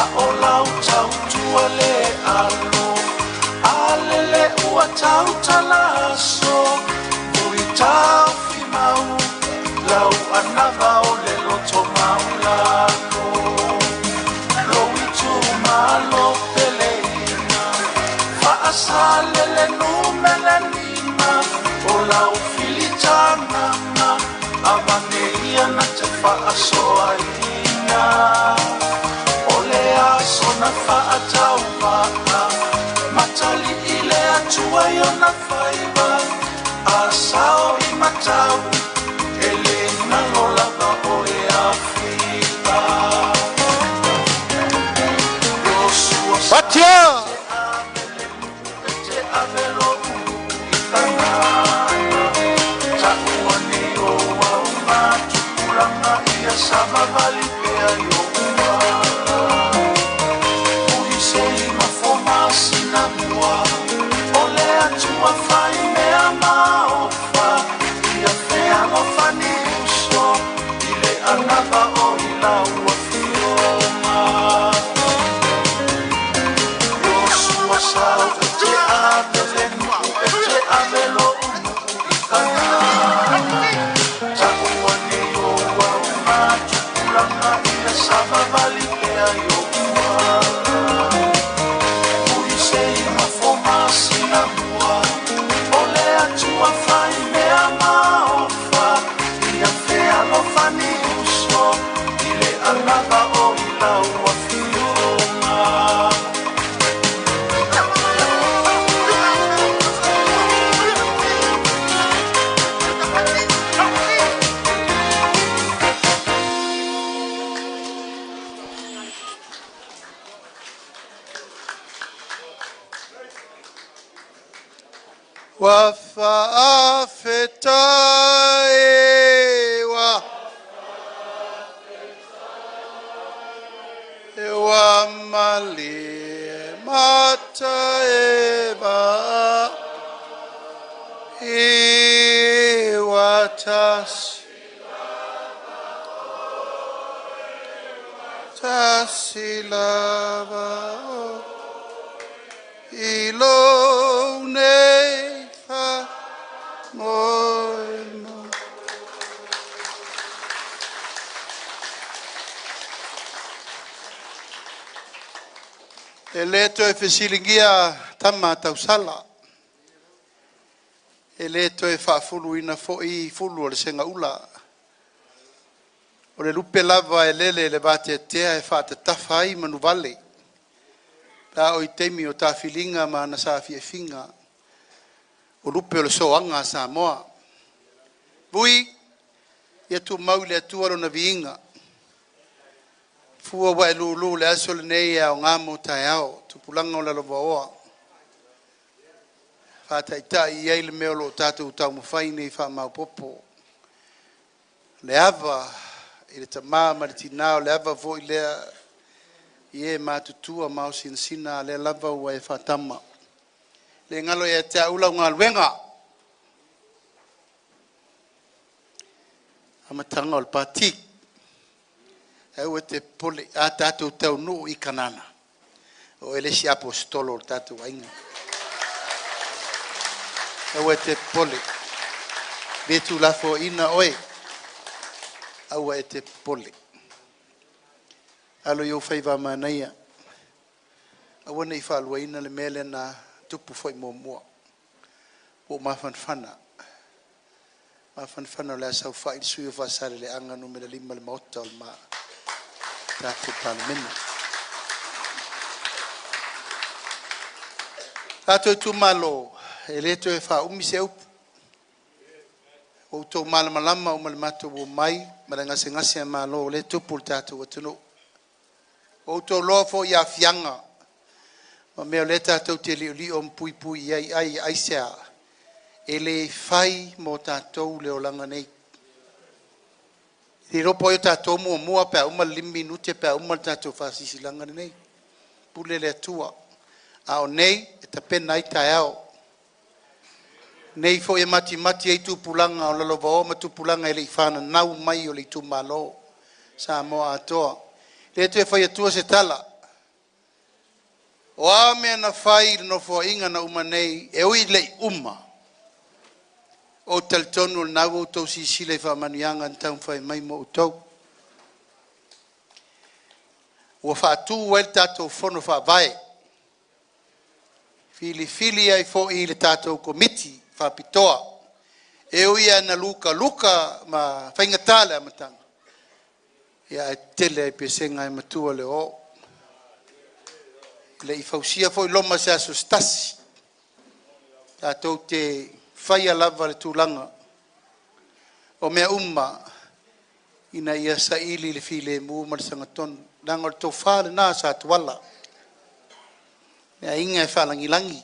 A o lau tautua le alo, alele ua tautala aso. Ui taufi mau, lau anava o le loto maulalo. Lou itumalo peleina, faasalele numele lima. O lau filitagaga, avane ia na te faasoaina. O le aso na faatauvaa, matalii le Atua i ona faiva. A sao i matau, e le galo lava oe afiva. Iosua Patia! e te ave lou nuu i Kanana. Taua nei o ua umatupulaga ia savavali pea i ou aga. Puiseina fomasina mua, o le Atua fai mea maofa, ia fealofani uso i le anava o i lau afioga. Iosua sau e te ave le nuu e te ave lou nuu i Kanana. Taua nei o ua umatupulaga ia savavali pea i ou aga. Puiseina fomasina mua, o le Atua fai mea maofa, ia fealofani uso i le anava o i lau afioga. Wa faafetai wa e wa malie mata e va i wa tasi tasi lava o i lou nei faamoemoe. E le toe fesiligia tama tausala. E le toe faafuluina foi fulu o le segaula. O le lupe lava e lele i le vateatea e faatatafa ai manuvale. Pe a oo i taimi o tafiliga ma ana saafiafiga. O lupe o le soaga a Samoa. Vui, ia tumau i le Atua lona viiga. Fua ua e lūlū le aso lenei e aoga mo taeao, tupulaga o lalovaoa. Faataitai i ai le mea o lo o tatou taumafai nei faamaopopo. Le ava i le tama ma le tina o le ava foi lea i e matutua ma aosinasina a lea lava ua e faatama. Le galo ia te au lau galuega, amataga o le Pati. Aua e te popole, a tatou taunuu i Kanana, o oe le isi aposetolo o le tatou aiga. Aua e te popole, e le tuulafoaiina oe, aua e te popole. Alo i ou faiva manaia, aua ne i faaluaina le mea lea na tupu foi muamua. Ua ou mafanafana, mafanafana o le a saofai le sui o Faasaleleaga 5 i le maota o le tatou Palemene. Tatou Itumalo, e le toe faaumi se upu. Ua outou malamalama uma i le matou omai ma le gasegase a malo o lea e tupu i le tatou atunuu. Ua outou iloa foi aafiaga ma mea o lea tatou te liolio ma puipui i ai. Ai aisea? E le fai mo tatou le olaga nei. E le iloa po o ai o tatou e muamua pe a uma le 5 minute pe a uma le tatou faasilasilaga lenei. Pule le Atua. A o nei, e tapena ai taeao. O nei foi e matimati ai tupulaga o lalovaoa ma tupulaga e le i fananau mai o le itumalo o Samoa atoa. E le toe fai atua se tala. O a mea na fai i le Nofoaiga na uma nei, e ui ina le i uma, ou te talitonu o lena ua outou silasila i faamanuiaga na taumafai mai mo outou. Ua faatu ai le tatou Fono Faavae, filifili ai foi le tatou Komiti Faapitoa. E ui lava ina lukaluka ma faigata le amataga, ae tetele lava i pesega ae matua le oo. E le i fausia foi Roma i se aso se tasi. Tatou te faia lava le tulaga o mea uma ina ia saili le filemu ma le sagatonu, leaga o le tofa lena a Satuala, le aiga e faalagilagi, e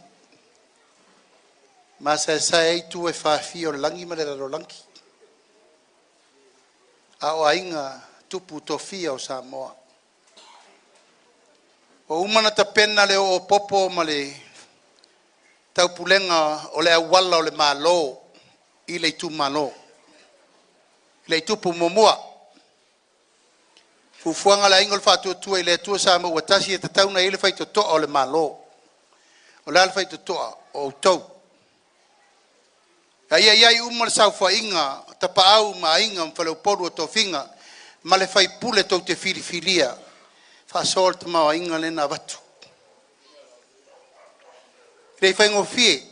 masaesae ai itu e fia o le lagi ma le lalolagi, a o aiga tupu tofia o Samoa. Ua uma ona tapena le oo popo ma le taupulega o le auala o le Malo i le itumalo, e le i tupu muamua. Fuafuaga a le Aiga o le Faatuatua i le Atua Samoa ua Tasi, e tatau ona i ai le faitotoa o le Malo. O le a le faitotoa? O outou. A ia i ai uma le saofaiga a Tapaau ma Aiga ma Faleupolu o Tofiga ma le faipule tou te filifilia e faasoa le tamaoaiga lea na avatu. E le faigofie, e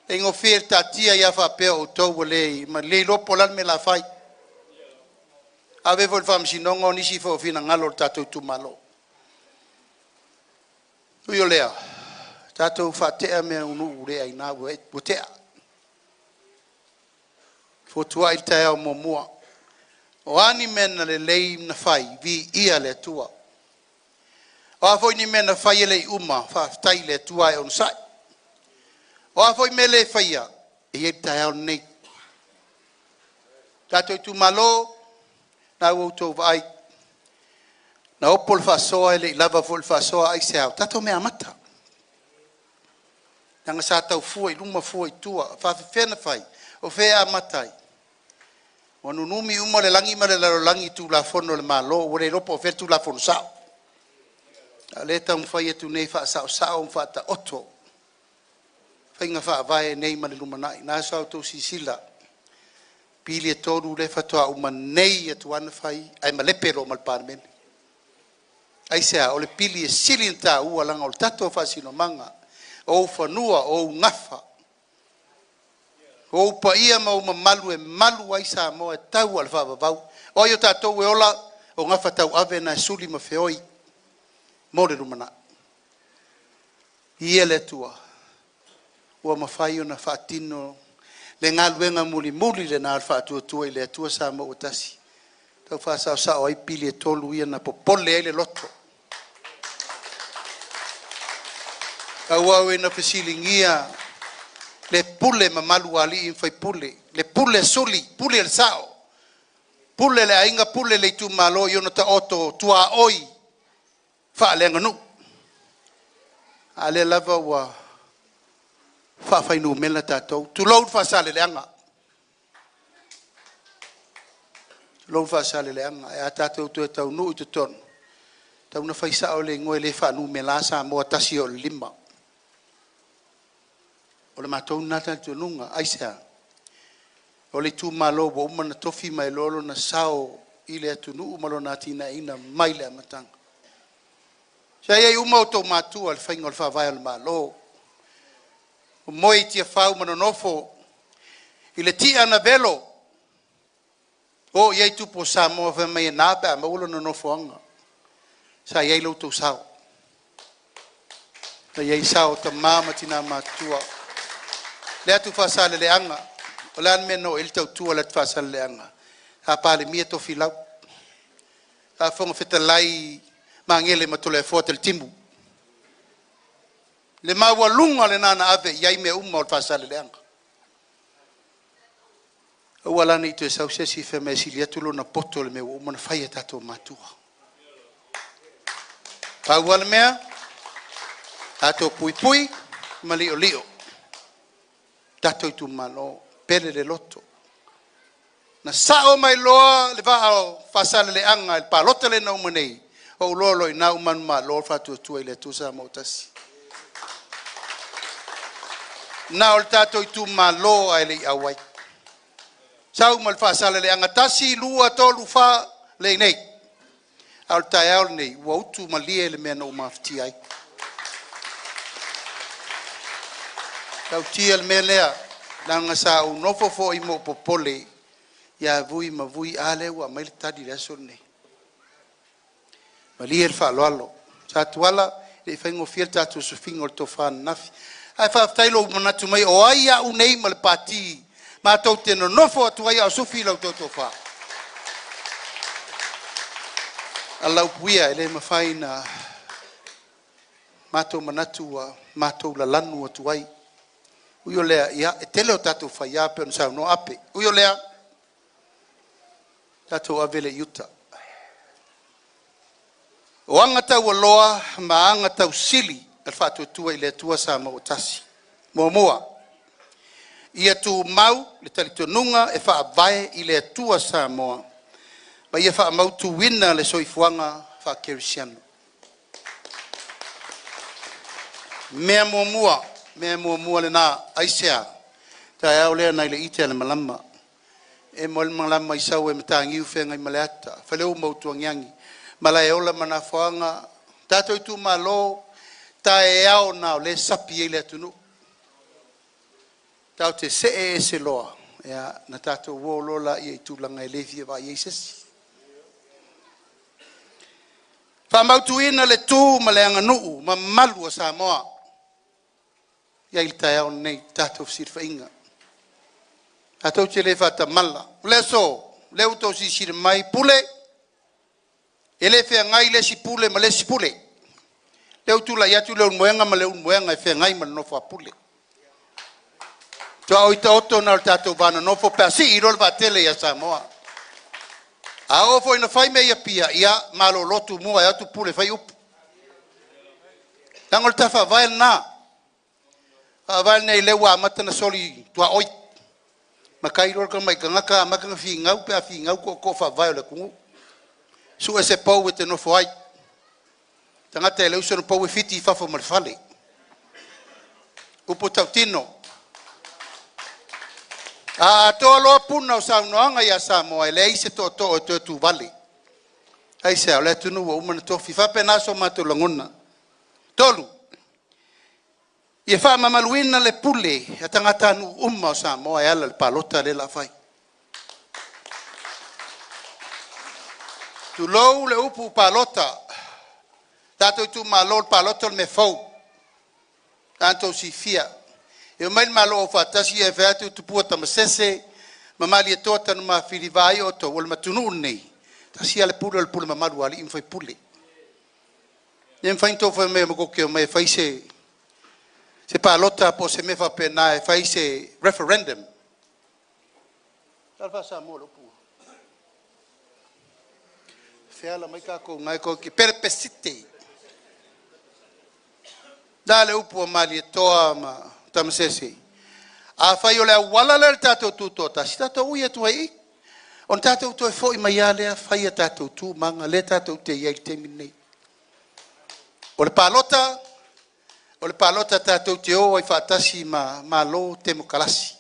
faigofie le taatia ai lava faapea o outou ua le iloa po o le a le mea o le a fai. Ave foi i le faamasinoga o nisi foi o finagalo o le tatou itumalo. Ui o lea, tatou faatea mea i nuu le aina ua tea. Fotuai le taeao muamua. O a ni mea na lelei na fai, viia le Atua. O a foi ni mea na fai e le i uma, faafetai i le Atua ae onosai. O a foi mea e le faia, e i ai le taeao lenei. Tatou itumalo, lena ua outou vaai, na opo le faasoa e le i lava foi le faasoa. Aisea? O tatou mea amata. Leaga sa tau fua i luma fua i tua, e faapefea ona fai, o fea e amata ai? Ua nunumi uma le lagi ma le lalolagi i Tulafono a le Malo, ua le iloa po o fea le Tulafono sao. A o lea e taumafai atu nei e faasaosao ma faataoto faiga faavae nei ma le lumanai. O lena sa outou silasila, pili e tolu lea faatoa uma nei atu lava na fai ae malepe loa ma le Palemene. Aisea? O le pili e sili ona taua leaga o le tatou faasinomaga, o ou fanua, o ou gafa, o ou paia ma ou mamalu e malu ai Samoa e tau lava i le faavavau. O ai o tatou e ola? O gafa tauave na e suli ma feoi mo le lumanai. Viia le Atua ua mafai ona faatino le galuega mulimuli lena a le Faatuatua i le Atua Samoa ua Tasi, e tau faasaosao ai pili e tolu ia na popole ai le loto. Tauau ina fesiligia le pule mamalu a alii ma faipule, le pule a Suli, pule a le sao. Pule le aiga, pule le itumalo i ona taoto tuaoi faaleaganuu. A lea lava ua faafainumera tatou. Tulou le Faasaleleaga. Tulou le Faasaleleaga. Ae a tatou toe taunuu i totonu, e tatau ona fai sao le igoa e le faanumera Samoa 1 oo i le 5. O le matou lena talitonuga. Aisea? O le itumalo ua uma ona tofi ma e iloa lona sao i le atunuu ma lona atinaeina mai le amataga. Sa i ai uma outou matua i le faiga o le faavae o le Malo, moe i Tiafau ma nonofo i le tia na velo, o i ai tupu o Samoa fai mai e na pe a maua lona nofoaga. Sa i ai lo outou sao, sa i ai sao o tama ma tina matutua. Le atu Faasaleleaga, o le a le mea na oo i ai le tautua i le atu Faasaleleaga? Sa Palemia Tofilau, sa Fofoga Fetalai Magele ma Toleafoa Talitimpu. Le maualuga lena na ave i ai mea uma o le Faasaleleaga. Aua la ne i toe sau se isi fai mai e sili atu lona poto i le mea ua uma ona fai e tatou matua. Pau lava le mea, tatou puipui ma liolio tatou itumalo, pele le loto. Na sao mai loa le vaa o Faasaleleaga i le palota lea na uma nei, ou iloa loa i ina ua manumalo le Faatuatua i le Atua Samoa ua Tasi. Na o le tatou itumalo lava e le i auai. Sau ma le Faasaleleaga 1, 2, 3, 4, lea e i inei. A o le taeao lenei, ua utu malie le mea na ou mafatia ai. E matautia le mea lea, leaga sa ou nofo foi ma ou popole ia Vui ma Vui, a lea ua aumai le tali i le aso lenei. Malie le faaaloalo. Sa Tuala, e le i faigofie le tatou sufiga o le tofa ananafi. Ae faafetai i lou manatu mai o ai au nei ma le pati matou te nonofo atu ai a o sufi la outou tofa. A Laupuia, e le mafai ona matou manatu ua matou lalanu atu ai. Ui o lea, ia, e tele o tatou faia pei ona saunoa Ape. Ui o lea, tatou ave lea i uta. O aga taualoa ma aga tausili a le Faatuatua i le Atua Samoa ua Tasi. Muamua, ia tumau le talitonuga e faavae i le Atua Samoa ma ia faamautuina le soifuaga faakerisiano. Mea muamua, mea muamua lena. Aisea? Taeao lea nai le ite a le malama. E mo le malama i sau e mataniu Feagaimaleata, Faleu ma Utuagiagi, Malaeola ma Nafoaga, tatou itumalo, taeao na o lea e sapi ai le atunuu. Tatou te see ese loa, ia, na tatou o loa laia i tulaga e le fia vaai ai se isi. Faamautuina le tu ma le aganuu mamalu a Samoa. I ai le taeao lenei, tatou fesilafaiga. Tatou te le faatamala. O le aso, o lea ua outou silasila mai, Pule, e le feagai le isi pule ma le isi pule. Lea ua tulai atu Leulumoega ma Leulumoega e feagai ma le nofo a Pule. Tuaoi taoto na o le tatou vanonofo pe a sii loa le vaatele ia Samoa. A oo foi ina fai mea i Apia, ia malolo Tumua e o atu Pule e fai upu. Leaga o le ta faavae lena. Faavae lenei lea ua amata ona soli tuaoi. Matai loa le tamai tagata amata ona finau pe a finau tootoo faavae o le atunuu. Sue se pou e te nofo ai. Tagata e le uso na pou e fiti i fafo ma le fale. Upu tautino. A atoa loa puna o saunoaga ia Samoa, e leai se tootoo e toe tuvale. Aisea? O le atunuu ua uma ona tofi. E faapena so matou lagona. Tolu, ia faamamaluina le pule a tagatanuu uma o Samoa e ala i le palota lea o le a fai. Tulou le upu palota, tatou itumalo o le palota o le mea fou. Tatou silafia, e omai le Malo Aufaatasi ae fai atu Tupua Tamasese ma Malietoa Tanumafili, vaai outou, o le atunuu lenei, e tasi lava le pule o le pule mamalu a alii ma faipule. E le mafai ona outou fai mai matou te omai e fai se palota po o se mea faapena e fai se referendum. Feala mai tatou na e tou te perepesite. Le a le upu a Malietoa ma Tamasese? Afai o le auala lea o le tatou tutoatasi, tatou ui atu ai i i, ona tatou toe foi mai lava lea fai a tatou tu ma aga lea tatou te i ai i le taimi lenei. O le palota, o le palota tatou te o ai faatasi ma malo temokalasi.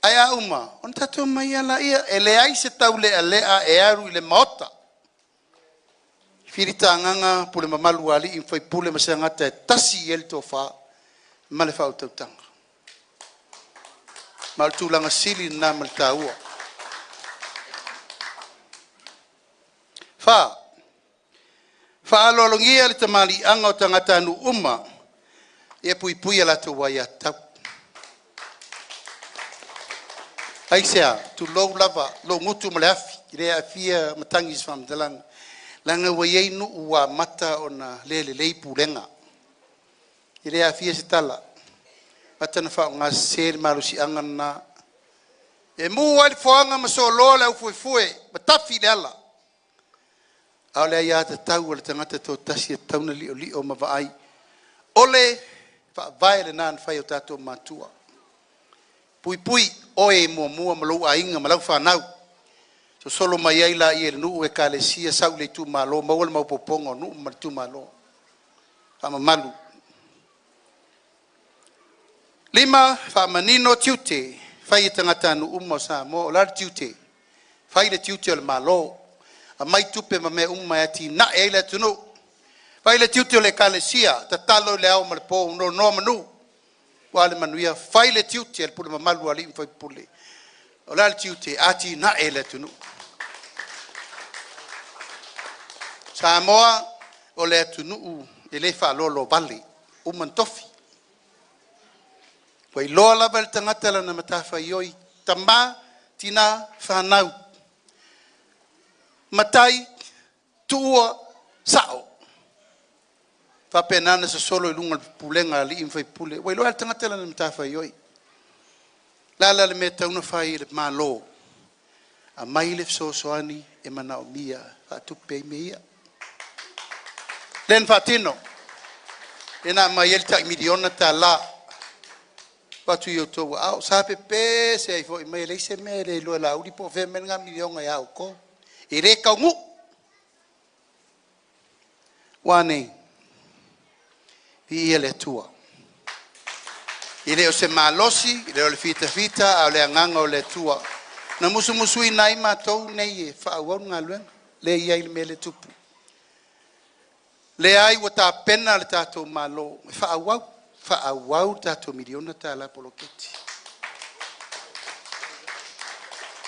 Ae a uma, ona tatou omai lava laia. E leai se taulealea e alu i le maota, filitagaga pule mamalu a alii ma faipule ma se tagata e tasi i ai le tofa ma le faautautaga. Ma o le tulaga sili lena ma le taua. 4. Faaaloalogia le tamaliiaga o tagatanuu uma ia puipui a latou aia tatau. Aisea? Tulou lava lou gutu ma le afi, e le aafia matagi i se faamatalaga, leaga ua i ai nuu ua amata ona le lelei pulega. E le aafia se tala, amata ona faaaoga sese le malosiaga lena e mu ai le foaga ma soloa le aufuefue ma tafi i le ala. A o le aiatatau a le tagata e toatasi e tatau ona liolio ma vaai. O le faavae lena na fai e o tatou matua, puipui oe muamua ma lou aiga ma lau fanau, sosolo mai ai lea i le nuu, ekalesia, sau i le itumalo, maua le maopoopoga o nuu ma le itumalo. Faamamalu. 5. Faamanino tiute e fai e tagatanuu uma o Samoa. O le a le tiute? Fai le tiute o le Malo, aumai tupe ma mea uma e atinae ai le atunuu. Fai le tiute o le ekalesia, tatalo i le ao ma le po, nonomanu aua le manuia. Fai le tiute o le pule mamalu a alii ma faipule. O le a le tiute? Atinae le atunuu. Samoa o le atunuu e le faaloalovalea uma ona tofi. Ua iloa lava e le tagata lana matafaioi, tama, tina, fanau, matai, tuua, sao. E faapena ona sosolo i luga o le pulega a alii ma faipule, ua iloa lava e le tagata lana matafaioi. O le a la le mea e tatau ona fai e le Malo? Aumai le fesoasoani e manaomia e faatupe ai mea ia. Lea na faatino, lea na aumai ai le tai $1 miliona tuu atu i outou aao. Sa pepese ai foi fai mai e leai se mea e le iloa e Laauli po o fea le mea lena miliona ia outou. E le taunuu. Ua a nei? Viia le Atua. E le o se malosi, e le o le fitafita, a o le agaga o le Atua na musumusuina ai matou nei e faaauau le galuega lea e i ai le mea lea e tupu. Leai ua tapena le tatou Malo e faaauau, faaauau le tatou $1 miliona poloketi.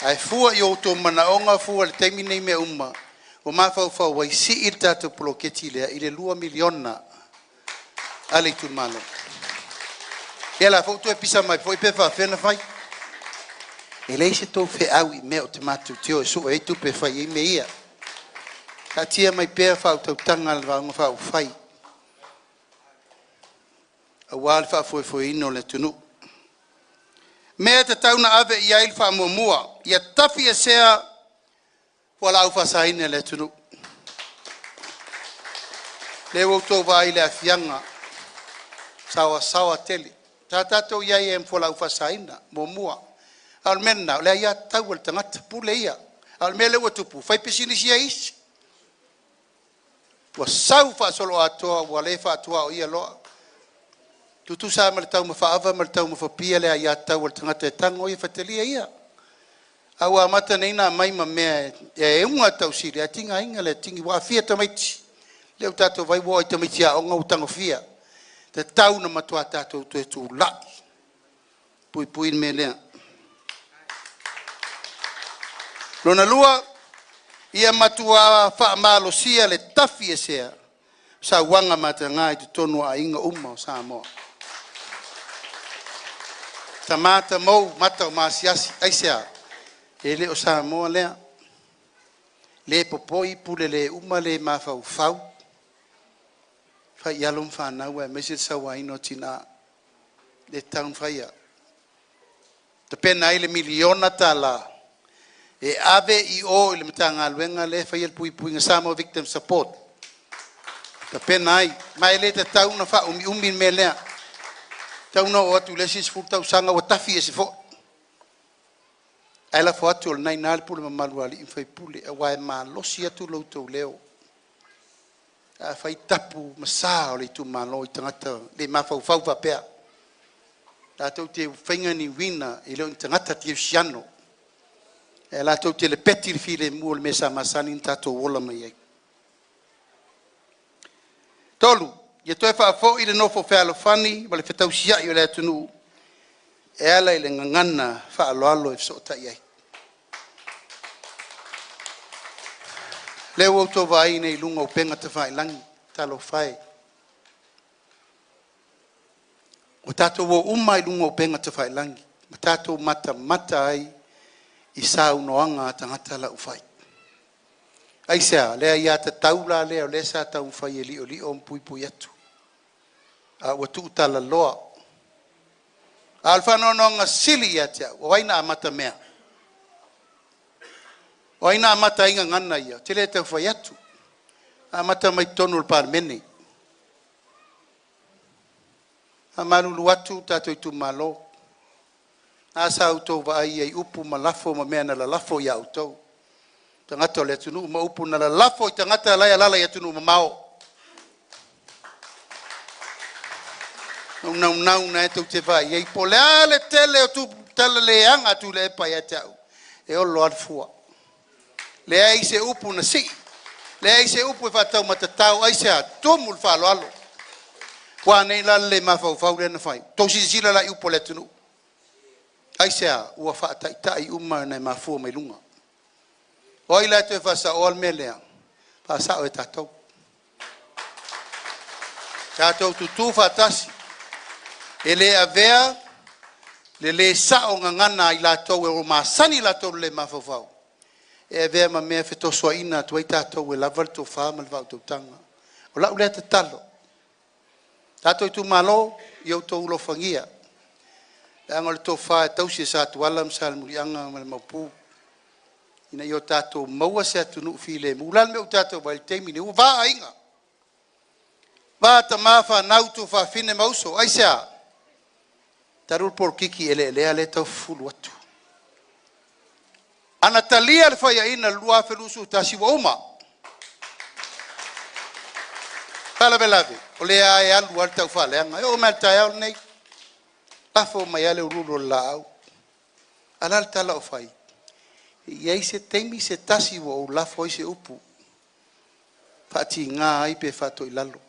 Ae fua i o outou manaoga fua i le taimi lenei i mea uma, ua mafaufau ai, sii le tatou poloketi lea i le $2 miliona a le itumalo. Ia o la foi ua toe pisa mai foi pe faapefea ona fai. E leai se tou feau i mea matou te o e sue ai tupe e fai ai mea ia. Taatia mai pea le faautautaga a le Vaega Faaupufai aua le faafoefoeina o le atunuu. Mea e tatau ona ave i ai le faamuamua, ia tafiesea fualaau faasaina i le atunuu. Lea ua outou vaai i le aafiaga, saoasaoa tele. Sa tatou i ai ai ma fualaau faasaina muamua, a o le mea lena, o le aiatatau a le tagata, pule ia. A o le mea lea ua tupu, ua faipisinisi ai isi. Ua sau faasoloatoa ua le faatuaoia loa. Tutusa lava ma le taumafa ava ma le taumafa pia le aiatatau a le tagata e tago ia faitalia ia. A ua amata nei ona aumai ma mea e uga le tausili ae tigaina le atigi ua aafia tamaiti. Lea ua tatou vaai ua oo lava i tamaiti aoga ua tagofia. E tatau ona matua tatou toe tulai e puipui le mea lea. Lona lua, ia matua faamalosia le tafiesea o sauaga mataga i totonu o aiga uma o Samoa. Tama tamou mata o maasiasi. Aisea? E le o Samoa lea. Le popoi, pule le uma, le mafaufau, fai i alo ma fanau aemaise le sauaina o tina. E le tatau ona faia. Tapena ai le $1 miliona E ave i o i le Matagaluega lea e faia le puipuiga Samoa Victim Support. Tapena ai, ma e le tatau ona faaumiumi le mea lea. E tatau ona oo atu i le isi 10 tausaga ua tafi ese foi. Ae lafo atu o lena e i ina le pule mamalu a alii ma faipule, aua e malosi atu lo outou leo. Afai tapu ma sa o le itumalo i tagata le mafaufau faapea, latou te faia ni uiga e le o ni tagata kerisiano, ae latou te lepeti le filemu o le mea sa masani ona tatou ola mai ai. 3. Ia toe faafoi le nofo fealofani ma le fetausiai o le atunuu e ala i le gagana faaaloalo e fesootai ai. O lea ua outou vaai nei i luga o upega tafailagi, talofa e, ua tatou o uma lava i luga o upega tafailagi ma tatou matamata ai i saunoaga a tagata la ua fai. Aisea? O le aiatatau la lea o lea sa taumafai e liolio ma puipui atu, a ua tuutalaloa. A o le faanoanoaga sili ia te au, o ai na amatamea? O ai na amata ai gagana ia? Ou te le tau fai atu. Na amata mai totonu o le Palemene. E faamalulu atu le tatou itumalo, a sa outou vaai i ai i upu ma lafo ma mea na lalafo ia outou, tagata o le atunuu, ma upu na lalafo i tagata la e alaala i atunuu mamao. O le naunau lena tou te vaai i ai, po o le a le tele o tala leaga a Tuilaepa ia te au, e olo lava le fua. Leai se upu na sii, leai se upu e faataumatatao. Aisea? Tumu i le faaaloalo. Ua a nei la le le mafaufau lea na fai? Tou silasila la i upu a le atunuu. Aisea? Ua faataitai uma ona e mafua mai luga. O ai la e toe faasaoa le mea lea? Faasao e tatou. Tatou tutu faatasi, e le avea le le sao gagana a i latou e masani latou i le le mafaufau e avea ma mea e fetosoaina atu ai tatou e lava le tofa ma le faautautaga. O lau lea tatalo, tatou itumalo, ia outou alofagia, leaga o le tofa e tausi e Satuala ma Salemuliaga ma le Maopu, ina ia tatou maua se atunuu filemu. O le a le mea ua tatou vaai i ai i le taimi lenei? Ua va aiga, va tama, fanau, tuafafine ma uso. Aisea? Talu le polokiki eleelea lea e tau fufulu atu. A na talia le faiaina i le 2021 ua uma. Faalavelave, o lea lava e alu lava le taufaaleaga. E oo mai lava i le taeao lenei, lafo mai lava le uluulu o le laau. A o le a le tala o fai? E i ai se taimi se tasi ua ou lafo ai se upu faatiga ai pe faatoilalo.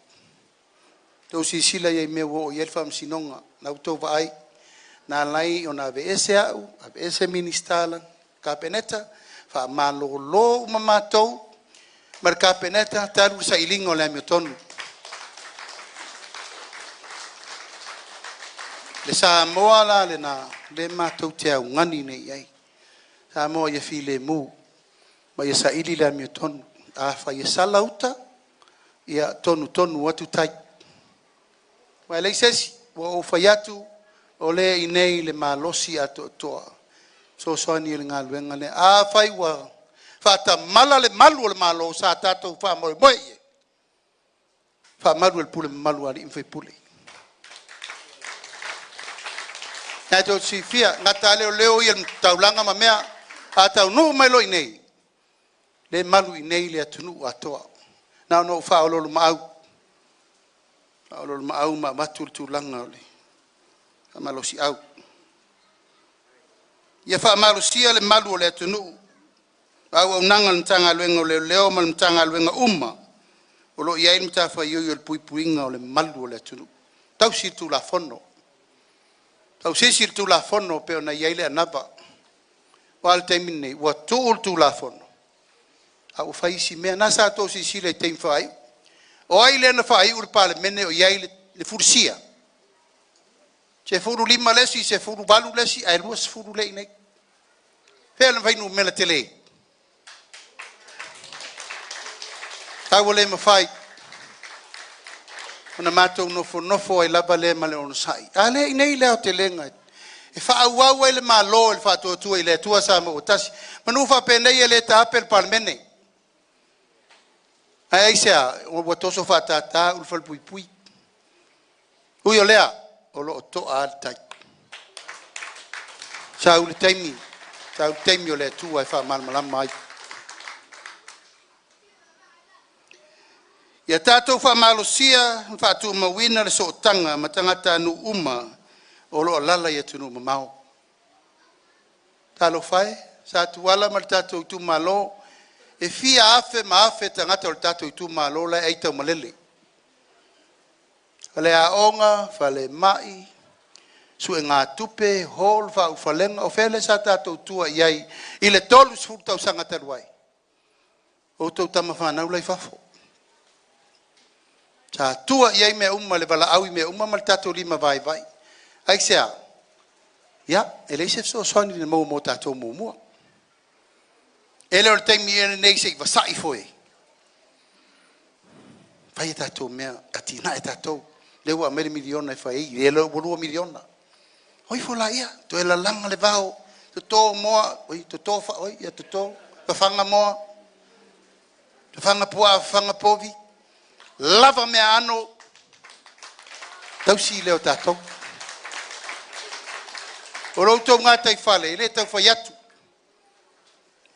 Outou silasila i ai i mea ua oo i ai le faamasinoga. O lena ua outou vaai, na ala ai ona aveese au, aveese Minisita o le Kapeneta, faamalolo uma matou ma le Kapeneta talu le sailiga o le amiotonu. Le Samoa la lena, lea matou te augani nei i ai. Samoa ia filemu ma ia saili le amiotonu. Afai e sala uta, ia tonutonu atu tai. Aua e leai se isi, ua ou fai atu, o lea e i inei le malosi atoatoa e fesoasoani i le galuega lea. Afai ua faatamala le malu o le Malo sa tatou faamoemoe i ai, faamalu e le pule mamalu a alii ma faipule. Lena tou te silafia, e gata lava leoleo ia i le taulaga ma mea, a taunuu mai loa i inei, lea e malu i inei le atunuu atoa. Na ona ou faaoloolomaau, faaoloolomaau ma avatu le tulaga o le faamalosiau. Ia faamalosia le malu o le atunuu, le auaunaga a le Matagaluega o Leoleo ma Matagaluega uma o lo o i ai le matafaioi o le puipuiga o le malu o le atunuu. Tausi le Tulafono, tausisi le Tulafono e pei ona i ai le anava. Aua o le taimi lenei, ua tuu le Tulafono a ua fai isi mea. Lena sa outou silasila i taimi faaiu. O ai lea na faaiu le Palemene o i ai le fulisia? 15 le isi, 18 le isi, ae 20 lea e i inei. Fea le fuainumera tele? Ae ua le mafai ona matou nofonofo ai lava lea ma le onosai. A lea e i inei le aotelega E faaauau ai le Malo i le Faatuatua i le Atua Samoa ua Tasi. Manu faapenei e le taape le Palemene. Ae aisea? Ua toso faatata ulu falepuipui. Ui o lea, o lo o toa lava le tai. Sau le taimi, sau le taimi o le Atua e faamalamalama ai. Ia tatou faamalosia ma faatumauina le sootaga ma tagatanuu uma o lo o alaala i atunuu mamao. Talofa e, sa Tuala ma le tatou itumalo, e fia afe ma afe tagata o le tatou itumalo la e aitaumalele, faleaoga, falemai, suegatupe, hall, faaulufalega. O fea lea sa tatou tua i ai i le 30 tausaga talu ai? O outou tama fanau la e i fafo. Sa tua i ai mea uma, le valaau i mea uma ma le tatou limavaivai. Aisea? Ia, e leai se fesoasoani na maua mo tatou muamua. E le o le taimi ea lenei se i vasai foi e fai a tatou mea, atinae tatou. Lea ua aumai le miliona e fai ai, ia lea ua $2 miliona. O ifo laia, toe lalaga le vao, toto moa, oi toto oi ia toto, fafaga moa, fafaga puaa, fafaga povi, lava meaano, tausi lea o tatou. O lo outou gataifale, e le tau fai atu,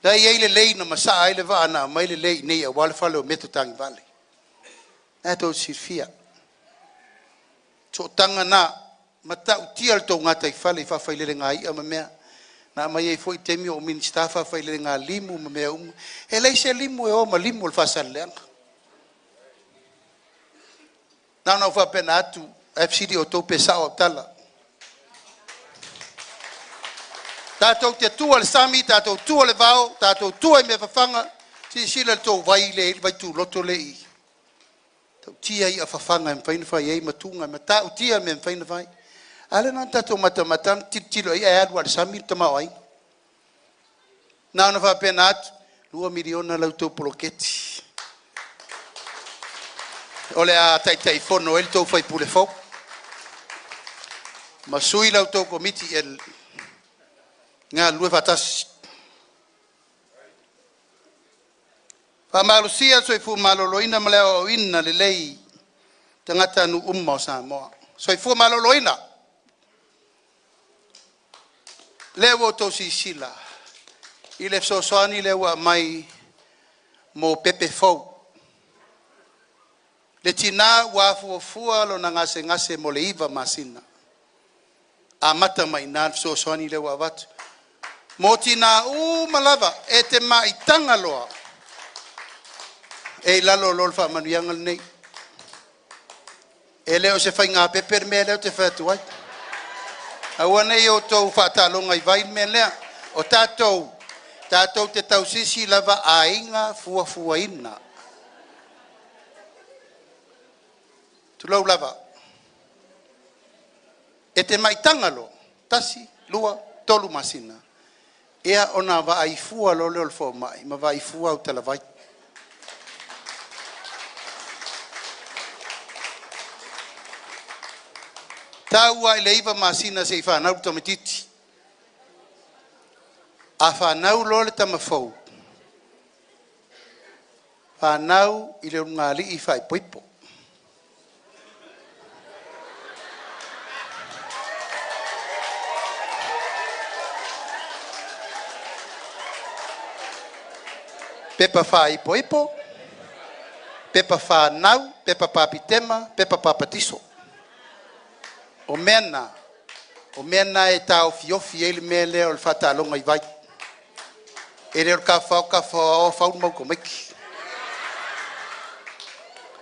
la e i ai le lei na masaa ai le vaa na aumai le lei i inei aua le fale o Meto Tagivale. O lena tou te silafia. Sootaga na matautia le tou gataifale i faafailelega i'a ma mea na aumai ai foi i taimi a o ou Minisita faafailelega limu ma mea uma. E leai se limu e o ma limu o le Faasaleleaga. Na ona ou faapena atu, ae fesili outou pe sao au tala. Tatou te tua i le sami, tatou tua i le vao, tatou tua i mea fafaga. Silasila i le tou vai lea e i ai le vaituloto lea e i i. E matautia i'a fafaga e mafai ona fai ai ma tuga, e matautia mea e mafai ona fai. A lea na ona tatou matamata ma tilotilo i ai ae alu lava i le sami le tamaoaiga. Na ona faapena atu, $2 miliona la outou poloketi o le a Taitaifono ai le tou sui usufono fou ma sui la outou Komiti e galulue faatasi. Faamalosia le soifua maloloina ma le aoaoina lelei o tagatanuu uma o Samoa. Soifua maloloina. Lea ua outou silasila i le fesoasoani lea ua aumai mo pepe fou. Le tina ua afuafua lona gasegase mo le 9 masina, amata mai i ina le fesoasoani lea ua avatu mo tina uma lava e te maitaga loa, e i lalo loa o le faamanuiaga lenei. E le o se faiga pepe le mea lea ou te fai atu ai. Aua ne i outou faataaloga i vai le mea lea. O tatou, tatou te tausisi lava aiga fuafuaina. Tulou lava. E te maitaga loa, 1, 2, 3 masina, ia ona vaai fua loa lea o le fomai ma vaai fua au talavai. Tau lava i le 9 masina seia fanau le tamaitiiti. A fanau loa le tama fou, fanau i le ulugalii faaipoipo. Pepa faaipoipo, pepa fanau, pepa papitema, pepa papatiso. O mea na, o mea na e taofiofi ai le mea lea o le faataaloga i vai. E le o le tafafao tafafao fau le mau tamaiti.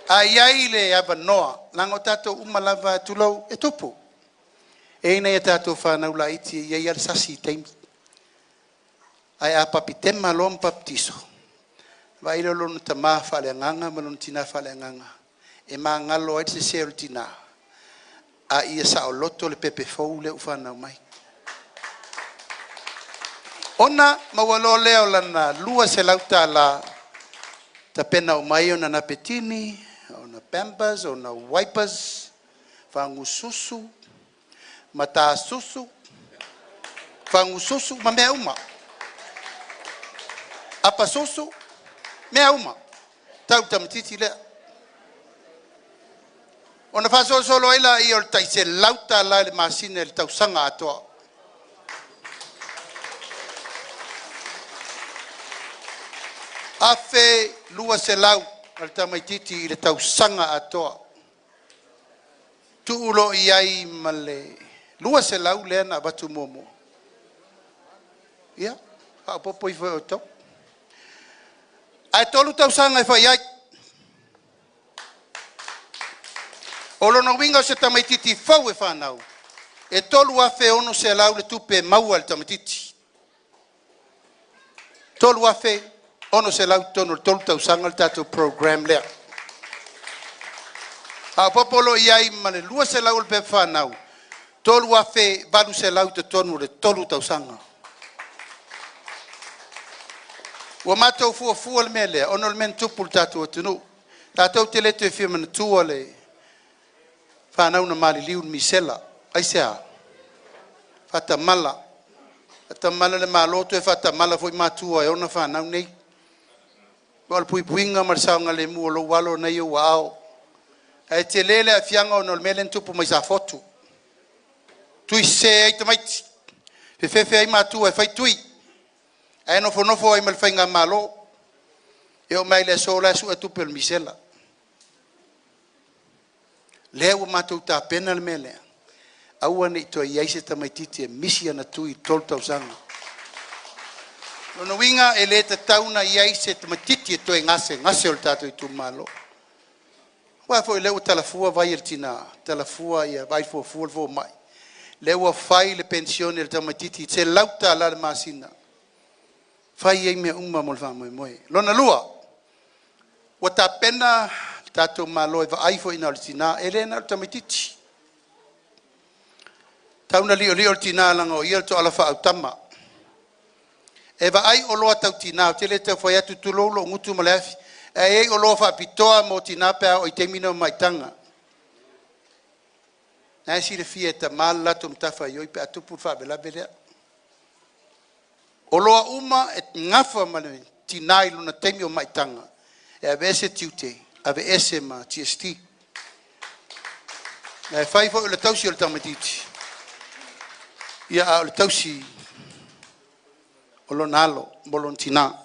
A i ai le avanoa, leaga o tatou uma lava, tulou, e tupu. E i ai nai a tatou fanau laiti e i ai lava le sasi i taimi. Ae a papitema loa ma papatiso, vaai loa i lona tama faaleagaga ma lona tina faaleagaga, e magalo ai le sese o le tina, a ia saoloto le pepe fou lea ua fanau mai. Ona maua loa lea o lana $200, tapena uma ai ona napetini, ona pampers, ona wipers, fagususu, matasusu, Fagususu ma mea uma. Apasusu, mea uma. Tau i le tamaititi lea. Ona faasolosolo ai lea o le tai $100 i le masina i le tausaga atoa. $1,200 a le tamaititi i le tausaga atoa. Tuu loa i ai ma le $200 lea na avatu muamua, ia faaopoopo ifo e outou. Ae 3 tausaga e fai ai. O lona uiga o se tamaititi fou e fanau, e $3,600 le tupe e maua e le tamaititi. $3,600 i totonu o le 3 tausaga le tatou program lea. Faaopoopo loa i ai ma le $200 o le pepa fanau, $3,800 i totonu o le 3 tausaga. Ua matou fuafua le mea lea ona o le mea na tupu i le tatou atunuu. Tatou te le toe fia manatua le fanau na maliliu i le misela. Aisea? Faatamala, faatamala le Malo toe faatamala foi matua e ona fanau nei. Aua o le puipuiga ma le saogalemu o lou alo lena e i ou aao. Ae tele le aafiaga ona o le mea lea na tupu mai Safotu, tui sese ai tamaiti, fefefe ai matua e fai tui, ae nofonofo ai ma le faigamalo. E oo mai lava i le aso o la e sue tupe o le misela. Lea ua matou tapena le mea lea, aua ne i toe i ai se tamaititi e misi ana tui i le 3 tausaga. O lona uiga e le tatau ona i ai se tamaititi e toe gasegase o le tatou itumalo. Aua foi o lea ua talafua vai a le tina, talafua, vaai fuafua le fomai, lea ua fai le penisione a le tamaititi e $100 i le masina, fai ai mea uma mo le faamoemoe. Lona lua, ua tapena le tatou Malo e vaai foi na o le tina, e le na o le tamaititi. E tatau ona liolio le tina leaga o ia le toala faaautama. E vaai oloa tau tina, ou te le tau fai atu tulou lou gutu ma le afi, ae i ai oloa faapitoa mo tina pe a oo i le taimi lea o maitaga. O lena e silafia e tama le latou matafaioi pe a tupu le faalavelave lea. O oloa uma e nafa ma le tina i lona taimi o maitaga, e aveese tiute, aveese ma GST. Ae fai foi o le tausi o le tamaititi, ia a o le tausi o lona alo ma lona tina.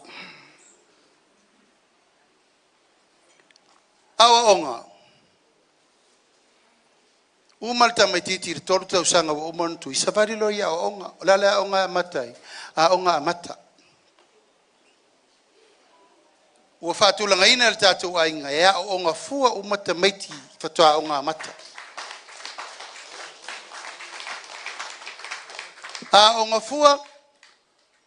Aoaoga, uma le tamaititi i le 3 tausaga ua uma ona tui, savali loa i aoaoga. O le a le aoga e amata ai? Aoga Amata. Ua faatulagaina e le tatou aiga e aooga fua uma tamaiti faatoa aoga amata. A aooga fua,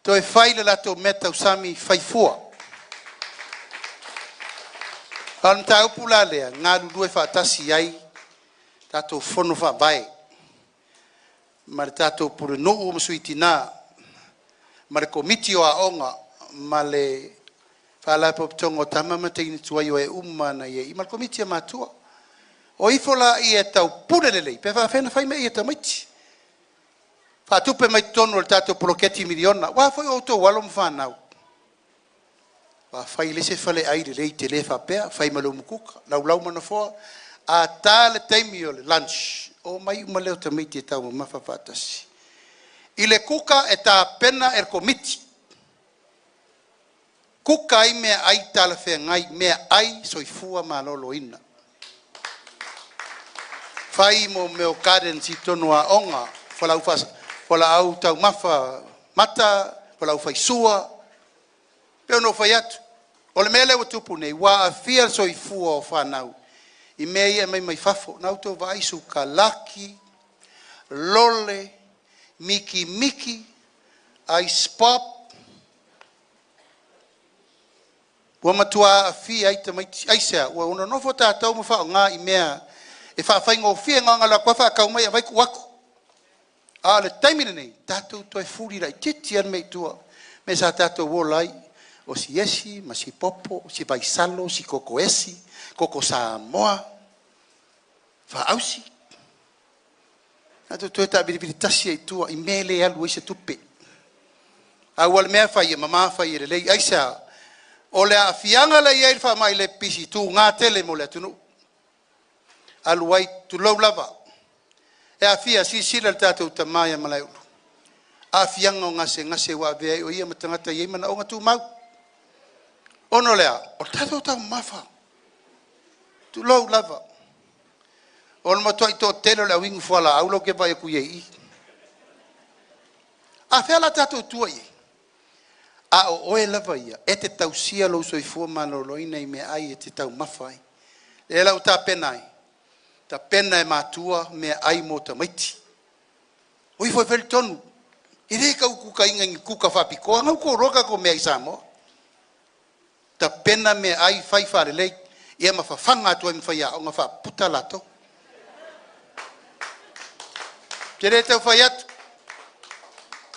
toe fai le latou mea tausami, fai fua. A o le mataupu la lea, e galulue faatasi ai tatou Fono Faavae ma le tatou Pulenuu ma Sui Tina ma le Komiti o Aoga ma le Faalapotopotoga o Tama ma Teine Tuai o e uma na i ai ma le Komiti a Matua. O ifo laia e taupule lelei pe faapefea ona fai mea ia a tamaiti. Faatupe mai totonu o le tatou poloketi miliona. Aua foi o outou alo ma fanau, ua fai le isi faleai lelei tele faapea, fai ma le umukuka, laulau ma nofoa. A ta le taimi o le lunch, omai uma lea o tamaiti e taumamafa faatasi. I le kuka e tapena e le komiti, kuka ai meaai talafeagai, meaai soifua maloloina. Fai mo mea o gardens i totonu o aoga, fualaau taumafa mata, fualaau faisua. E pei ona ou fai atu, o le mea lea ua tupu nei, ua aafia le soifua o fanau i mea ia e aumai mai fafo. O lena ua outou vaai, sukalaki, lole, mikimiki, ice pop, ua matua aafia ai tamaiti. Aisea? Ua nonofo tatou ma faaaoga i mea e faafaigofie, na ona alu atu lava faatau mai avai tuu atu. A o le taimi lenei, tatou toe fuli laitiiti lava le mea i tua, mea sa tatou ola ai, o si esi ma si popo, si vaisalo, si koko esi, koko Samoa, faausi. Tatou toe taavilivili tasi ai i tua i mea e le alu ai se tupe. A ua le mea fai e mama fai e lelei. Aisea? O le aafiaga lea e i ai le faamai le pipisi e tuga tele mo le atunuu, alu ai, tulou lava, e aafia. Silasila i le tatou tama ia Malaeulu, aafiaga o gasegase ua avea ai o ia ma tagata e i ai manaoga tumau. Ona o le a? O le tatou taumamafa, tulou lava. O le matuai toatele o le au inu fualaau la ou te vaai atu i ai i i. A fea la tatou tua i ai? A o oe lava ia, e te tausia lou soifua maloloina i meaai e te taumafa ai. Lea la ua tapena ai, tapena e matua meaai mo tamaiti. O ifo e fai le tonu. E le tau kukaina i ni kuka faapitoa, na ua iloa tatou mea i Samoa. Tapena meaai fai faalelei, ia ma fafaga atu ai ma faiaoga faaputa latou. Ou te le tau fai atu,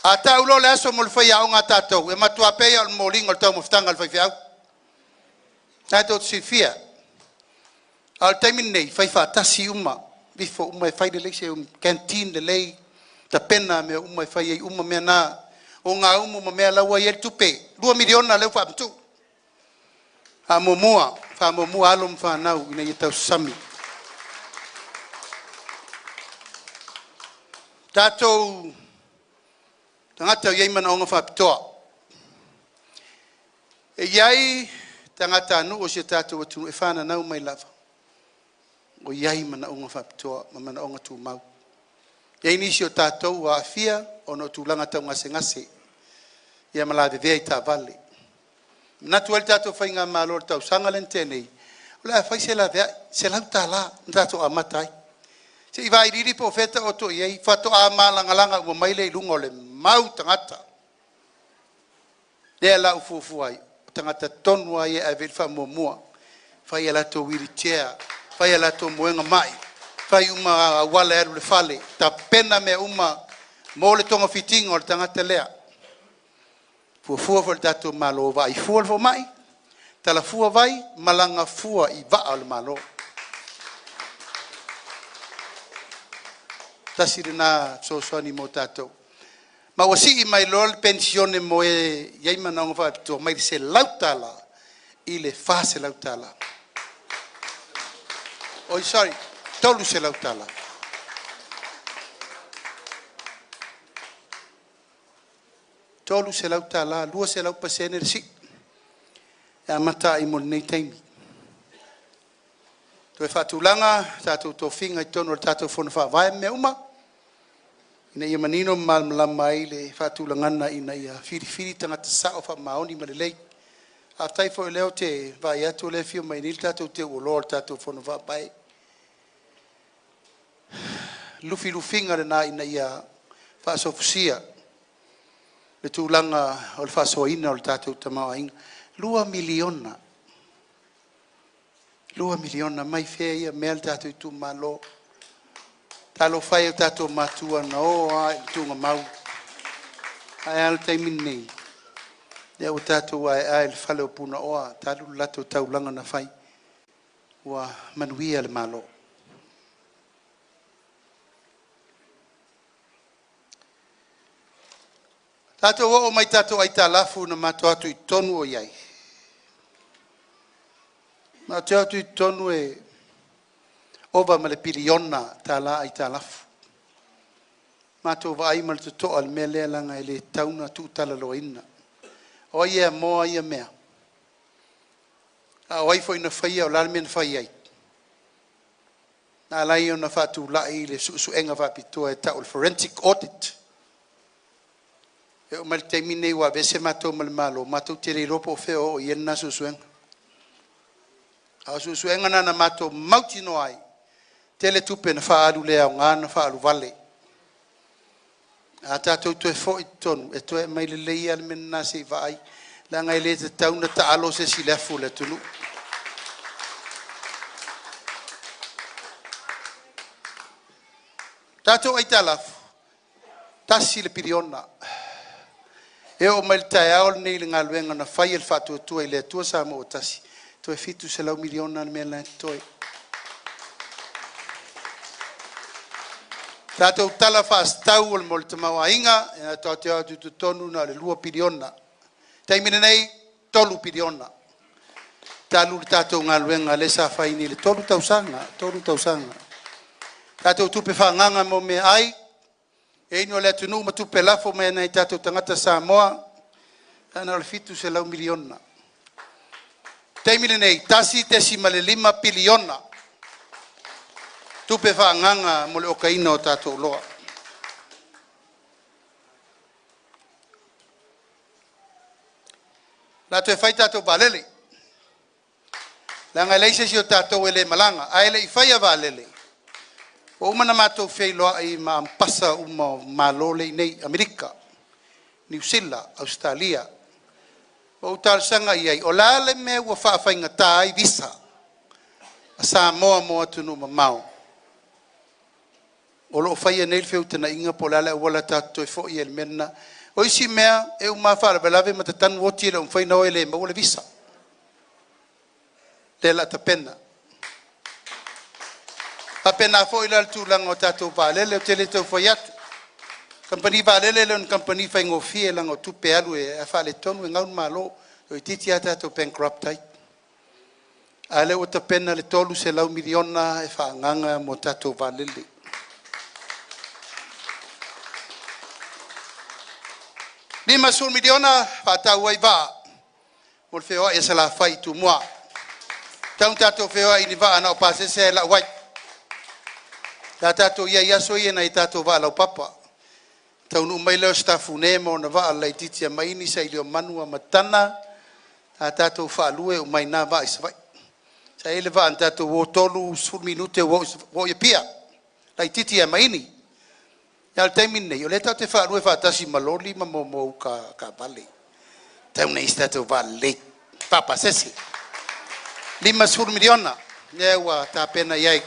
a tau loa le aso mo le faiaoga a tatou, e matua pei lava o le momoliga o le taumafataga a le faifeau. Na tou te silafia. A o le taimi lenei, fai faatasi uma, ifo uma e fai lelei se canteen lelei, tapena mea uma e fai ai uma mea na, o gaumu ma mea la ua i ai le tupe, $2 miliona lea ua faamatuu. Faamuamua, faamuamua alo ma fanau ina ia tausasami. Tatou tagata e i ai manaoga faapitoa. E i ai tagatanuu o si o tatou atunuu e fananau mai lava ua i ai manaoga faapitoa ma manaoga tumau. E i ai nisi o tatou ua aafia ona o tulaga tau gasegase ia ma lavevea i taavale. E manatu ai le tatou faigamalo i le tausaga lea na tea nei, o le a fai se laveai, $100 na tatou amata ai, se i vailiili po o fea e taoto i ai, faatoa malagalaga uma mai lea i luga o le mau tagata. Lea la ua fuafua ai, o tagata tonu lava ia e ave i ai le faamuamua, fai a latou wheelchair, fai a latou moega mai, fai uma auala e alu i le fale, tapena mea uma mo le togafitiga o le tagata lea. Fuafua foi e le tatou Malo, vaai fua le fomai, tala fua vai, malaga fua i vaa o le Malo. Tasi lena fesoasoani mo tatou. Ma ua sii mai loa le penisione mo e e i ai manaoga faapitoa mai le $100 i le $400. Oi sorry, $300. $300, 200% le sii e amata ai mo lenei taimi. Toe faatulaga tatou tofiga i totonu o le tatou Fono Faavae ma mea uma ina ia manino ma malamalama ai le faatulagaga ina ia filifili tagata sao, faamaoni ma lelei. Faafetai foi o lea ou te vaai atu o lea e afio mai nei le tatou teu oloa o le tatou Fono Faavae. Lufilufiga lena ina ia faasofosia le tulaga o le faasoaina o le tatou tamaoaiga. $2 miliona, $2 miliona mai fea ia mea le tatou itumalo? Talofa e i o tatou matua na o lava i le tugamau, ae a le taimi lenei? Lea ua tatou aeae i le fale o Punaoa talu le latou taulaga na fai, ua manuia le Malo. Tatou oo mai i tatou aitalafu na matou o atu i totonu o i ai, matou te o atu i totonu e ova ma le piliona tala aitalafu. Matou vaai ma le totoa i le mea lea leaga e le tatau ona tuutalaloaina. O ai e amoa ia mea? A o ai foi na faia? O le a le mea na fai ai? Na ala ai ona faatulai le suesuega faapitoa e tau o le forensic audit. E oo mai i le taimi lenei ua aveese matou ma le Malo, matou te le iloa po o fea o oo i ai lena suesuega. A o suesuega na na matou mautinoa ai, tele tupe na faaalu le aoga na faaalu vale. A tatou toe foi i totonu, e toe aumai lelei lava le mea lena se i vaai, leaga e le tatau ona taalo se isi i le afu o le atunuu. Tatou aitalafu, $1 piliona. E oo mai i le taeao lenei i le galuega na fai e le Faatuatua i le Atua Samoa ua Tasi, toe $700 miliona le mea la e totoe. Tatou tala faatatau o le mo le tamaoaiga, e tatou te o atu i totonu na o le $2 piliona. Taimi lenei, $3 piliona. Talu le tatou galuega lea sa fai nei i le 3 tausaga, 3 tausaga. Tatou tupe faaagaaga mo meaai e inu a le atunuu ma tupe lafo mai e nai o tatou tagata Samoa, na o le $700 miliona. Taimi lenei, $1.5 piliona tupe faaagaaga mo le okaina o tatou oloa. O le a toe fai tatou vaalele, leaga e leai se isi o tatou e le malaga. Ae le i faia vaalele, ua uma ona matou feiloai ma Ambassador uma o Malo lea e i inei, Amerika, Niu Sila, Ausetalia. Ua ou talosaga i ai, o le a le mea ua faafaigata ai visa a Samoa mo atunuu mamao? O lo o faia nei le feutagaiga po o le a le auala tatou te toe foi ai i le mea lena. O isi mea e uma lava faalavelave ma tatanu oti e le o mafai ona o e le maua le visa. Lea o le a tapena. E faapena foi la i le tulaga o tatou vaalele, ou te le tau fai atu. O kamupani vaalele e le o ni kamupani faigofie leaga o tupe alu a faaletonu e gau le Malo, toeitiiti lava tatou bankrupt ai. A o lea ua tapena le $300 miliona e faaagaaga mo tatou vaalele. E $50 miliona e faatau ai vaa mo le feoai o Salafai i Tumua. E tatau ona tatou feoai i ni vaa na o pasese ae lau ai. Sa tatou i ai i aso ia i nai o tatou vaa laupapa, e taunuu mai lea o Sitafune ma ona vaa laitiiti e aumai ni sailiomanu Montana, sa tatou faalue uma ai i na vaa i Savaii. Sa i ai le vaa na tatou o e 30 minute ua oo i Apia, laitiiti ae maini. A o le taimi lenei, o lea tatou te faalue faatasi ma loli ma uka taavale. E tatau ona i ai se tatou vaa lelei faapasese. $50 miliona lea ua tapena i ai. O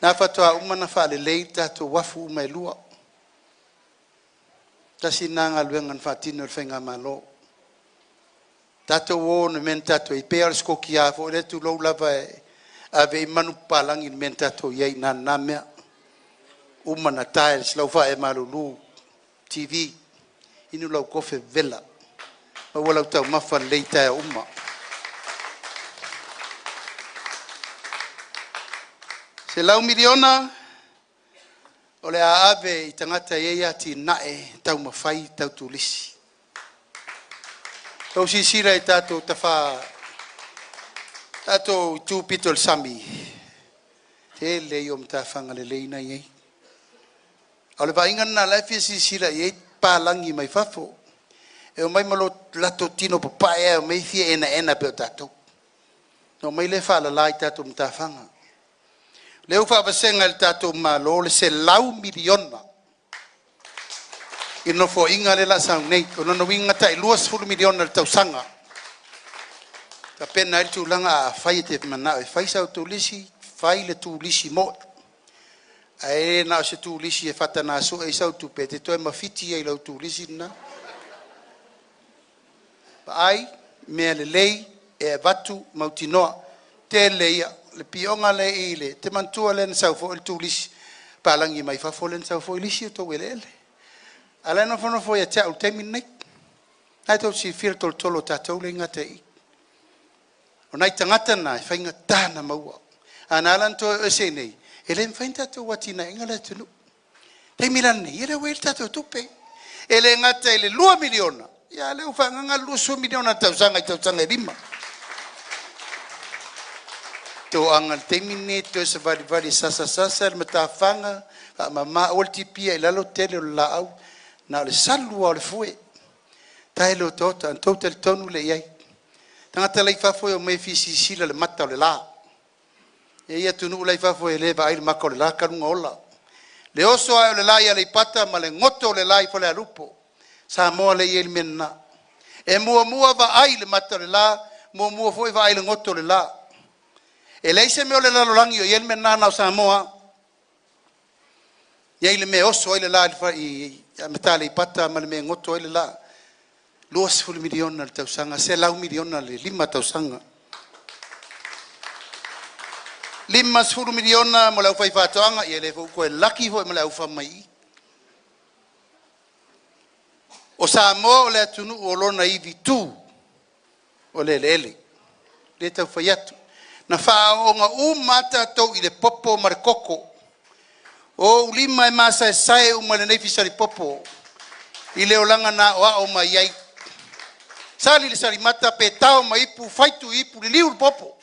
lena faatoa uma ona faalelei tatou uafu uma e lua. Tasi lena galuega na faatino e le faigamalo. Tatou o i le mea na tatou i ai, e pei lava o le skotia foi lea, tulou lava, e ave ai manupapalagi i le mea na tatou i ai i ina i lena mea. Uma ona tiles lau faaee malulu, TV, inu lau kofe vevela, maua lau taumafa lelei i taeao uma. $100 miliona o le a ave i tagata e i ai atinae taumafai tau turisi. Ua outou silasila i tatou tafa, tatou itu pito i le sami, tele ia o matafaga lelei na e i ai. A o le vaaiga lena o la e fia silasila i ai papalagi mai fafo. E omai ma o latou tino papae lava e omai fia enaena e pei o tatou, ona omai lea faalala i tatou matafaga. O lea ua faavasega e le tatou Malo le $100 miliona i le Nofoaiga lea o le a sau nei. O lona uiga e tai $20 miliona i le tausaga e tapena ai le tulaga. Afai e te manao e fai sau turisi, fai le turisi moi, ae le na o se turisi e faataga sue ai sau tupe e te toe mafiti ai i lau turisi lena. Vaai mea lelei e avatu mautinoa. Tele ia le pioga lea i le, e te manatua lea na sau foi le turisi palagi mai fafo lea na sau foi lisi o tou eleele. A o la e nofonofo ia te au i le taimi lenei. O lena tou te silafia le tolotolo o tatou lea e gata i i. O nai tagata na e faigata ona maua. Ae na ala ona toe o ese i inei, e le mafai ona tatou atinaeina le atunuu. O le taimi la lenei, o lea ua i ai le tatou tupe. E le gata i le $2 miliona, a o lea ua faaagaaga le $20 miliona a le tausaga i tausaga e 5. Toaga i le taimi lenei e te toe savalivali e sasasasa le matafaga, faamama, aua le tipiina i lalo le tele o le laau, na o le salu lava o le fue, tae le otaota, ona outou talitonu lea i ai. Tagata la e i fafo e omai e fia silasila i le mata o le la. E i ai atunuu la e i fafo e le vaai i le mata o le la talu ona ola. Le oso ae o le la i Aleipata ma le goto o le la i Falealupo, o Samoa lea e i ai le mea lena. E muamua vaai i le mata o le la, muamua foi vaai i le goto o le la. E leai se mea o le lalolagi o i ai le mea lena, na o Samoa lava. E i ai le mea e oso ai le la i Aleipata ma le mea e goto ai le la. $20 miliona i le tausaga, $100 miliona i le 5 tausaga. $50 miliona mo le aufaifaatoaga, ia lea foi ua toe laki foi ma le aufama i i. O Samoa o le atunuu o lona ivi tu o le eleele, lea e tau fai atu. Na faaooga uma lava tatou i le popo ma le koko. O ou lima e masaesae uma i lenei fisalipopo i le olaga na aoao mai ai. Sali le salimata pe tao ma ipu, faitu i ipu, liliu le popo,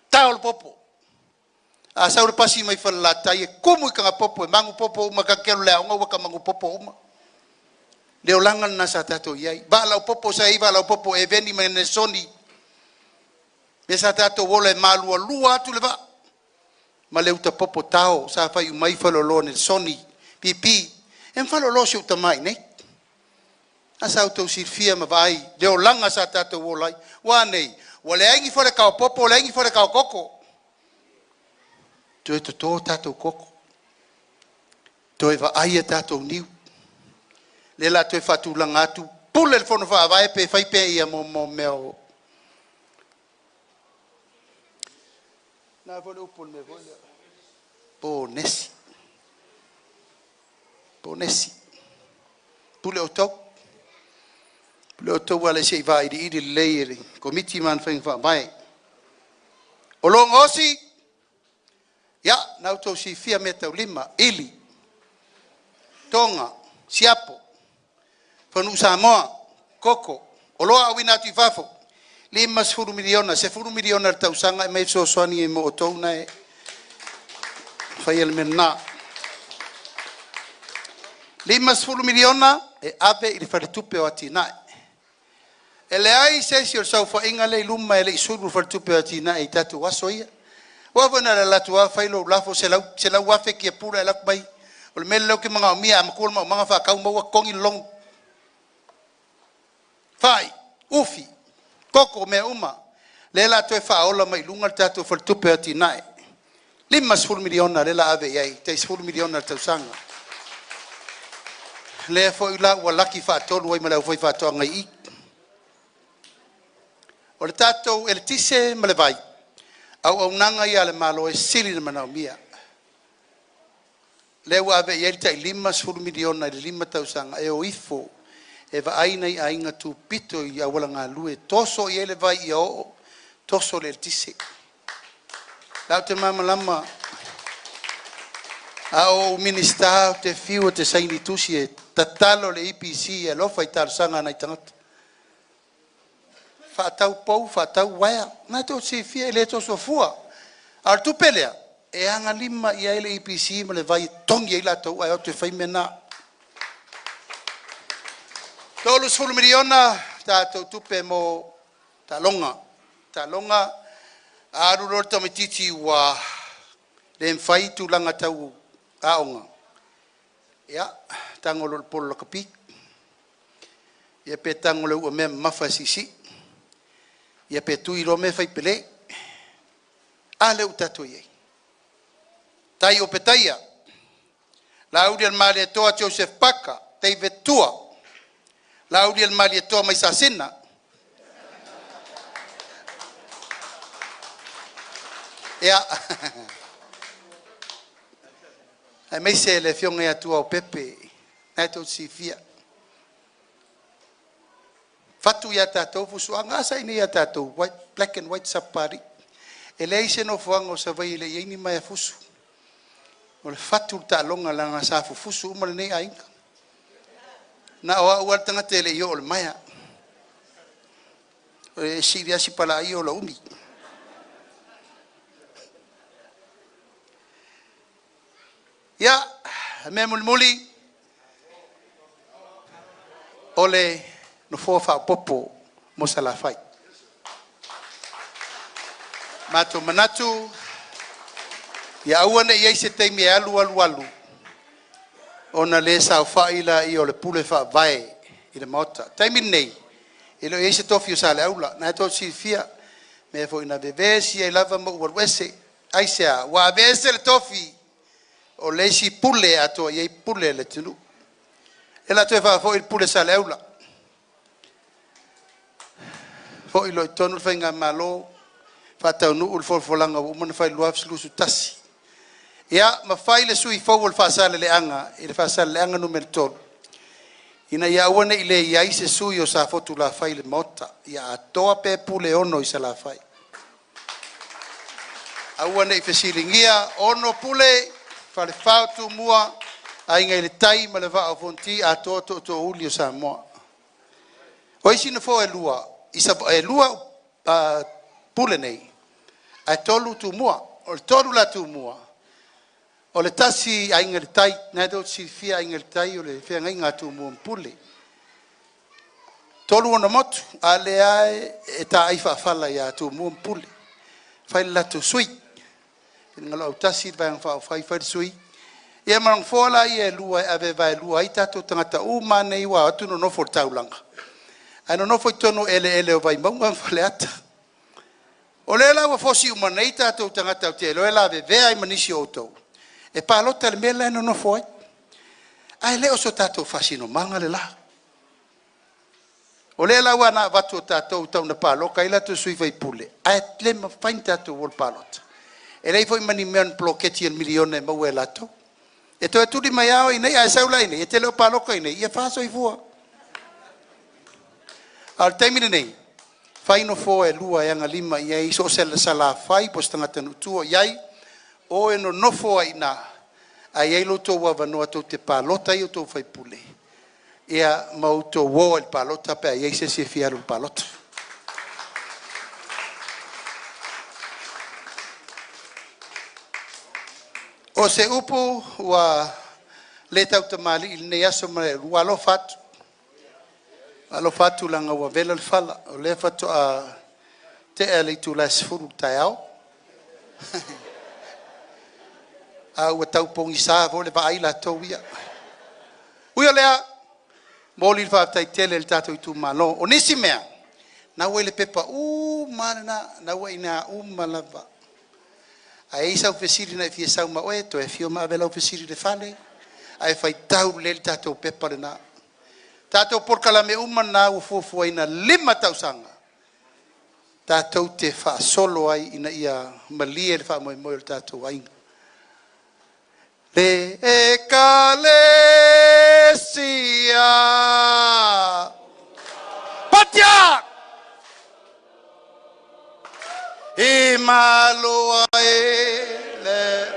tao le popo. A sau le pasi mai Falelatai e tumu i tagapopo e magu popo uma ta te alu i le aoga ua ta magu popo uma. Le olaga lena sa tatou i ai. Vaa laupopo sa i ai vaa Eveni ma Enesoni. Lea sa tatou ola e malualua atu le vaa ma le uta popo tao sa fai uma ai faleoloa o Nenesoni, pipi, e ma faleoloa o si ou tama i inei. A sa outou silafia ma vaai le olaga sa tatou ola ai. Ua a nei? Ua leai ni fale taopopo leai ni fale taokoko, toe toto tatou koko, toe vaai a tatou niu, lea la toe faatulaga atu, pule le Fono Faavae pe fai pea ia mo mo mea o ponesi. Ponesi. Pule outou. Pule outou ale se i vailiili lelei e le Komiti ma ana faiga faavae. O lo gaosi, ia, na outou silafia meataulima, ili, toga, siapo, fanuu Samoa, koko, oloa auina atu i fafo, $50 miliona, $10 miliona i le tausaga e aumai e fesoasoani mo outou na e faia le mea lena. $50 miliona e ave i le Faletupe o Atinae. E leai se isi o le saofaiga lea i luma e le i sulu i le Faletupe o Atinae i tatou aso ia. Aua foi na o le alu atu lava fai lou lafo, $100,000 tiapula e alu atu aumai, o le mea lea ou te manaomia, a matua le maumaga faatau maua totogi le loan. Fai, ufi, koko, mea uma. Lea o le a toe faaola mai i luga le tatou Faletupe o Atinae. $50 miliona lea o le a ave i ai, tai $10 miliona i le tausaga. Lea foi la ua laki faatolu ai ma le aufaifaatoaga i i. O le tatou eletise ma le vai, auaunaga ia a le Malo e sili ona manaomia. Lea ua ave i ai le tai $50 miliona i le 5 tausaga e o ifo e vaai nai aiga tupito i auala galue e toso i ai le vai ia oo, toso le eletise. O lea ou te malamalama, a o ou Minisita ou te fiu ou te saini tusi e tatalo i le EPC e alofa i talosaga a nai tagata, faatau pou, faatau uaea. O lena tou te silafia e le toso fua. A o le tupe lea e agalima i ai le EPC ma le Vai e totogi ai latou ae o atu e fai mea na. $30 miliona tatou tupe mo taaloga. Taaloga, a alu loa le tamaitiiti ua le mafai tulaga tau aoga, ia tago loa i le polo lakapi, ia pe tago i le uamea mamafa e siisii, ia pe tui loa mea e fai pele. A lea ua tatou i ai? Tai o Petaia, Laaulialemalietoa Joseph Parker, David Tua, Laaulialemalietoa Maisasina. Ia, aemaise le afioga ia Tuaopepe, lena tou te silafia. Fatu ia tatou fusuaga, a saini ia tatou white, black and white sapapalii. E leai se nofoaga o Savaii e le i i ai ni maea fusu. O le fatu le taaloga leaga sa fufusu uma lenei aiga. Na o au lava le tagata e le i oo i le maea. E sili lava si palaa ia o lou umi. Ia, mea mulimuli, o le nofoa faaopoopo mo Salafai. Matou manatu, ia aua ne i i ai se taimi e alu alu alu ona le saofai lea o le Pule Faavae i le Maota. O le taimi lenei, e le o i ai se tofi o Saleaula, o lena tou te silafia mea foi na vevesi ai lava ma ou alu ese. Aisea? Ua aveese le tofi o le isi pule e atoa i ai pule a le atunuu. O lea o le a toe faafoi le pule a Saleaula, foi loa i totonu le faigamalo, Faataunuu le folafolaga ua uma ona fai i le 2021. Ia ma fai le sui fou o le Faasaleleaga i le Faasaleleaga Nu.3, ina ia aua ne i le i ai se sui o Safotulafai i le Maota, ia atoa pe Puleono i Salafai. Aua ne i fesiligia, 6 Pule, Falefa o Tumua, Aiga i le Tai ma le Vaa o Fonoti, atoa Tootoouli o Samoa. O isi nofoa e 2 i Savaii, e 2 Pule nei, ae 3 Tumua. O le 3 la Tumua, o le tasi Aiga i le Tai, lena tou te silafia Aiga i le Tai o le feagaiga a Tumua ma Pule. 3 ona motu, a o lea lava e taai faafala ia Tumua ma Pule, fai le latou sui. Finagalo autasi le Vaega Faaupufai fai le sui, ia ma nofoa la ia e 2 e ave e vaelua ai tatou tagata uma lava nei ua o atu nonofo i le taulaga, ae nonofo i totonu o eleele o Vaimauga ma Faleata. O lea la ua fosi uma nei tatou tagata ou te iloa e lavevea ai ma nisi o outou e palota i le mea la e nonofo ai, ae le o so tatou faasinomaga le la. O lea la ua na avatu e tatou tau ina palota ai latou sui faipule, ae le mafai ona tatou o i le palota. E leai foi ma ni mea na poloketi i le miliona e maua e latou. E toe tuli mai lava oe i inei, a e sau la i inei, e te le o palota i inei, ia fa soifua. A o le taimi lenei, fai nofoa e 2 e agalima i ai so o se Salafai po o se tagatanuu tua o i ai, o e nonofo ai i ina, ae i ai lo outou avanoa tou te palota ai i outou sui usufono, ia ma outou o ai i le palota pe a i ai se isi e fia alu i le palota. O se upu ua le tautamalii i lenei aso ma ua alofa atu, alofa atu leaga ua vela le fala, o lea faatoa tea le itula e 10:00 i le taeao, a ua tau pogisa foi le vaai latou ia. Ui o lea, momoli le faafetai tele i le tatou itumalo. O nisi mea, na ua i le pepa uma lava lena, na ua i ina uma lava. A i ai sau fesili na e fia sau ma oe, toe afio ma ave lau fesili i le fale, ae faitau lelei le tatou pepa lena. Tatou polokalame uma na ua fuafuaina 5 tausaga, tatou te faasolo ai ina ia malie le faamoemoe o le tatou aiga. Le Ekalesia. Patia! I malua e le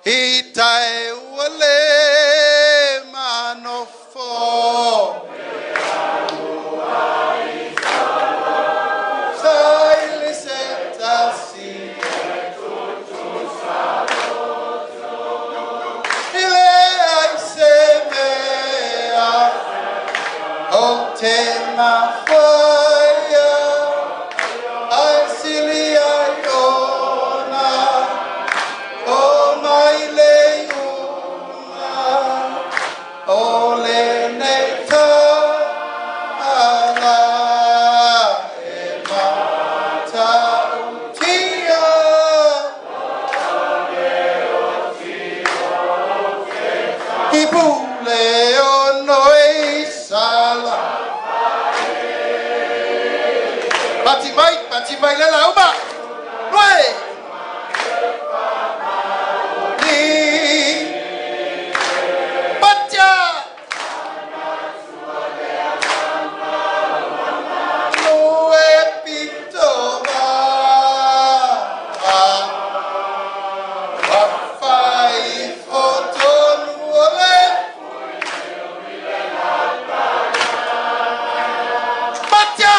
i tai ua le manofo. Sai le se tasi. I le ai se mea o te mafaia ai sili ai ona o mai le iuga o lenei tala e matautia. I pule o noi sala. Pati mai, pati mai le lauma. Nue! Ni! Patia! Nue pito va. Wafai fotonu o le. Patia!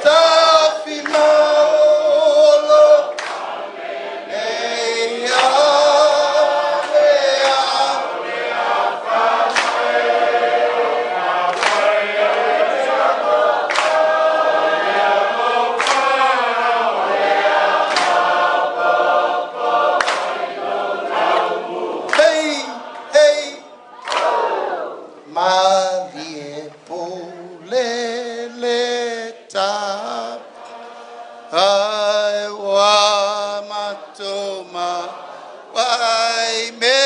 Tafi maolo. E ia, e ia. Hey, hey. Malie pule le ta ai wa matoma wai me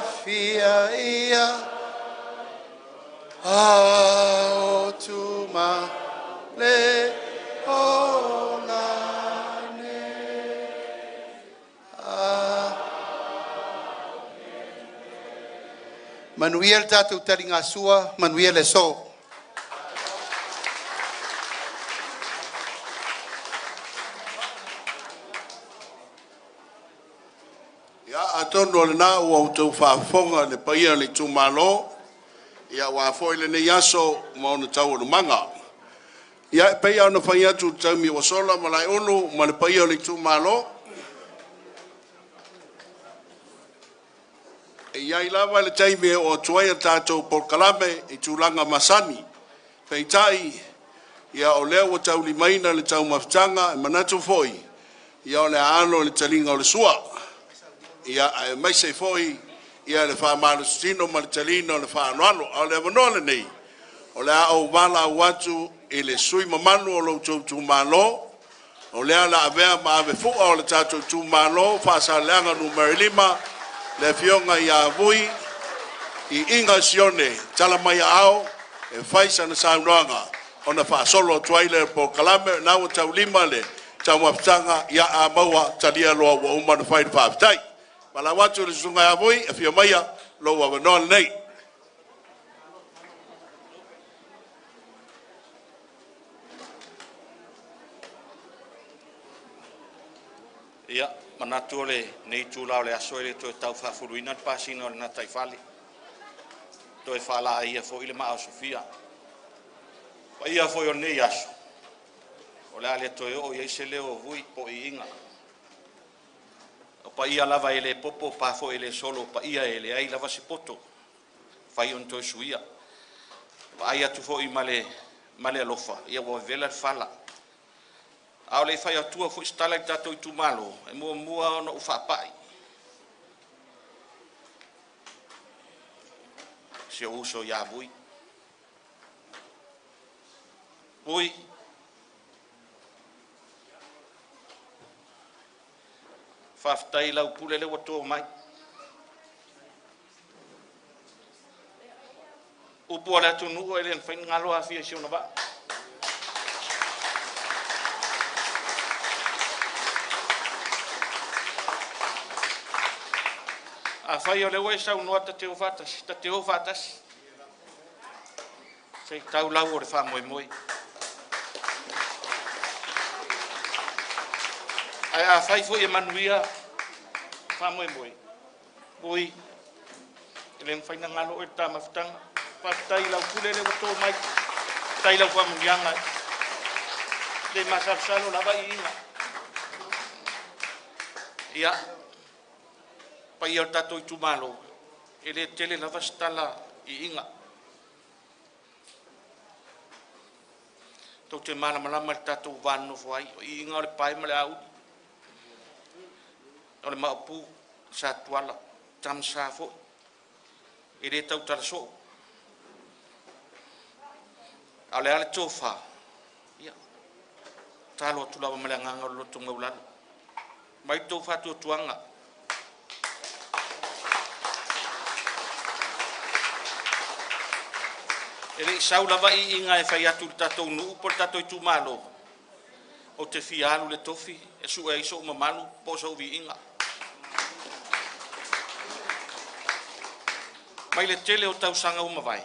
afia ia ao tuma le o lane. Manuia le tatou taligasua, manuia le aso. Ia atonu o lena ua outou faafofoga i le paia o le itumalo aua foi lenei aso ma ona taualumaga. Ia, e pei lava ona fai atu i le taimi ua sola Malaeulu ma le paia o le itumalo, e i ai lava le taimi e oo atu ai a tatou polokalame i tulaga masani. Peitai, ia o lea ua taulimaina le taumafataga, e manatu foi ia o le a alo i le taliga o le sua, aemaise ai foi le faamalositino ma le taliga o le faaaloalo. A o le avanoa lenei, o le a ou valaau atu i le sui usufono mamalu o lo outou itumalo o lea o le a avea ma avefua o le tatou itumalo o Faasaleleaga Nu.5, le Afioga ia Vui Iiga Sione e tala mai aao e fai sana saunoaga ona faasolo atu ai lea o le polokalame. O lena ua taulima le taumafataga, ia a maua talia loa ua uma ona fai le faafetai. Valaau atu i le Susuga ia Vui, afio maia, lou avanoa lenei. Ia, manatu o lenei itula o le aso e le toe tau faafuluina le pasina o le gataifale, toe faalaia foi le maa o Sofia. O paia foi o lenei aso, o le a le toe oo i ai se leo o Vui po o Iiga. O paia lava e le popo o pa foi e le solo, o paia e leai lava se poto e mafai ona toe suia. E vaai atu foi ma le alofa, ia ua vevela le fala. A o le i fai atua foi se tala i le tatou itumalo, e muamua ona ou faapai i si ou uso ia Vui. Vui, faafetai i lau pule lea ua to mai. Upu a le atunuu e le mafai ona galo Afia i si ona vaa. Afai o lea ua e saunoa ta te o faatasi, ta te o faatasi, se i tau lau o le faamoemoe. Ae afai foi e manuia le faamoemoe, Vui, e le mafai ona galo oe i le ta mafutaga. Faafetai i lau pule lea ua to mai, faafetai i lau faamanuiaga, e le masalosalo lava Iiga. Ia, le paia o le tatou itumalo, e le tele lava se tala Iiga. Tou te malamalama i le tatou va nonofo ai, o Iiga o le pae ma le auli, o le Maopu, Sa Tuala, Tamasa foi, e le tautala soo. A o le a le tofa? Ia, tatalo atu lava ma le agaga o le loto maualalo, aumai lo outou faatuatuaga E le i sau lava Iiga e fai atu i le tatou nuu po o le tatou itumalo, ou te fia alu i le tofi e sue ai sou mamalu po o sou viiga. Mai le tele o tausaga ua mavae,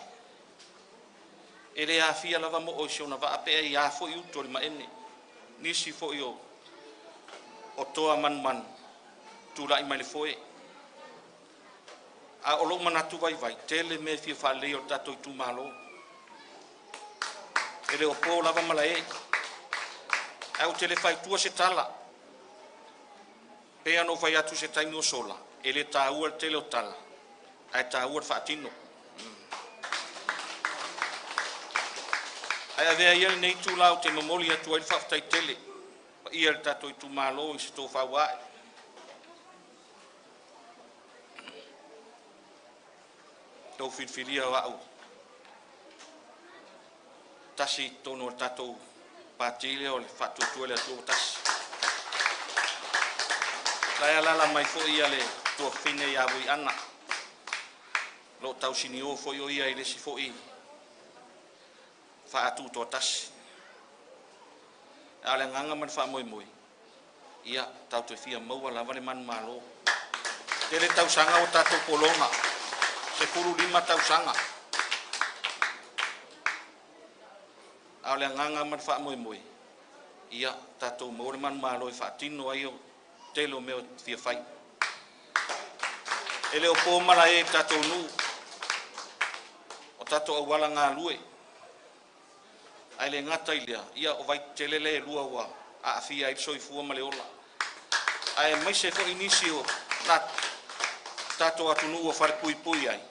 e le aafia lava moo i si ona vaa pe i a foi utu a le maene, nisi foi o toa manumanu tulai mai le foe. A o lou manatu vaivai, tele mea e fia faaleleia o le tatou itumalo. E le o po lava malae, ae ou te le faitua se tala. E pei lava ona ou fai atu i se taimi ua sola, e le taua le tele o tala, ae taua le faatino. Ae avea ia lenei itula ou te momoli atu ai le faafetai tele i le paia o le tatou itumalo i se tofa ua ae, i le tou filifilia o a'u e tasi i totonu o le tatou Pati lea o le Faatuatua i le Atua Samoa ua Tasi. O la e alaala mai foi le tuafafine ia Vui Ana. tausinio foi o ia i le isi foi faatutoatasi. A o le agaga ma le faamoemoe, ia tatou te fia maua lava le manumalo. Tele tausaga ua tatou pologa, 15 tausaga. A o le agaga ma le faamoemoe, ia tatou maua le manumalo e faatino ai le tele o mea e fia fai. E le o po malae i le tatou nuu, o tatou auala galue, ae le gata i lea, ia o vaitele lea e lua ua aafia ai le soifua ma le ola, aemaise foi nisi o tatou atunuu ua falepuipui ai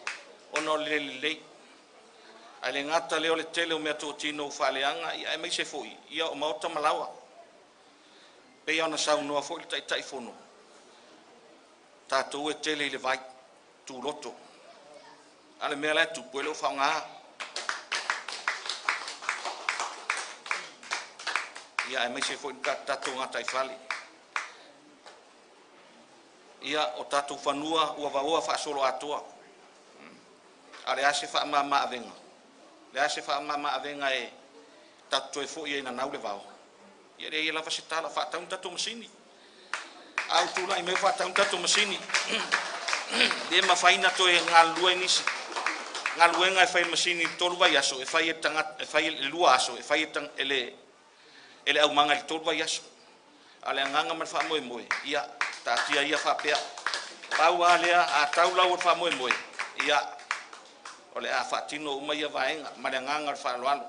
ona o le le lelei. Ae le gata lea o le tele o meatotino ua faaleaga, aemaise foi ia o maota ma laoa. E pei ona saunoa foi le Taitaifono, tatou e tele i le vai tuloto, a o le mea la e tupu e le o faaaogaina. Ia aemaise foi le tatou gataifale. Ia, o tatou fanua ua vaoa faasoloatoa. A o le a se faamama-avega? O le a se faamama-avega e tatou toe foi ai e nanau le vao? Ia e leai lava se tala, faatau ni tatou masini. A ua tulai mai ua faatau ni tatou masini, le mafai ona toe galulue nisi. Galuega e fai e le masini i le 3 vaiaso, e fai e le tagata, e fai i le 2 aso, e fai e le aumaga i le 3 vaiaso. A o le agaga ma le faamoemoe, ia taatia ia faapea. Pau lava lea, a tau lau o le faamoemoe, ia o le a faatino uma ia vaega ma le agaga o le faaaloalo.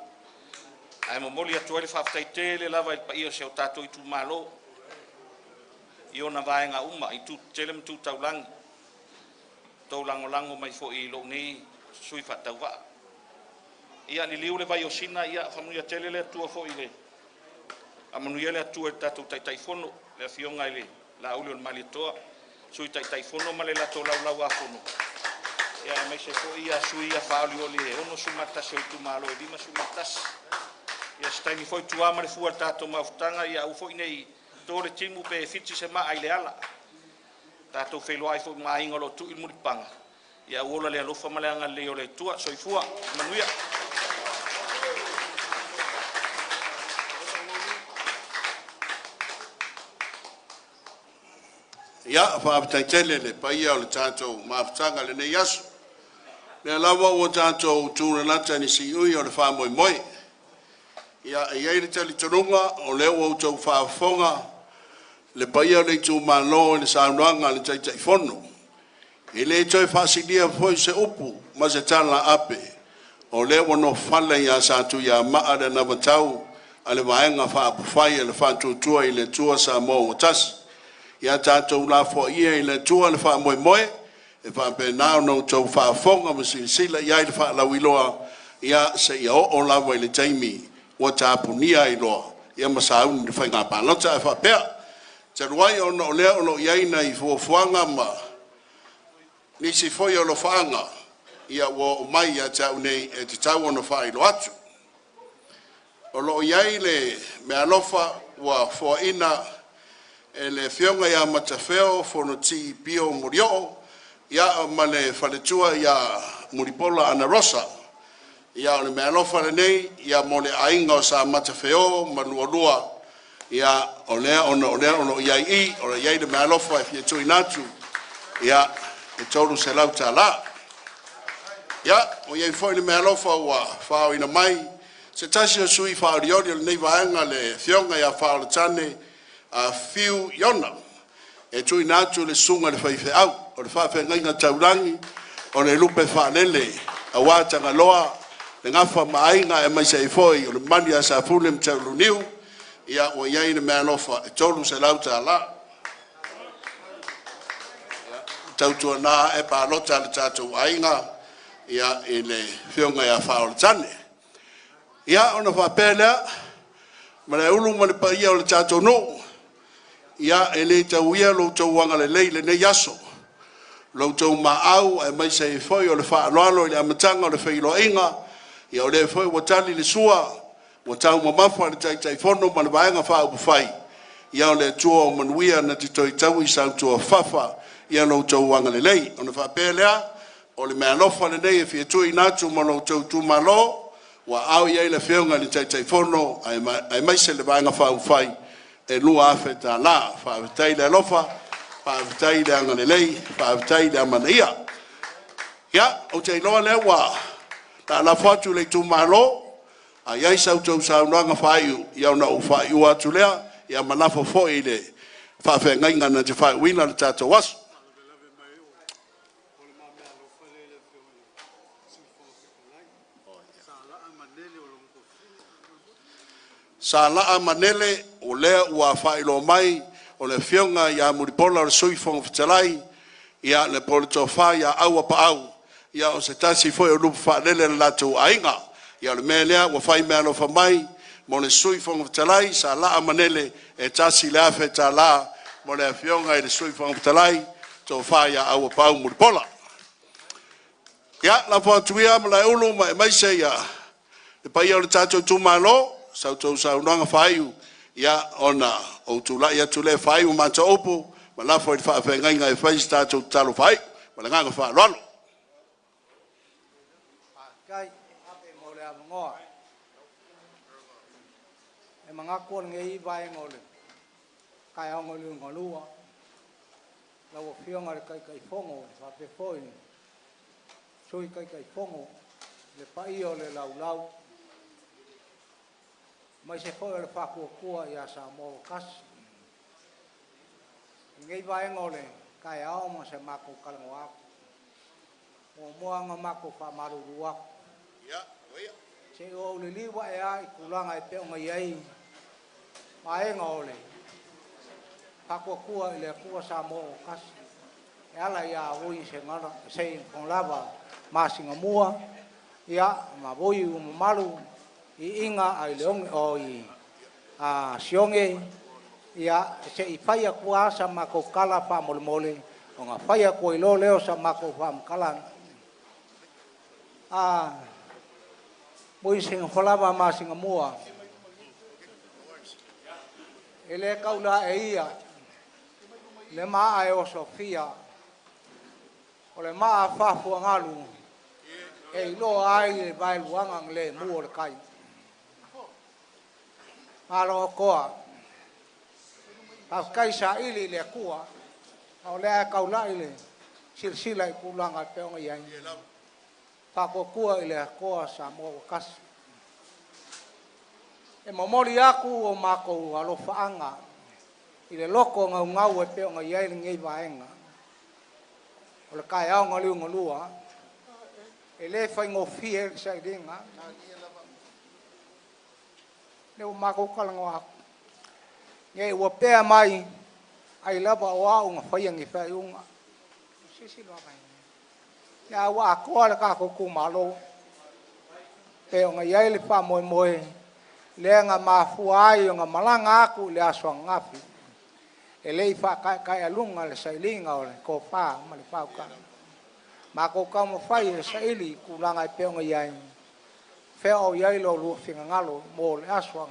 Ae momoli atu ai le faafetai tele lava i le paia o si o tatou itumalo i ona vaega uma i tu tetele ma tu taulagi, tou lagolago mai foi i lou nei sui faatauvaa. Ia liliu le vai o Sina, ia faamanuia tele le Atua foi i le faamanuia le Atua i le tatou Taitaifono, le Afioga i le Laauli o le Malietoa, Sui Taitaifono ma le latou Laulau-a-Fono, ia aemaise foi ia sui ia faaolioli e 61 o itumalo e 51. Ia se taimi foi tua ma le fua i le tatou mafutaga, ia aua foi ne i to le timu pe fiti se maa i le ala. Tatou feiloai foi ma aiga o lo o tui le mulipapaga, ia ua ola le alofa ma le agalelei o le Atua. Soifua. Manuia. Ia, faafetai tele i le paia o le tatou mafutaga i lenei aso. O lea lava ua tatou tulalata i le siui o le faamoemoe. Ia, e i ai le talitonuga o lea ua outou faafofoga le paia o le itumalo i le saunoaga a le Taitaifono. E le toe faasilia foi se upu ma se tala ape, o lea ua nofo-fale ia Satuiamaa le anavatau a le Vaega Faaupufai a le Faatuatua i le Atua Samoa ua Tasi. Ia tatou lafoai ia i le Atua le faamoemoe e faapena ona outou faafofoga ma silasila i ai i le faalauiloa, ia seia oo lava i le taimi ua tapunia ai loa ia ma sauni i le faiga palota. Ae faapea, talu ai ona o lea o lo o i ai nai fuafuaga ma nisi foi o alofaaga ia ua oo mai ia te au nei e tatau ona faailoa atu. O lo o i ai le meaalofa ua foaina e le Afioga ia Matafeo Fonoti Pio Murioo ia ma le faletua ia Mulipola Anarosa. Ia o le meaalofa lenei ia mo le aiga o Sa Matafeo ma Lualua, ia o lea ona o lea o lo o i ai i, o lo o i ai le meaalofa e fia tuuina atu ia e $300. Ia, ua i ai foi le meaalofa ua faaaoina mai e se tasi o sui faaolioli o lenei vaega le Afioga ia Faaolotane Fiu Iona e tuuina atu i le Susuga i le Faifeau o le Faafeagaiga Taulagi o le Lupe Faalele aua Tagaloa le Gafa ma Aiga aemaise ai foi o le mamalu ia Safune ma Taulauniu. Ia ua i ai le meaalofa e $300. Tautuana a'e palota le tatou aiga ia i le Afioga ia Faaolotane. Ia ona faapea lea, Malaeulu ma le paia o le tatou nuu, ia e le tauia lo outou agalelei i lenei aso, lo outou maau aemaise ai foi o le faaaloalo i le amataga o le feiloaiga. Ia o lea foi ua tali le sua, ua taumamafa le Taitaifono ma le Vaega Faaupufai. Ia o le Atua o manuia na te toe taui i sautuafafafa ia lo outou agalelei. Ona faapea lea, O le meaalofa lenei e fia tuuina atu mo lo outou itumalo, ua aao i ai le Afioga i le Taitaifono aemaise le Vaega Faaupufai e $2,000. Faafetai le alofa, faafetai le agalelei, faafetai le amanaia. Ia, ou te iloa o lea ua lafo atu i le itumalo, a i ai sa outou saunoaga faaiu, ia ona ou faaiua atu lea, ia ma lafo foi i le faafeagaiga na te faaiuina le tatou aso. Salaa Manele, o lea ua faailoa mai o le afioga ia Mulipola o le Sui Fofoga Fetalai, ia le po o le Tofa Auapaau, ia o se tasi foi o lupe faalele a le latou aiga. Ia o le mea lea ua fai meaalofa mai mo le Sui Fofoga Fetalai, Salaa Manele, e $1,000 mo le afioga i le Sui Fofoga Fetalai, Tofa Auapaau Mulipola. Ia, lafo atu ia Malaeulu ma aemaise ia le paia o le tatou itumalo, sa outou saunoaga faaiu, ia ona ou tulai atu lea e faaiu matou upu ma lafo i le faafeagaiga e fai se tatou tatalo faaiu. Ma le agaga faaaloalo. Faafetai mo le avanoa. E manatu o lenei vaega o le taeao liugalua, lau Afioga i le Taitaifono faapea foi le Sui Taitaifono, le paia o le laulau, aemaise foi o le faatuatua ia Samoa ua tasi. I lenei vaega o le taeao ma se matou talanoa atu, muamua ona matou faamalulu atu, se i ou liliu ae lava i tulaga e pei ona i ai vaega o le Faatuatua i le Atua Samoa ua Tasi e ala ia Vui Seifolava Masingamua, ia, ma Vui ua mamalu Iiga Aileoga oi Sioge, ia se i fai atu lava sa matou tala faamolemole, ona fai atu ai loa lea o sa matou faamatalaga. Vui Seifolava Masingamua, e le taulaeia le maa e osofia, o le maa faafuagalu e iloa ai le vaeluaga na lemu o le tai. Malo toa, faafetai saili i le Atua, a o lea e taulai le silasila i tulaga e pei ona i ai. Faatuatua i le Atua Samoa ua tasi. E momoli atu o matou alofaaga i le loto gaugau e pei ona i ai lenei vaega. O le taeao na liugalua, e le faigofie le sailiga. Lea ua matou talanoa atu, ne i ua pea mai, ai lava o au na faia ni faaiuga. A ua atoa le tatou itumalo, pei ona i ai le faamoemoe lea na mafua ai ona malaga atu i le aso ananafi, e le i faataetaealuga le sailiga o le tofa ma le faautaga. Matou taumafai e saili tulaga e pei ona i ai, fea o i ai lo oulua finagalo mo le aso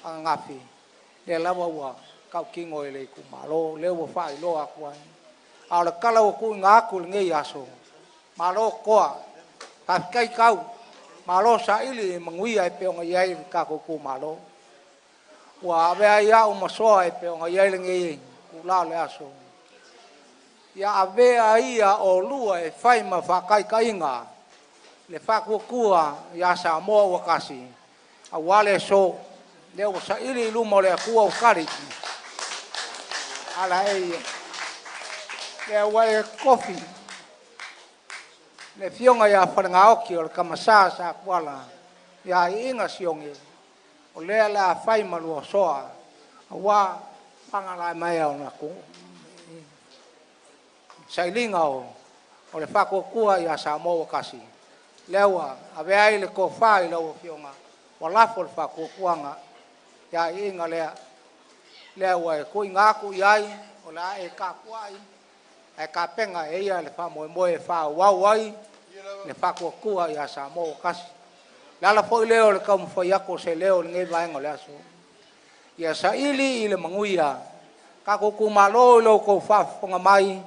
ananafi, lea lava ua tautino e le itumalo, lea ua faailoa atu ai. A o le tala ua tuuina atu i lenei aso, malo toa, faafetai tau, malo saili e manuia e pei ona i ai le tatou itumalo. Ua avea ai au ma soa e pei ona i ai lenei itula o le aso, ia avea ia olua e fai ma faataitaiga le faatuatua ia Samoa ua tasi, aua le aso, lea ua saili i luma o le Atua ua tali. Ala e ia, lea ua e tofi le afioga ia Falenaoti o le Tamasa Satuala ia Iiga Sioge, o lea le a fai ma lua soa, aua fagalaemaea o na sailiga o le faatuatua ia Samoa ua tasi, lea ua avea ai le tofa i lau afioga, ua lafo le faatuatuaga ia Iiga lea, lea ua e tuuina atu i ai, o le a e tapuai, ae tapena e ia le faamoemoe e faaauau ai le faatuatua ia Samoa ua tasi. O le ala foi lea o le taumafai atu o se leo i lenei vaega o le aso, ia saili i le manuia tatou itumalo i lo outou faafofoga mai.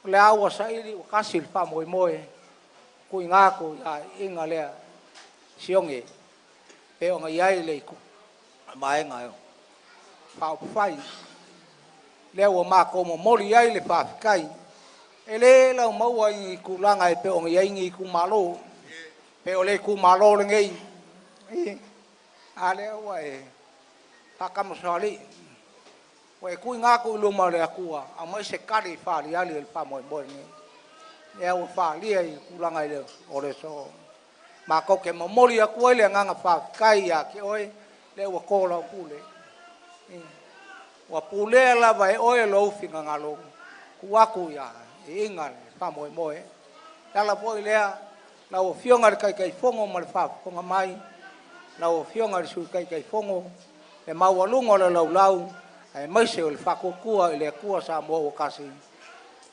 O le a ua saili ua kasi le faamoemoe tuuina atu i aiga lea Sioge pei ona i ai le vaega faaupufai lea ua matou momoli ai le faafetai. E le laumaua i tulaga e pei ona i ai ni itumalo, pei o le itumalo lenei, a lea ua e faatamasoalii, ua e tuuina atu i luma o le Atua, aumai se tali faaaliali o le faamoemoe lenei. Lea ua faaalia i tulaga o le aso. Matou te momoli atu ai le agaga faafetai ia te oe, lea ua to lau pule. Ua pulea lava e oe lou finagalo, tuu atu ia iiga le faamoemoe. Le ala foi lea, lau Afioga i le Taitaifono ma le faafofoga mai, lau Afioga i le Sui Taitaifono, le maualuga o le laulau, aemaise o le faatuatua i le Atua Samoa ua tasi,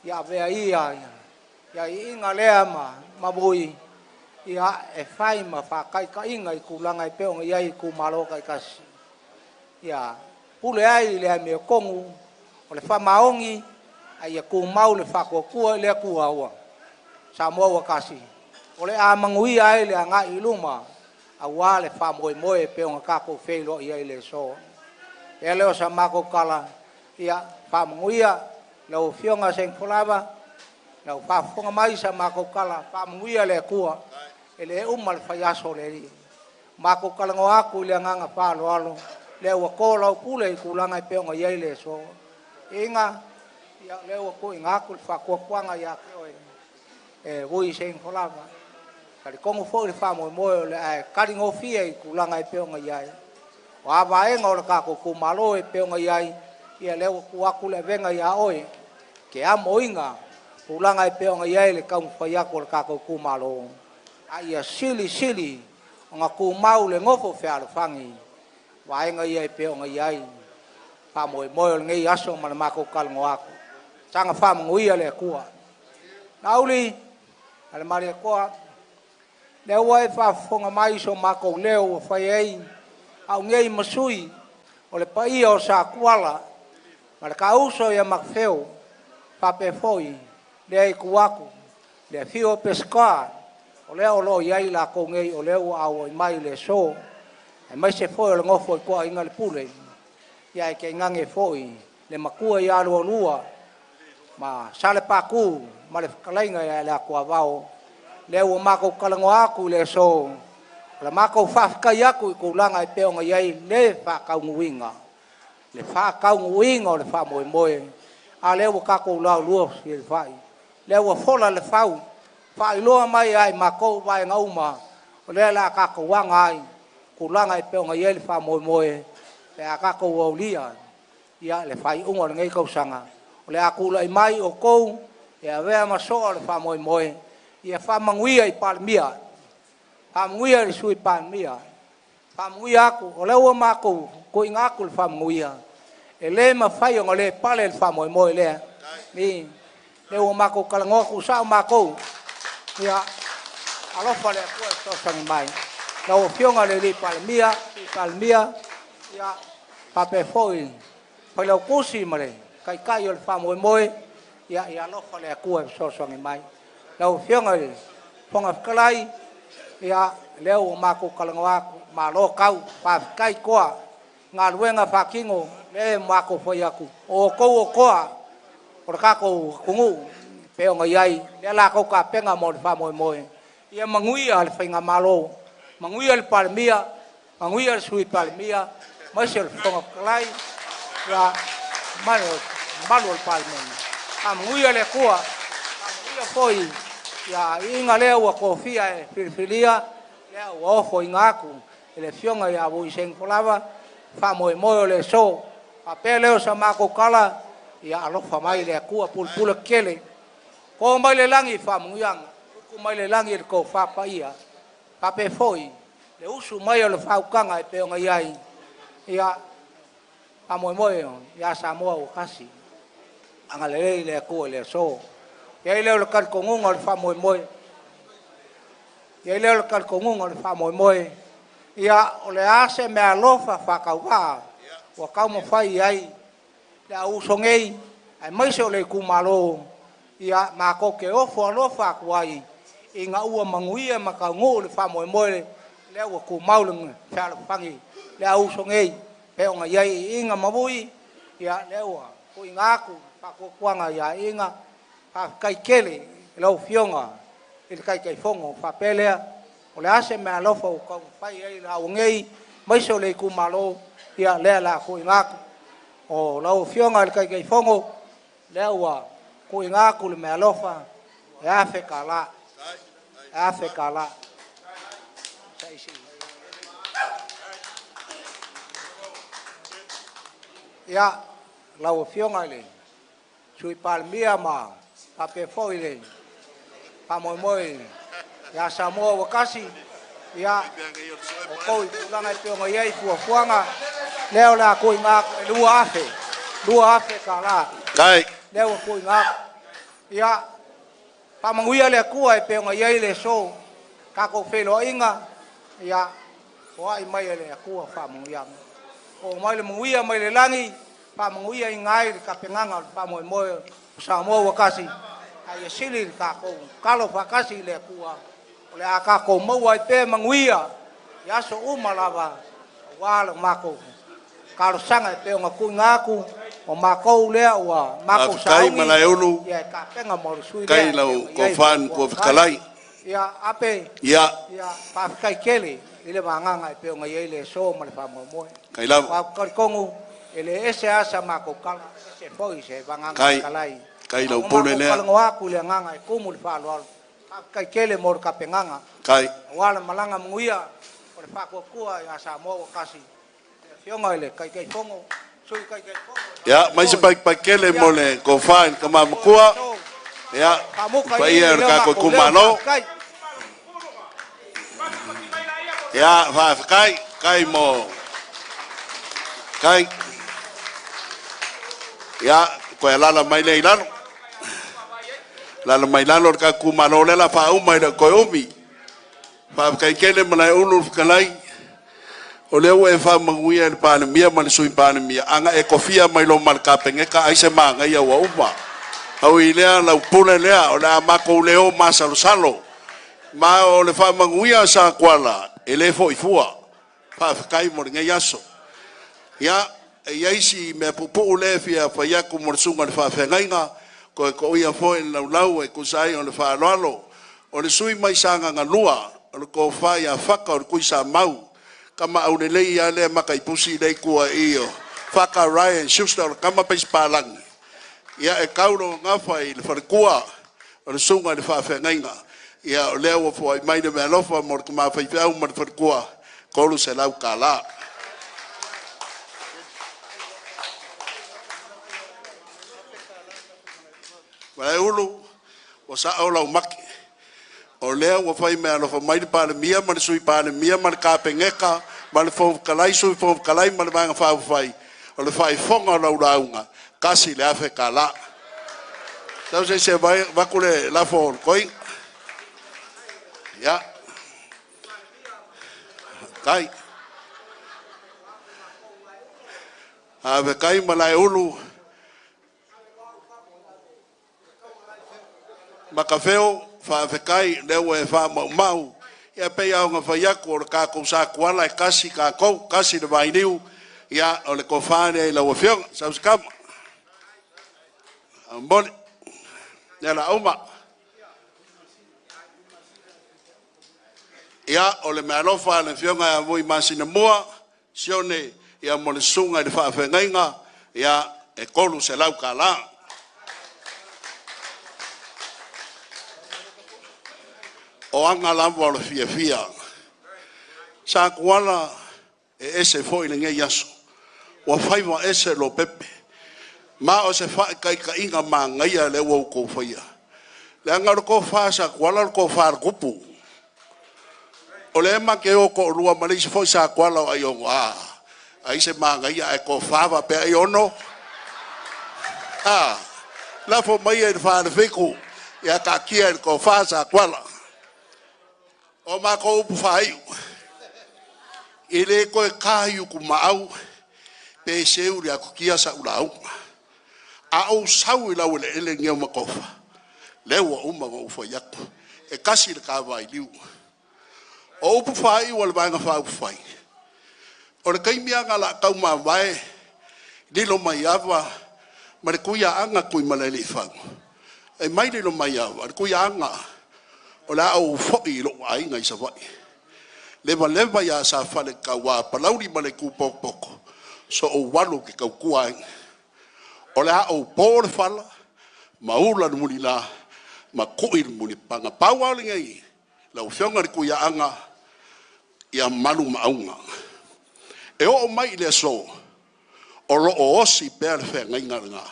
ia avea ia ia iiga lea ma vui ia e fai ma faataitaiga i tulaga e pei ona i ai itumalo taitasi. Ia pule ai i le amiotonu o le faamaoni, a ia tumau le faatuatua i le Atua ua Samoa ua tasi, o le a manuia ai le agai i luma aua le faamoemoe e pei ona tatou feiloai ai i le aso. Ia lea o sa matou tala, ia faamanuia lau Afioga Seufolava, lau faafofoga mai sa matou tala, faamanuia le Atua, e le uma le faiaso o le Alii. Matou talanoa atu i le agaga faaaloalo, lea ua to lau pule i tulaga e pei ona i ai le aso. Iiga, ia lea ua tuuina atu le faatuatuaga ia te oe, e Vui Seufolava. Talitonu foi le faamoemoe o le a e taligofie i tulaga e pei ona i ai. O a vaega o le tatou itumalo e pei ona i ai, ia lea ua tuu atu le avega ia oe, ke amoina tulaga e pei ona i ai le taumafai atu o le tatou itumalo, a ia silisili ona tumau le nofo fealofani vaega ia e pei ona i ai faamoemoe o lenei aso ma le matou talanoa atu. Saga faamanuia le Atua. Laauli ma le Malietoa, lea ua e faafofoga mai i so matou leo ua fai ai au nei ma sui o le paia o Satuala ma le taauso ia Matafeo, faapea foi lea itu atu le afio o Peseta, o lea o lo o i ai latou nei o lea ua auai mai i le aso, aemaise foi o le nofo a ituaiga le pule, ia ae tainane foi le matua ia Lualua ma Salepatu ma le fetalaiga ia le Atuavao. Lea ua matou talanoa atu i le aso, o le matou faafetai atu i tulaga e pei ona i ai le faataunuuina o le faamoemoe, a lea ua tatou laulua fesilafai, lea ua fola le fau, faailoa mai ia i matou vaega uma, o lea o le a tatou aga ai tulaga e pei ona i ai le faamoemoe pe a tatou aulia ia le faaiuga o lenei tausaga. O le a tulai mai outou e avea ma soa o le faamoemoe, ia faamanuia i Palemia, faamanuia i le Sui Palemia, faamanuia atu, o lea ua matou tuuina atu le faamanuia, e le mafai ona le pale le faamoemoe lea. Lea ua matou talanoa tuusao matou, ia alofa le Atua e fesoasoani mai. Lau Afioga i le Palemia, Sui Palemia, ia faapea foi Failautusi ma le Taitai o le faamoemoe, ia ia alofa le Atua e fesoasoani mai. Lau Afioga i le Fofoga Fetalai, ia lea ua matou talanoa atu, malo tau, faafetai toa, galuega faatino, lea ua matou fai atu, o outou o toa o le tatou atunuu e pei ona i ai lea latou tapena mo le faamoemoe. Ia manuia le faigamalo, manuia le Palemia, manuia le Sui Palemia, aemaise o le Fofoga Fetalai, ia ma le mamalu o le Palemene. Faamanuia le Atua, faamanuia foi ia aiga lea ua tofia e filifilia, lea ua ofoina atu e le Afioga ia Vui Seufolava, faamoemoe o le aso. Faapea lea o sa matou tala, ia alofa mai le Atua pulupula tele. To mai le lagi faamanuiaga, utu mai le lagi le tofa paia, faapea foi le usu mai o le faautaga e pei ona i ai, ia faamoemoe ia Samoa ua tasi. Agalelei le Atua i le aso. E i ai lea o le talitonuga o le faamoemoe, e i ai lea o le talitonuga o le faamoemoe, ia o le a se meaalofa faatauvaa ua taumafai i ai le au uso nei, aemaise o le itumalo, Ia makou te ofo alofa atu ai ina ua manuia ma taunuu le faamoemoe lea ua tumau le fealofani le auuso nei pei ona i ai iiga ma vui. Ia lea ua tuuina atu le faatuatuaga ia Iiga. Faafetai tele i lau Afioga i le Taitaifono. Ona faapea lea, o le a se meaalofa ua taumafai ai i nei aemaise o le itumalo, ia lea o le a tuuina atu. O lau Afioga i le Taitaifono, lea ua tuuina atu le meaalofa e $1,000, $1,000. Ia, lau Afioga i le Sui Palemia ma faapea foi le faamoemoe ia Samoa ua tasi, ia, o outou i tulaga e pei ona i ai fuafuaga, lea o le a tuuina atu e $2,000, $2,000 lea ua tuuina atu. Ia, faamanuia le Atua e pei ona i ai le aso, tatou feiloaiga, ia, foai mai e le Atua faamanuiaga. Oo mai le manuia mai le lagi, faamanuiaina ai le tapenaga o le faamoemoe o Samoa ua tasi, a ia sili le tatou tatalo faatasi i le Atua, o le a tatou maua ai pea manuia i aso uma lava, aua le matou talosaga e pei ona tuuina atu, o matou lea ua matou Faafetai sauni, Malaeulu, ia e tapena mo le sui kai lea e pei lau ona i ai kofa ni fuafuaga. fetalai. Ia, Ape, Ia, ia, faafetai tele i le vagaga e pei ona i ai le aso ma le faamoemoe. kai lava. Aua ou te talitonu, e le ese lava sa matou tala, ese foi se vagaga Kai, fetalai. kai A lau ua pule matou lea. talanoa atu i le agaga e tumu le faaaloalo. Faafetai tele mo le tapenaga, Kai. aua le malaga manuia o le faatuatua ia Samoa ua tasi. Le Afioga i le Taitaifono, Sui Taitaifono, Ia, faapea mai se foi. pai pai kele Ia, mo le kofa i le o le kamamakua. aso, Ia, faamuta pa i ia le o le leo kako matou leo, kumalo. faafetai. Ia, faafetai, kai mo, kai. Ia, koe alala mai le ilalo. Lalo mai lalo le kaku malo le la faauma i le koe umi. Faafetai tele Malaeulu le fetalai. O lea ua e faamanuia i le Palemia ma le Sui Palemia, ana e kofia mai loa ma le Kapeneta ai se magaia ua uma. Au i lea lau pule lea, o le a matou le o masalosalo. Ma o le faamanuia a Sakuala, e le foi fua. Faafetai mo lenei aso. Ia, e i ai si mea puupuu lea e fia fai atu mo le susuga i le faafeagaiga, koe toia foi le laulau e tusa ai o le faaaloalo. O le sui usufono mai Sagaga 2, o le tofa ia Faka o le Tuisamau, tama aulelei lava lea mataipusi lea i tua i o Faka Ryan Schuster o le tama Peisipalagi. Ia e tau lona gafa i le faletua o le susuga i le faafeagaiga. Ia o lea ua foai mai le meaalofa mo le tama faifeau ma le faletua, $300. Malaeulu, ua sao lau make. O lea ua fai meaalofa mai le Palemia ma le Sui Palemia ma le Kapeneta ma le Fofoga Fetalai, Sui Fofoga Fetalai ma le Vaega Faaupufai, o le faaifoga o lau lauga, $1,000. Sau se i avatu le lafo o le toeaina. Ia, kai. Faafetai Malaeulu Matafeo, faafetai o lea ua e faamaumau. Ia pei lava ona fai atu, o le tatou Sakuala e tasi tatou, tasi le vailiu. Ia o le tofa lea i lau Afioga, sau se tama. Faamolemole, lea o le a uma. Ia, o le meaalofa a le Afioga ia Vui Masinamua, Sione, ia mo le susuga i le faafeagaiga, ia e $300. O aga lava o le fiafia. Sakuala, e ese foi lenei aso. Ua faiva ese Lopepe. Ma o se faataitaiga magaia lea ua outou faia. Leaga o le tofa a Sakuala o le tofa a le tupu. O lea ma te o toalua ma le isi foi Sakuala o Aiono, a, ai se magaia ae tofa faapea Aiono. A, lafo maia i le 4 le 7, ia taatia i le tofa Sakuala. O matou upu faaiu, e le toe ta i utumaau pe seu i le atutia sau lauga. A ou sau i laueleele nei o Matofa, Lea ua uma ona ou fai atu, e tasi le ta vailiu. O upu faaiu a le Vaega Faaupufai, o le taimi lava na o le a taumavae Lilomaiava ma le Tuiaana Tuimalealiifano, fai mai Lilomaiava, “Le Tuiaana, o le a ou foi i lou aiga i Savaii.” Leva ia Sa Faleletaua, Palauli ma le Itu Potopoto, so ou alu ou te tautua ai. O le a ou po le fala ma ula le mulila ma tui le mulipapaga. Pau lava o lenei, lau Afioga i le Tuiaana, ia malu ma auga. E oo mai i le aso, o lo o osi pea le feagaiga lena,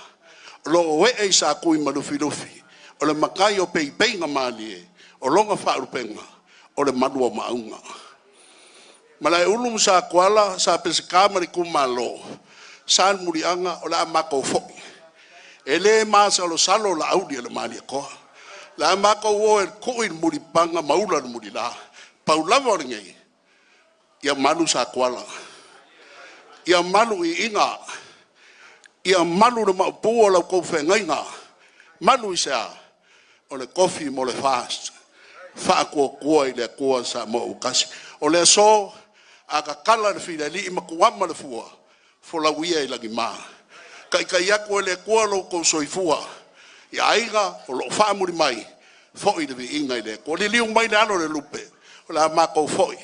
o lo o ee i Satui ma Lufilufi, o le matai o peipeiga malie, o lona faalupega o le malu o Maauga. Malaeulu ma Satuala, Sa Peseta ma le itumalo, Salemuliaga, o le a matou foi. E le masalosalo Laauli o le Malietoa, o le a matou o e tui le mulipapaga ma ula le mulila. Pau lava o lenei, ia malu Satuala, ia malu iiga, ia malu le maopu o la outou feagaiga. Malu i se a? O le tofi mo le FAST, Faatuatua i le Atua Samoa ua Tasi. O le aso, a tatala le filialii ma tuama le fua, folau ia i lagima, taitai atu e le Atua lo outou soifua i aiga o lo o faamuli mai, foi le viiga i le Atua. Liliu mai le alo o le lupe, o le a matou foi,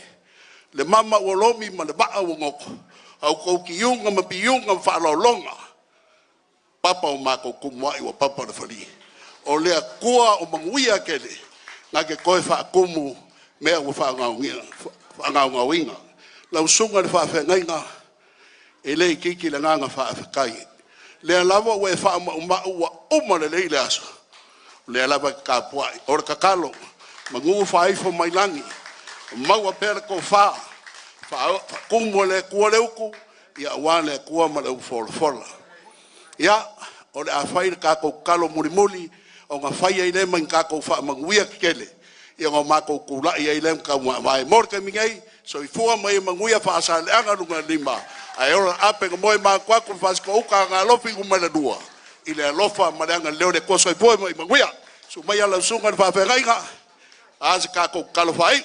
le mama ua lomi ma le vaa ua goto, a outou tiuga ma piuga ma faaaloaloga, papa o matou tumuai ua papa le falia. O le Atua o manuia e tele na te toe faatumu mea ua faagaogoina. Lau Susuga i le Faafeagaiga, e le itiiti le agaga faafetai, lea lava ua e faamaumau ua uma lelei le aso, o lea lava e te tapuai. O le tatalo, manu faaifo mai lagi, maua pea le tofa, faatumu e le Atua le utu aua le Atua ma le upufolafola. Ia, o le a fai le tatou tatalo mulimuli ona fai ai lea ma ni tatou faamanuia tetele, ia ona matou tulai ai lea ma taumavae. Mo le taimi nei, soifua ma ia manuia. Faasaleleaga 5, ae ola ape na moematuatu i le Fasitoo-uta a Aga Alofi 2, i le alofa ma le agalelei o le Atua. Soifua ma ia manuia. Susu maia lau susuga i le faafeagaiga, a se tatou tatalo faaiu.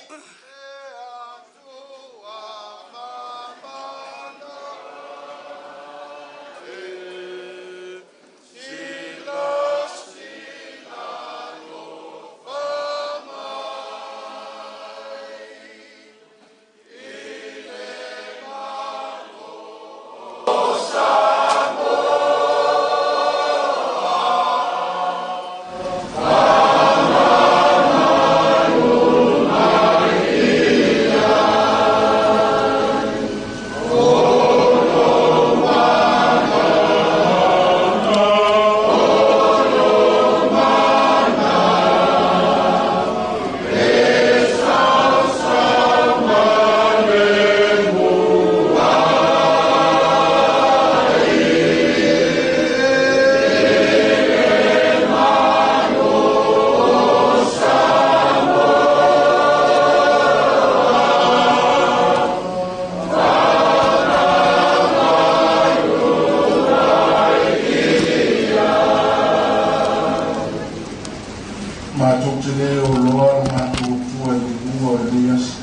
Matou te le oloa lo matou Atua i le iuga o lenei aso.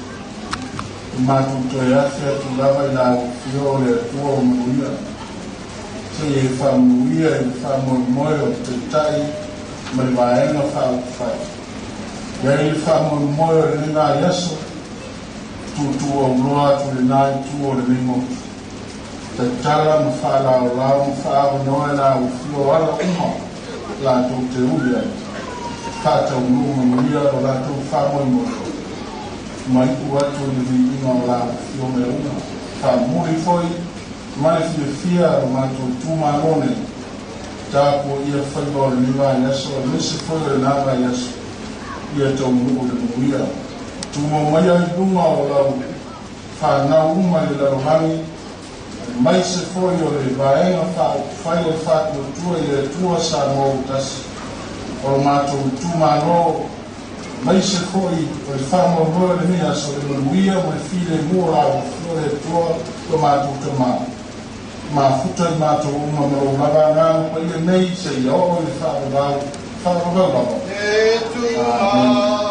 E matou toe afe atu lava i le afifio o le Atua o manuia, seia e faamanuia i le faamoemoe o le Taitai ma le Vaega Faaupufai. I ai le faamoemoe o lenei vaiaso, tuutuuauloa atu i lena itu o lenei motu. Tatala ma faalaolao ma faaavanoa e la afio ala uma latou te uli ai. Faataunuu manuia lo latou faamoemoe ma iu atu i le viiga o la afio mea uma. Faamuli foi ma le fiafia lo matou itumalo nei, tapuaia faiva o lenei vaiaso aemaise foi o lena vaiaso, ia taunuu le manuia. Tumau maia i luga o lau fanau uma i le lalolagi, aemaise foi o le Vaega Faaupufai o le Faatuatua i le Atua Samoa ua Tasi, o lo matou itumalo, aemaise foi o le faamoemoe o lenei aso, le manuia ma le filemu o la afio le Atua lo matou Tamā. Mafuta i matou uma ma lou lava agaga paia nei seia oo i le faavavau. Faavavau lava. Amene.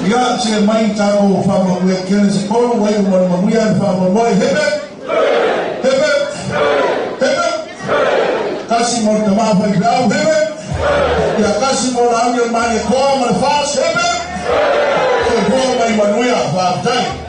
Ia se mai tātou whaamanuia kene se kolu wai o manu manuia le whaamoemoe. Hip hip! Hip hip! Hip hip! Kasi mo le tamaa faifeau. Hip hip! Ia kasi mo le au i le mani e koa ma le fas. Hip hip! Soifua mai manuia. Faafetai.